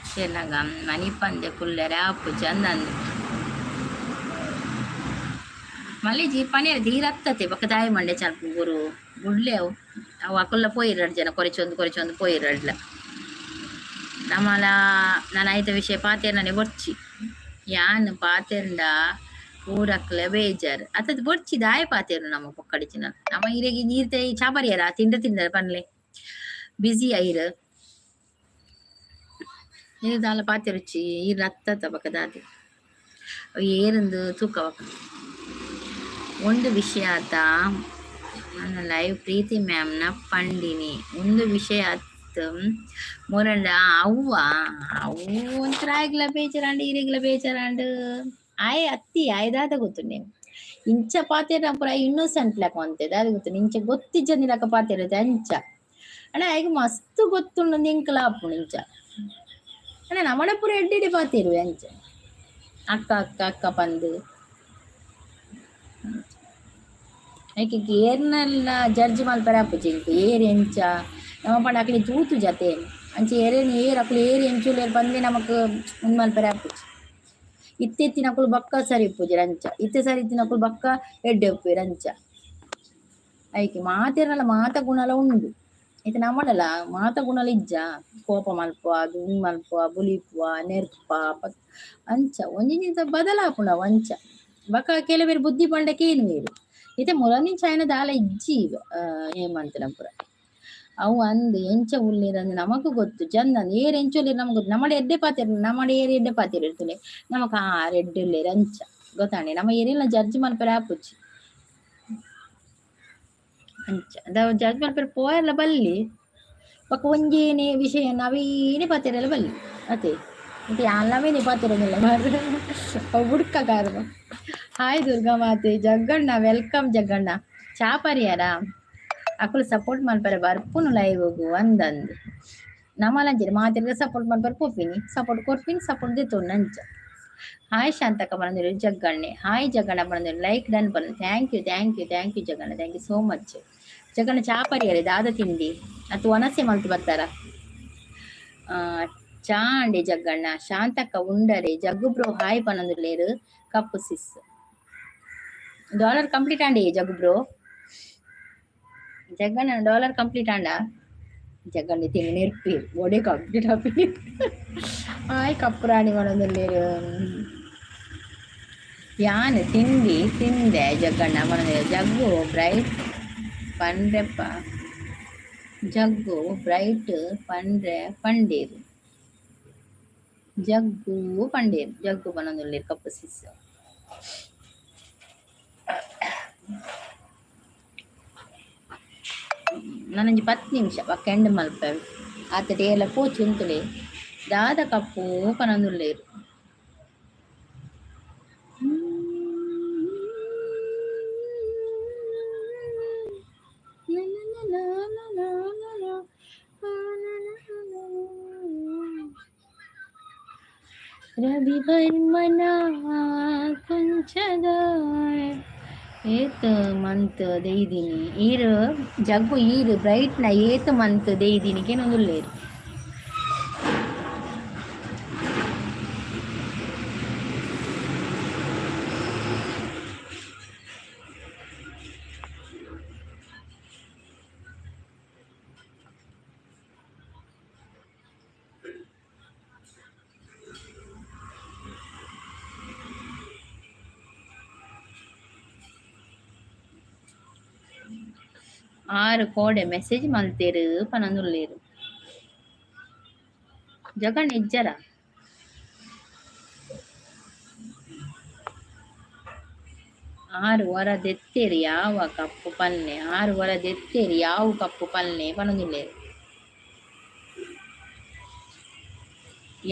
ಸೇರ್ನಗ ಮನಿಪಂದೆ ಕುಲ್ಲೆರೆ ಆಪುಜಿ ಅಂದಂದು ಮಲ್ಲಿಜಿ ಪನಿಯರ ಧೀರತ್ತತೆ ಬೊಕ್ಕ ದಾಯಿ ಮಂಡೆ ಚಲ್ಪು ಗುರು ಬುಡ್ಲೆ ಅವು ಅವು ಅಕುಲ್ಲ ಪೋಯಿರ್ ರಡ್ಡ್ ಜನ ಕೊರಿಚೊಂದು ಕೊರಿಚೊಂದು ಪೋಯಿರ್ ರಡ್ಲ ನಮಲ ನನ ಐತ ವಿಷಯ ಪಾತೆರ್ನನೆ ಬೊರ್ಚಿ ಯಾನ್ ಪಾತೆರ್ಂಡ ಊರಕ್ಲೆ ಬೇಜಾರ್ ಅತ್ತದ್ ಬೊರ್ಚಿ ದಾಯ ಪಾತೆರು ನಮ್ಮ ಪೊಕ್ಕಡಿಚಿನ ನಮ್ಮ ಇರೆಗ್ ನೀರ್ತೆ ಚಾಪರಿಯರ ತಿಂಡ ತಿಂಡರ ಪನ್ಲೆ ಬಿಸಿ ಐರ್ ಇರ್ ದಾಲ ಪಾತೆರುಚಿ ಈರ್ ಅತ್ತತ ಬೊಕ ದಾದೆ ಅವು ಏರಂದು ತೂಕ ಬೊಕ ಒಂದು ವಿಷಯ ಆತ ನನ್ನ ಲೈವ್ ಪ್ರೀತಿ ಮ್ಯಾಮ್ನ ಪಂಡಿನಿ ಒಂದು ವಿಷಯ ಆತ್ ಮುರಂಡ ಅವ್ವ ಅವು ಒಂಥರ ಆಯ್ಗ್ಲ ಬೇಜಾರಾಂಡ್ ಇರೆಗ್ಲ ಬೇಜಾರಾಂಡ್ ಆಯ್ ಅತ್ತಿ ಆಯ್ ದಾದ ಗೊತ್ತುಂಡೆ ಇಂಚ ಪಾತೆರ ಪೂರ ಇನ್ನೋಸೆಂಟ್ ಲೆಕ್ಕ ಒಂತೆ ದಾದ ಗೊತ್ತುಂಡು ಇಂಚ ಗೊತ್ತಿಜ್ಜಂದಿ ಲೆಕ್ಕ ಪಾತೆರತೆ ಅಂಚ ಅಣ್ಣ ಆಯ್ಗ್ ಮಸ್ತ್ ಗೊತ್ತುಂಡು ಎಂಕ್ಲ ಆಪುಂಡು ಇಂಚ ಅಣ್ಣ ನಮಡ ಪೂರ ಎಡ್ಡೆಡೆ ಪಾತೆರುವೆ ಅಂಚ ಅಕ್ಕ ಅಕ್ಕ ಅಕ್ಕ ಪಂದ್ ಐಕ್ ಏರ್ನೆಲ್ಲ ಜಡ್ಜ್ ಮಲ್ಪೆರೆ ಆಪುಜಿ ಎಂಕ್ ಏರ್ ಎಂಚ ನಮ ಪಂಡ ಅಕ್ಲೆ ತೂತು ಜತೆ ಅಂಚ ಏರೇನು ಏರ್ ಅಕ್ಲು ಏರ್ ಎಂಚ ಉಲ್ಲೆರ್ ಪಂದೆ ನಮಕ್ ಉಂದು ಮಲ್ಪೆರೆ ಆಪುಜಿ ಇತ್ತೆ ಇತ್ತಿನಕುಲು ಬೊಕ್ಕ ಸರಿ ಇಪ್ಪುಜೆರ್ ಅಂಚ ಇತ್ತೆ ಸರಿ ಇತ್ತಿನಕುಲು ಬೊಕ್ಕ ಎಡ್ಡೆ ಉಪ್ಪುವೆರ್ ಅಂಚ ಐಕ್ ಮಾತೆರ್ನಲ ಮಾತ ಗುಣಲ ಉಂಡು ಇತ್ತೆ ನಮಡಲ ಮಾತ ಗುಣಲ ಇಜ್ಜ ಕೋಪ ಮಲ್ಪುವ ಅದು ಉಂದು ಮಲ್ಪುವ ಬುಲಿಪುವ ನೆರ್ಪ ಅಂಚ ಒಂಜಿಂಚಿಂತ ಬದಲಾಪುಂಡು ಅವು ಅಂಚ ಬೊಕ್ಕ ಕೆಲವೆರ್ ಬುದ್ಧಿ ಪಂಡ ಕೇನುವೆರ್ ಇತ್ತೆ ಮುಲನಿಂಚ ಆಯ್ನ ದಾಲ ಇಜ್ಜಿ ಏಮಂತನ ಪೂರ ಅವು ಅಂದ್ ಎಂಚ ಉಲ್ಲೆರ್ ಅಂದ್ ನಮಕ್ ಗೊತ್ತು ಚಂದ ಅಂದ್ ಏರ್ ಎಂಚ ಉಲ್ಲೆರ್ ನಮಕ್ ಗೊತ್ತು ನಮಡ ಎಡ್ಡೆ ಪಾತೆರ್ ನಮಡ ಏರ್ ಎಡ್ಡೆ ಪಾತೆರ್ ಇರ್ತುಲೆ ನಮಕ್ ಆರ್ ಎಡ್ಡೆ ಉಲ್ಲೆರ್ ಅಂಚ ಗೊತ್ತಾಂಡೆ ನಮ ಏರೆಲ್ಲ ಜಡ್ಜ್ ಮಲ್ಪೆರೆ ಆಪುಜಿ. ಅಂಚ ಜಡ್ಜ್ ಮಲ್ಪೆರೆ ಪೋಯೆರ್ಲ ಬಲ್ಲಿ ಬೊಕ ಒಂಜೇನೆ ವಿಷಯ ನವೀನೆ ಪಾತೆರೆಲ ಬಲ್ಲಿ ಅತೆ ಮತ್ತೆ ಯಾನ್ಲವೇನೆ ಪಾತೆರೊಂದುಲ್ಲ ಮಾರ್ರೆ ಅವು ಬುಡ್ಕ ಕಾರಣ. ಹಾಯ್ ದುರ್ಗಾ ಮಾತೆ ಜಗ್ಗಣ್ಣ welcome Jagganna ಚಾ ಪರಿಯಾರ ಅಕುಲು ಸಪೋರ್ಟ್ ಮಲ್ಪರೆ ಬರ್ಪುನು ಲೈವ್ಗು ಅಂದಂದು ನಮಲಂಚನೆ ಮಾತೆರ್ಲ ಸಪೋರ್ಟ್ ಮಲ್ಪರೆ ಪೋಪಿನಿ ಸಪೋರ್ಟ್ ಕೊರ್ಪಿನಿ ಸಪೋರ್ಟ್ ದೆತ್ತೊನ್ನು ಅಂಚ. ಹಾಯ್ ಶಾಂತಕ್ಕ ಪನೊಂದುಲ್ಲೆರ್ ಜಗ್ಗಣ್ಣೆ ಹಾಯ್ ಜಗ್ಗಣ್ಣ ಪನೊಂದುಲ್ಲೆರ್ ಲೈಕ್ ಡನ್ ಪನೊಂದು thank you thank you thank you Jagganna thank you so much. Jagganna ಚಾ ಪರಿಯರೆ ದಾದ ತಿಂಡಿ ಅತ್ ವನಸೆ ಮಲ್ತ್ ಬತ್ತಾರ. ಚಾ ಅಂಡೆ ಜಗ್ಗಣ್ಣ ಶಾಂತಕ್ಕ ಉಂಡರೆ ಜಗ್ಗು ಬ್ರೋ ಹಾಯ್ ಪನೊಂದುಲ್ಲೆರ್ ಕಪ್ಪು ಸಿಸ್ ಡಾಲರ್ ಕಂಪ್ಲೀಟ್ ಆಂಡಿ ಜಗ್ಗು ಬ್ರೋ ಜಗ್ಗಣ್ಣ ಡಾಲರ್ ಕಂಪ್ಲೀಟ್ ಆಂಡ ಜಗ್ಗಣ್ಣ ತಿಂಗ್ ನೆರ್ಪೇರ್ ಒಡೆ ಕಂಪ್ಲೀಟ್ ಆಪಿನಿ. ಹಾಯ್ ಕಪ್ಪುರಾಣಿ ಪನೊಂದುಲ್ಲೆರ್ ಯಾನ್ ತಿಂಡಿ ತಿಂದೆ ಜಗ್ಗಣ್ಣ ಪನೊಂದುಲ್ಲೆರ್ ಜಗ್ಗು ಬ್ರೈಟ್ ಪಂಡ್ರೆಪ್ಪ ಜಗ್ಗು ಬ್ರೈಟ್ ಪಂಡ್ರೆ ಪಂಡೇರ್ ಜಗ್ಗು ಪಂಡೇರ್ ಜಗ್ಗು ಪನೊಂದುಲ್ಲೆರ್ ಕಪ್ಪು ಸಿಸ್. ನನೊಂಜಿ 10 ನಿಮಿಷ ಬೊಕ್ಕ ಎಂಡ್ ಮಲ್ಪೆ ಆತಡ ಏರ್ಲ ಪೋಚಿ ಉಂತುಲೆ ದಾದ ಕಪ್ಪು ಪನೊಂದುಲ್ಲೆರ್. ರವಿವರ್ಮನ ಕೊಂಚದ ಏತ್ ಮಂತ್ ದೆಯ್ದಿನಿ ಈರ್ ಜಗ್ಗು ಈರ್ ಬ್ರೈಟ್ನ ಏತ್ ಮಂತ್ ದೆಯ್ದಿನಿ ಕೇನೊಂದುಲ್ಲೆರ್. ಆರು ಕೋಡೆ ಮೆಸೇಜ್ ಮಲ್ತೆರ್ ಪನೊಂದುಲ್ಲೆರ್. ಜಗಣ್ಣ ಇಜ್ಜರ ಆರು ವರ ದೆತ್ತೇರ್ ಯಾವ ಕಪ್ಪು ಪಲ್ಲೆ ಆರು ವರ ದೆತ್ತೇರ್ ಯಾವ ಕಪ್ಪು ಪಲ್ಲೆ ಪನೊಂದುಲ್ಲೆರ್.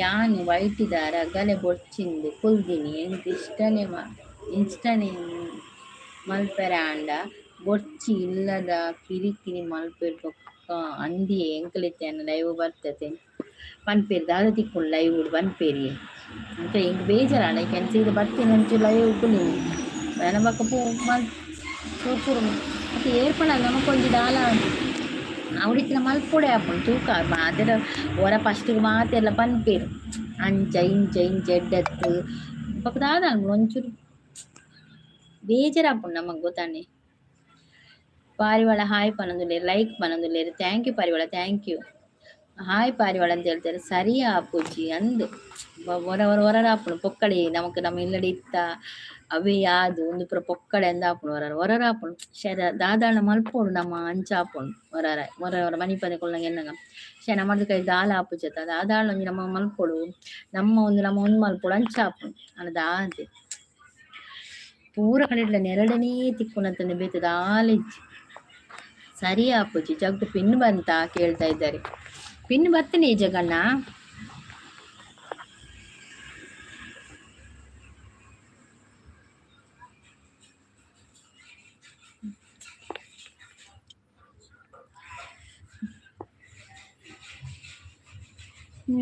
ಯಾನ್ ವೈಟಿದ ರಗಲೆ ಬೊರ್ಚಿಂದ್ ಕುಲ್ದಿನಿ ಎಂಕ್ ಇಷ್ಟನೆ ಇಷ್ಟನೆ ಮಲ್ಪೆರೆ ಆಂಡ ಬೊರ್ಚಿ ಇಲ್ಲದ ಕಿರಿಕಿರಿ ಮಲ್ಪೆರ್ ಬೊಕ್ಕ ಅಂದಿಯೇ ಎಂಕುಲು ಇತ್ತೆ ಲೈವ್ ಬರ್ತತೆ ಪನ್ಪೆರ್ ದಾದ ತಿಕ್ಕುಂಡು ಲೈವ್ ಪನ್ಪೆರಿಯೆ ಅಂಚ ಎಂಕ್ ಬೇಜಾರಾಂಡ ಐಕ್ ಯಾನ್ ಸೀದಾ ಬತ್ತಿನ ಒಂಚೂರು ಲೈವ್ ಕುಲ್ಲಿನಿ ಎನ ಬೊಕ್ಕ ಪೂ ಮಲ್ ಚೂರು ಚೂರು ಅತ್ ಏರ್ ಪಂಡ ನಮಕೊಂಜಿ ದಾಲ ಅವಡಿತ್ತಿನ ಮಲ್ಪೊಡೆ ಆಪುಂಡು ತೂಕ ಮಾತೆರ ಒರ ಫಸ್ಟಿಗೆ ಮಾತೆರ್ಲ ಪನ್ಪೆರ್ ಅಂಚ ಇಂಚ ಇಂಚ ಎಡ್ಡೆತ್ತ್ ಬೊಕ ದಾದ ಒಂಚೂರು ಬೇಜಾರಾಪುಂಡು ನಮಕ್ ಗೊತ್ತಾನೆ. ಪಾರಿವಾಳ ಹಾಯ್ ಪನೊಂದುಲ್ಲೆರ್ ಲೈಕ್ ಪನೊಂದುಲ್ಲೆರ್ thank you ಪಾರಿವಾಳ thank you. Hi ಪಾರಿವಾಳ ಅಂತ ಹೇಳ್ತಾರೆ ಸರಿ ಆಪುಜಿ ಅಂದ್ ಒರ ಒರ ಒರ ಆಪುಂಡು ಪೊಕ್ಕಡೆ ನಮಕ್ ನಮ್ಮ ಇಲ್ಲಡೆ ಇತ್ತ ಅವೇ ಯಾದು ಉಂದು ಪೂರ ಪೊಕ್ಕಡೆ ಅಂದ್ ಆಪುಂಡು ಒರ ಒರ ಆಪುಂಡು ಶರ ದಾದಾಂಡ ಮಲ್ಪೊಡು ನಮ್ಮ ಅಂಚ ಆಪುಂಡು ಒರ ಒರ ಒರ ಮನಿಪಂದೆ ಕುಲ್ಲುನಗ ಎನ್ನಗ ಶೇ ನಮ್ಮರ್ದ ಕೈ ದಾಲ ಆಪುಜತ್ತ ದಾದಾಂಡ ಒಂಜಿ ನಮ್ಮ ಮಲ್ಪೊಡು ನಮ್ಮ ಒಂದು ನಮ್ಮ ಒಂದು ಮಲ್ಪೊಡು ಅಂಚ ಆಪುಂಡು ಆಂಡ ದಾದೆ ಪೂರ ಕಡೆಟ್ಲ ನೆರಡನೇ ತಿಕ್ಕುನಂತಂದು ಬೇತೆ ದಾಲ ಇಜ್ಜಿ. ಸರಿ ಆಪುಜಿ ಜಗ್ಗು ಪಿನ್ ಬಂತ ಕೇಳ್ತಾ ಇದ್ದಾರೆ ಪಿನ್ ಬತ್ತನೆ ಜಗಣ್ಣ.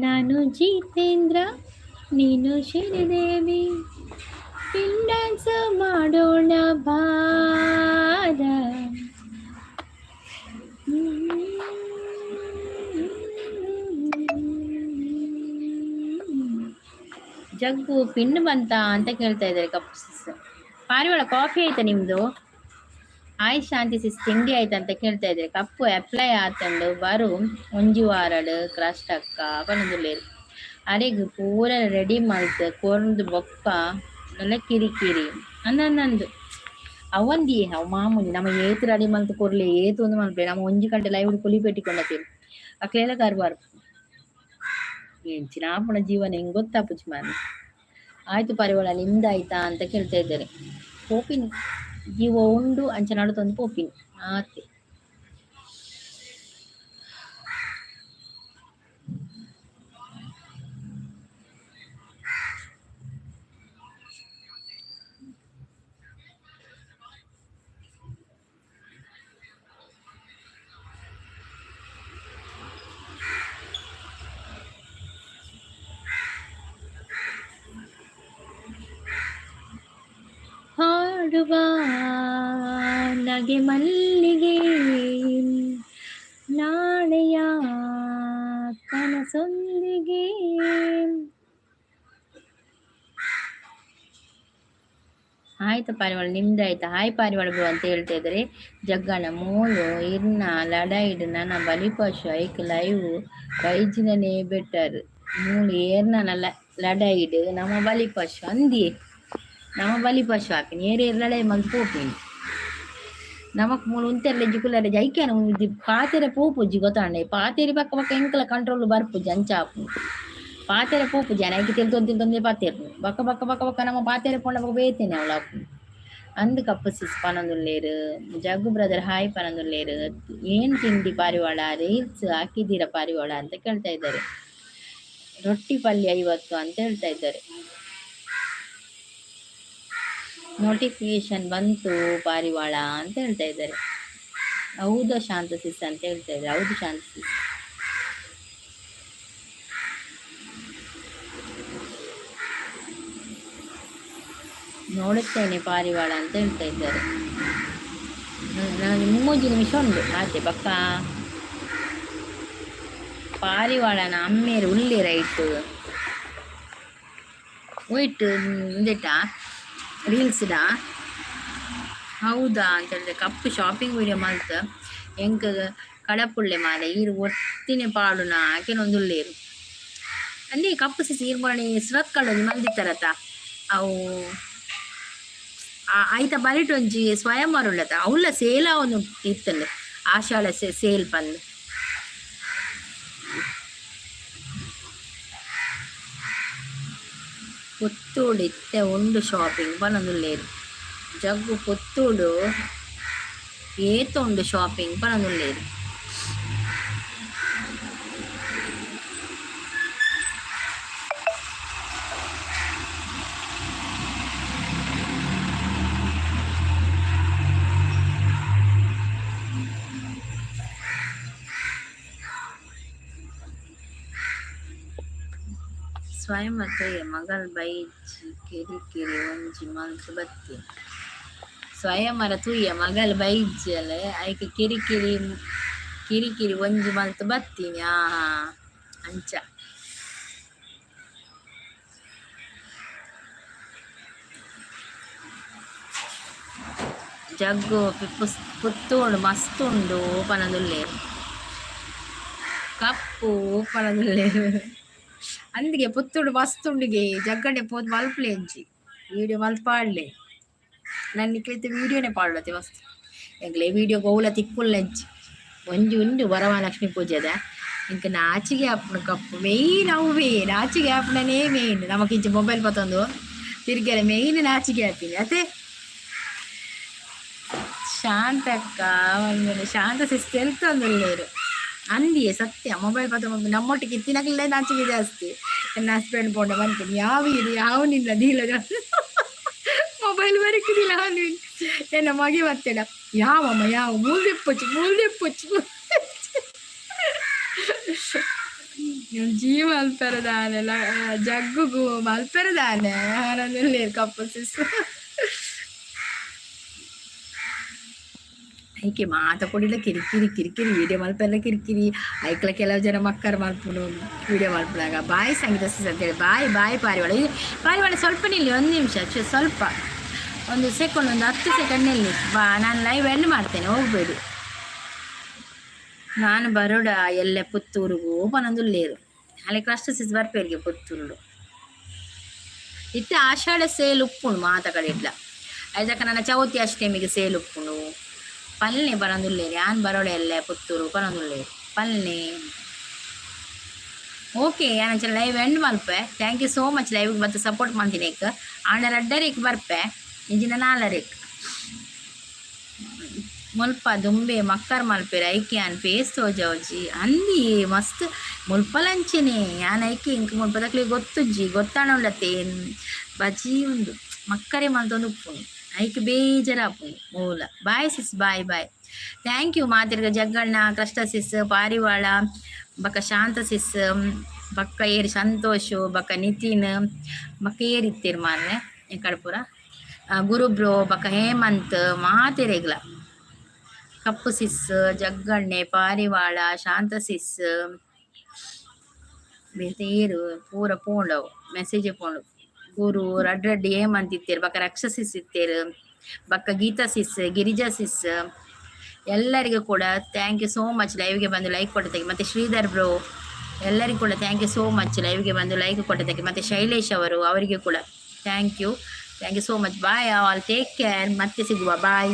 ನಾನು ಜಿತೇಂದ್ರ ನೀನು ಶ್ರೀದೇವಿ ಪಿನ್ ಡ್ಯಾನ್ಸ್ ಮಾಡೋಣ ಬಾರ. ಜಗ್ಗು ಪಿನ್ ಬಂತ ಅಂತ ಕೇಳ್ತಾ ಇದ್ದಾರೆ ಕಪ್ಪು ಸಿಸ್. ಪಾರಿವಾಳ ಕಾಫಿ ಆಯ್ತಾ ನಿಮ್ದು? ಆಯ್ ಶಾಂತಿ ಸಿಸ್ ತಿಂಡಿ ಆಯ್ತಾ ಅಂತ ಕೇಳ್ತಾ ಇದ್ದಾರೆ. ಕಪ್ಪು ಅಪ್ಲೈ ಆತಂಡು ಬರು ಒಂಜಿ ವಾರಡ್ ಕ್ರಸ್ಟ್ ಅಕ್ಕ ಪನೊಂದುಲ್ಲೆರ್. ಅರೆಗ್ ಪೂರ ರೆಡಿ ಮಲ್ತ್ ಕೊರ್ದು ಬೊಕ್ಕ ನಲ್ಲ ಕಿರಿಕಿರಿ ಅಂದಂದು ಅವಂದಿ ಅವು ಮಾಮೂಲಿ ನಮ್ಮ ಏತ್ ರೆಡಿ ಮಲ್ತ್ ಕೊರ್ಲೆ ಏತ್ ಒಂದು ಮಲ್ಪೆ ನಮ್ಮ ಒಂಜಿ ಗಂಟೆ ಲೈವ್ ಕುಲಿ ಪೆಟ್ಟಿಕೊಂಡತಿ ಅಕ್ಲೆಲ ಕಾರ್ಬಾರ್ ಎಂಚಿನ ಆಪುಣ ಜೀವನ ಹೆಂಗ್ ಗೊತ್ತಾಪುಜಿ ಮಾರ್ರೆ. ಆಯ್ತು ಪರಿವಳ ನಿಮ್ದಾಯ್ತಾ ಅಂತ ಕೇಳ್ತಾ ಇದ್ದಾರೆ. ಪೋಪಿನಿ ಜೀವ ಉಂಡು ಅಂಚ ನಡುತೊಂದು ಪೋಪಿನಿ ಆತೆ. ಮಲ್ಲಿಗೆ ಮಲ್ಲಿಗೆ ನಾಳೆಯ ಕನಸೊಂದಿಗೆ. ಆಯ್ತು ಪಾರಿವಾಳ, ನಿಮ್ದು ಆಯ್ತಾ? ಹಾಯ್ ಪಾರಿವಾಳ ಬ್ರೋ ಅಂತ ಹೇಳ್ತಾ ಇದ್ದಾರೆ. ಜಗ್ಗಣ ಮೂಲು ಇರ್ನ ಲಡಾಯಿಡ್ ನನ್ನ ಬಲಿಪಶು ಐಕ್ ಲೈವ್ ಬೈಜಿನನೇ ಬೆಟರ್. ಮೂಲು ಏರ್ನ ಲಡಾಯಿಡ್ ನಮ್ಮ ಬಲಿಪಶು ಅಂದಿಯೇ ನಮ್ಮ ಬಲಿಪಶು ಹಾಕಿನಿ ಏರ್ ಏರ್ ಲಡಾಯಿ ಮಲ್ತ್ ಪೋಪಿನಿ. ನಮಕ್ ಮೂಲು ಉಂತೆರ್ಲೆ ಜಿಕುಲರೆ ಜೈಕ್ಯಾನ ಪಾತೆರೆ ಪೋಪುಜ್ಜಿ ಗೊತ್ತಾಂಡೆ. ಪಾತೆರಿ ಪಕ್ಕ ಪಕ್ಕ ಎಂಕಲ ಕಂಟ್ರೋಲ್ ಬರ್ಪುಜ್ಜಿ ಅಂಚ ಆಪುಂಡು. ಪಾತೆರೆ ಪೋಪುಜ್ಜಿ ಐಕ್ ತೆಲ್ತೊಂದು ತೆಲ್ತೊಂದೇ ಪಾತೆರ್ನು ಬಕ್ಕ ಬಕ್ಕ ಬಕ್ಕ ಬಕ್ಕ ನಮ್ಮ ಪಾತೆರೆ ಪೋಂಡ ಬೊಕ ಬೇತೆನೆ ಅವ್ಲು ಆಪುಂಡು. ಅಂದ್ ಕಪ್ಪು ಸಿಸ್ ಪನೊಂದುಲ್ಲೇರು. ಜಗ್ಗು ಬ್ರದರ್ ಹಾಯ್ ಪನೊಂದುಲ್ಲೇರು. ಏನ್ ತಿಂಡಿ ಪಾರಿವಾಳ, ರೀಲ್ಸ್ ಹಾಕಿದ್ದೀರಾ ಪಾರಿವಾಳ ಅಂತ ಕೇಳ್ತಾ ಇದ್ದಾರೆ. ರೊಟ್ಟಿ ಪಲ್ಯ ಇವತ್ತು ಅಂತ ಹೇಳ್ತಾ ಇದ್ದಾರೆ. ನೋಟಿಫಿಕೇಶನ್ ಬಂತು ಪಾರಿವಾಳ ಅಂತ ಹೇಳ್ತಾ ಇದ್ದಾರೆ. ಹೌದಾ ಶಾಂತ ಸಿಸ್ ಅಂತ ಹೇಳ್ತಾ ಇದ್ದಾರೆ. ಹೌದು ಶಾಂತ ಸಿಸ್. ನೋಡುತ್ತೇನೆ ಪಾರಿವಾಳ ಅಂತ ಹೇಳ್ತಾ ಇದ್ದಾರೆ. ನಾನು 3 ನಿಮಿಷ ಉಂಟು ಆತೆ ಬಕ್ಕ. ಪಾರಿವಾಳನ ಅಮ್ಮೇರು ಉಲ್ಲೆ ರೈಟ್ ಒಯ್ಟ್ ಇಂದೆಟ ರೀಲ್ಸ್ಡಾ? ಹೌದಾ ಅಂತ ಹೇಳಿದ್ರೆ ಕಪ್ಪು ಶಾಪಿಂಗ್ ವಿಡಿಯೋ ಮಲ್ತ್ ಎಂಕ್ ಕಡಪುಳ್ಳೆ ಮಾಲೆ ಈರು ಒತ್ತಿನೆ ಪಾಡುನ ಆಕೆನೊಂದುಲ್ಲೇರು. ಅಲ್ಲಿ ಕಪ್ಪು ಸಿಸಿ ಈರ್ ಮೊಳನೆ ಸುರತ್ಕಲ್ ಮಲ್ದಿತ್ತರತ ಅವು ಐತ ಬರಿಟ್ ಒಂಜಿ ಸ್ವಯಂವರ ಉಳ್ಳತ ಅವ್ಲ ಸೇಲ್ ಆವೊಂದು ಇತ್ತಂಡ್ ಆಷಾಢ ಸೇಲ್ ಪಂದ್. ಪುತ್ತೂಡು ಇತ್ತೆ ಉಂಡು ಶಾಪಿಂಗ್ ಪನೊಂದುಲ್ಲೆರ್. ಜಗ್ಗು ಪುತ್ತೂಡು ಏತ್ ಉಂಡು ಶಾಪಿಂಗ್ ಪನೊಂದುಲ್ಲೆರ್. ಸ್ವಯಂವರ ಮಗಲ್ ಬೈಜಿ ಕಿರಿಕಿರಿ ಒಂಜಿ ಮಲ್ತ್ ಬತ್ತೆ. ಸ್ವಯಂವರ ತೂಯ ಮಗಲ್ ಬೈಜ್ಜಲ್ ಐಕ್ ಕಿರಿಕಿರಿ ಕಿರಿಕಿರಿ ಒಂಜಿ ಮಲ್ತ್ ಬತ್ತೀನಿ. ಆಹಾ ಅಂಚ. ಜಗ್ಗು ಪುತ್ತೂಡು ಮಸ್ತ್ ಉಂಡು ಪನೊಂದುಲ್ಲೆರ್. ಕಪ್ಪು ಪನೊಂದುಲ್ಲೆರ್. ಅಂದಿಗೆ ಪುತ್ತೂಡು ಮಸ್ತ್ ಉಂಡುಗೆ ಜಗ್ಗಡೆ ಪೋದು ಮಲ್ಪುಲೆ ಅಂಚಿ ವಿಡಿಯೋ ಮಲ್ತ್ ಪಾಡ್ಲೆ. ನನ್ ನಿಕ್ಲೆತ್ ವಿಡಿಯೋನೆ ಪಾಡ್ಲತೆ ಮಸ್ತ್. ಎಂಕ್ಲೆ ವಿಡಿಯೋ ಒವ್ಲ ತಿಕ್ಕುಲ್ಲಂಚಿ. ಒಂಜಿ ಉಂಡು ವರಮಹಾಲಕ್ಷ್ಮಿ ಪೂಜೆದ ಎಂಕ್ ನಾಚಿಗೆ ಆಪುಂಡು ಕಪ್ಪು ಮೇಯ್ನ್ ಅವ್ವೇ ನಾಚಿಗೆ ಆಪುನನೇ ಮೇಯ್ನ್. ನಮಕ್ ಇಂಚ ಮೊಬೈಲ್ ಪತ್ತೊಂದು ತಿರ್ಗೆರೆ ಮೇಯ್ನ್ ನಾಚಿಗೆ ಆಪಿನಿ ಅತೆ. ಶಾಂತಕ್ಕ ಒಂದ್ಮೇಲೆ ಶಾಂತ ಸಿಸ್ ತೆಲ್ತೊಂದುಲ್ಲೆರ್. ಅಂದಿಯೇ ಸತ್ಯ ಮೊಬೈಲ್ ಪತ್ತ ನಮ್ಮೊಟ್ಟಿಗೆ ಇತ್ತಿನಕ್ಲೆ ನಾಚಿಗೆ ಜಾಸ್ತಿ. ಎನ್ನ ಹಸ್ಬೆಂಡ್ ಪೋಂಡ ಪನ್ಪಿನಿ ಯಾವ ಇದು ಯಾವ ನಿನ್ನ ದೀಲ ಮೊಬೈಲ್ ಬರಿಕುದಿಲ್ಲ ಎನ್ನ ಮಗೆ ಬತ್ತೆಡ ಯಾವಮ್ಮ ಯಾವ ಮೂಲ್ದೆಪ್ಪೊಚ್ಚಿ ಮೂಲ್ದೆಪ್ಪೊಚ್ಚಿ ಜೀವ ಮಲ್ಪೆರೆ ದಾನೆ ಜಗ್ಗುಗು ಮಲ್ಪೆರೆ ದಾನೆ ಪನೊಂದುಲ್ಲೆರ್ ಕಪ್ಪು ಸಿಸ್. ಐಕೆ ಮಾತ ಕೊಡಿಲ ಕಿರಿಕಿರಿ ಕಿರಿಕಿರಿ ವಿಡಿಯೋ ಮಲ್ಪೆಲ್ಲ ಕಿರಿಕಿರಿ. ಐಕ್ಲ ಕೆಲವು ಜನ ಮಕ್ಕರ್ ಮಲ್ಪುನು ವಿಡಿಯೋ ಮಲ್ಪುನಾಗ. ಬಾಯ್ ಸಂಗೀತ ಸಿಸ್ ಅಂತೇಳಿ. ಬಾಯ್ ಬಾಯ್ ಪಾರಿವಾಳ. ಇದು ಪಾರಿವಾಳ ಸ್ವಲ್ಪ ನಿಲ್ಲಿ, ಒಂದು ನಿಮಿಷ, ಸ್ವಲ್ಪ ಒಂದು ಸೆಕೆಂಡ್, ಒಂದು 10 ಸೆಕೆಂಡ್ ನಿಲ್ಲಿ ಬಾ. ನಾನು ಲೈವ್ ಎಂಡ್ ಮಾಡ್ತೇನೆ, ಹೋಗ್ಬೇಡಿ. ನಾನು ಬರೋಡ ಎಲ್ಲೆ ಪುತ್ತೂರುಗು ಪನೊಂದುಲ್ಲೆರ್. ಅಲೆ ಕ್ರಸ್ಟ್ ಸಿಸ್ ಬರ್ಪೇರಿಗೆ ಪುತ್ತೂರುಡು. ಇತ್ತೆ ಆಷಾಢ ಸೇಲ್ ಉಪ್ಪುಂಡು ಮಾತ ಕಡೆಟ್ಲ. ಐದಕ್ಕ ನನ್ನ ಚೌತಿ ಅಷ್ಟಮಿಗೆ ಸೇಲ್ ಉಪ್ಪುಂಡು. ಪಲ್ನೆ ಪನೊಂದುಲ್ಲೆರ್. ಯಾನ್ ಬರೋಡ ಎಲ್ಲೆ ಪುತ್ತೂರು ಪನೊಂದುಲ್ಲೆರ್ ಪಲ್ನೆ. ಓಕೆ, ಯಾನ್ ಅಂಚ live and Malpe. Thank you so much live ಮತ್ತೆ ಸಪೋರ್ಟ್ ಮಲ್ತಿನೇಕ್. ಆಂಡ ರಡ್ಡರೇಕ್ ಬರ್ಪೆ, ಇಂಚಿನ ನಾಲರೇಕ್. ಮುಲ್ಪ ದುಂಬೆ ಮಕ್ಕರ್ ಮಲ್ಪೆರ್ ಐಕೆ ಯಾನ್ ಫೇಸ್ ತೋಜಾವುಜಿ ಅಂದಿ ಮಸ್ತ್ ಮುಲ್ಪಲಂಚೆನೆ. ಯಾನ್ ಐಕೆ ಇಂಕ್ ಮುಲ್ಪದಕ್ಲೆಗ್ ಗೊತ್ತುಜ್ಜಿ, ಗೊತ್ತಾಂಡ ಬಜಿ ಉಂಡು ಮಕ್ಕರೆ ಮಲ್ತೊಂದು ಉಪ್ಪುಂಡು. ಐಕ್ ಬೇಜಾರಾಪುಂಡು ಮೂಲ. Bye sis, bye bye, thank you ಮಾತೆರ್ಗ. ಜಗ್ಗಣ್ಣ, ಕೃಷ್ಣ ಸಿಸ್, ಪಾರಿವಾಳ ಬಕ ಶಾಂತ ಸಿಸ್ ಬಕ್ಕ ಏರ್ ಸಂತೋಷ್ ಬಕ ನಿತಿನ್ ಬಕ್ಕ ಏರ್ ಮಾರ್ರೆ ಕಡಪುರ ಗುರು ಬ್ರೋ ಬಕ ಹೇಮಂತ್ ಮಾತೆರೆಗ್ಲ. ಕಪ್ಪು ಸಿಸ್, ಜಗ್ಗಣ್ಣೆ, ಪಾರಿವಾಳ, ಶಾಂತ ಸಿಸ್, ಬೇತೆ ಏರು ಪೂರ ಪೋಂಡವು, ಮೆಸೇಜ್ ಪೋಂಡು. ಗುರು ರಡ್ಡ್ ರಡ್ಡ್ ಏಮಂತಿತ್ತೇರು. ಬೊಕ್ಕ ರಕ್ಷಸಿಸ್ ಇತ್ತೇರು, ಬೊಕ್ಕ ಗೀತಾ ಸಿಸ್, ಗಿರಿಜಾ ಸಿಸ್, ಎಲ್ಲರಿಗೂ ಕೂಡ thank you so much ಲೈವ್ಗೆ ಬಂದು ಲೈಕ್ ಕೊಟ್ಟದಕ್ಕೆ. ಮತ್ತು ಶ್ರೀಧರ್ ಬ್ರೋ, ಎಲ್ಲರಿಗೂ ಕೂಡ thank you so much ಲೈವ್ಗೆ ಬಂದು ಲೈಕ್ ಕೊಟ್ಟದಕ್ಕೆ. ಮತ್ತು ಶೈಲೇಶ್ ಅವರು, ಅವರಿಗೆ ಕೂಡ thank you, thank you so much. Bye all, take care. ಮತ್ತೆ ಸಿಗುವ, ಬಾಯ್.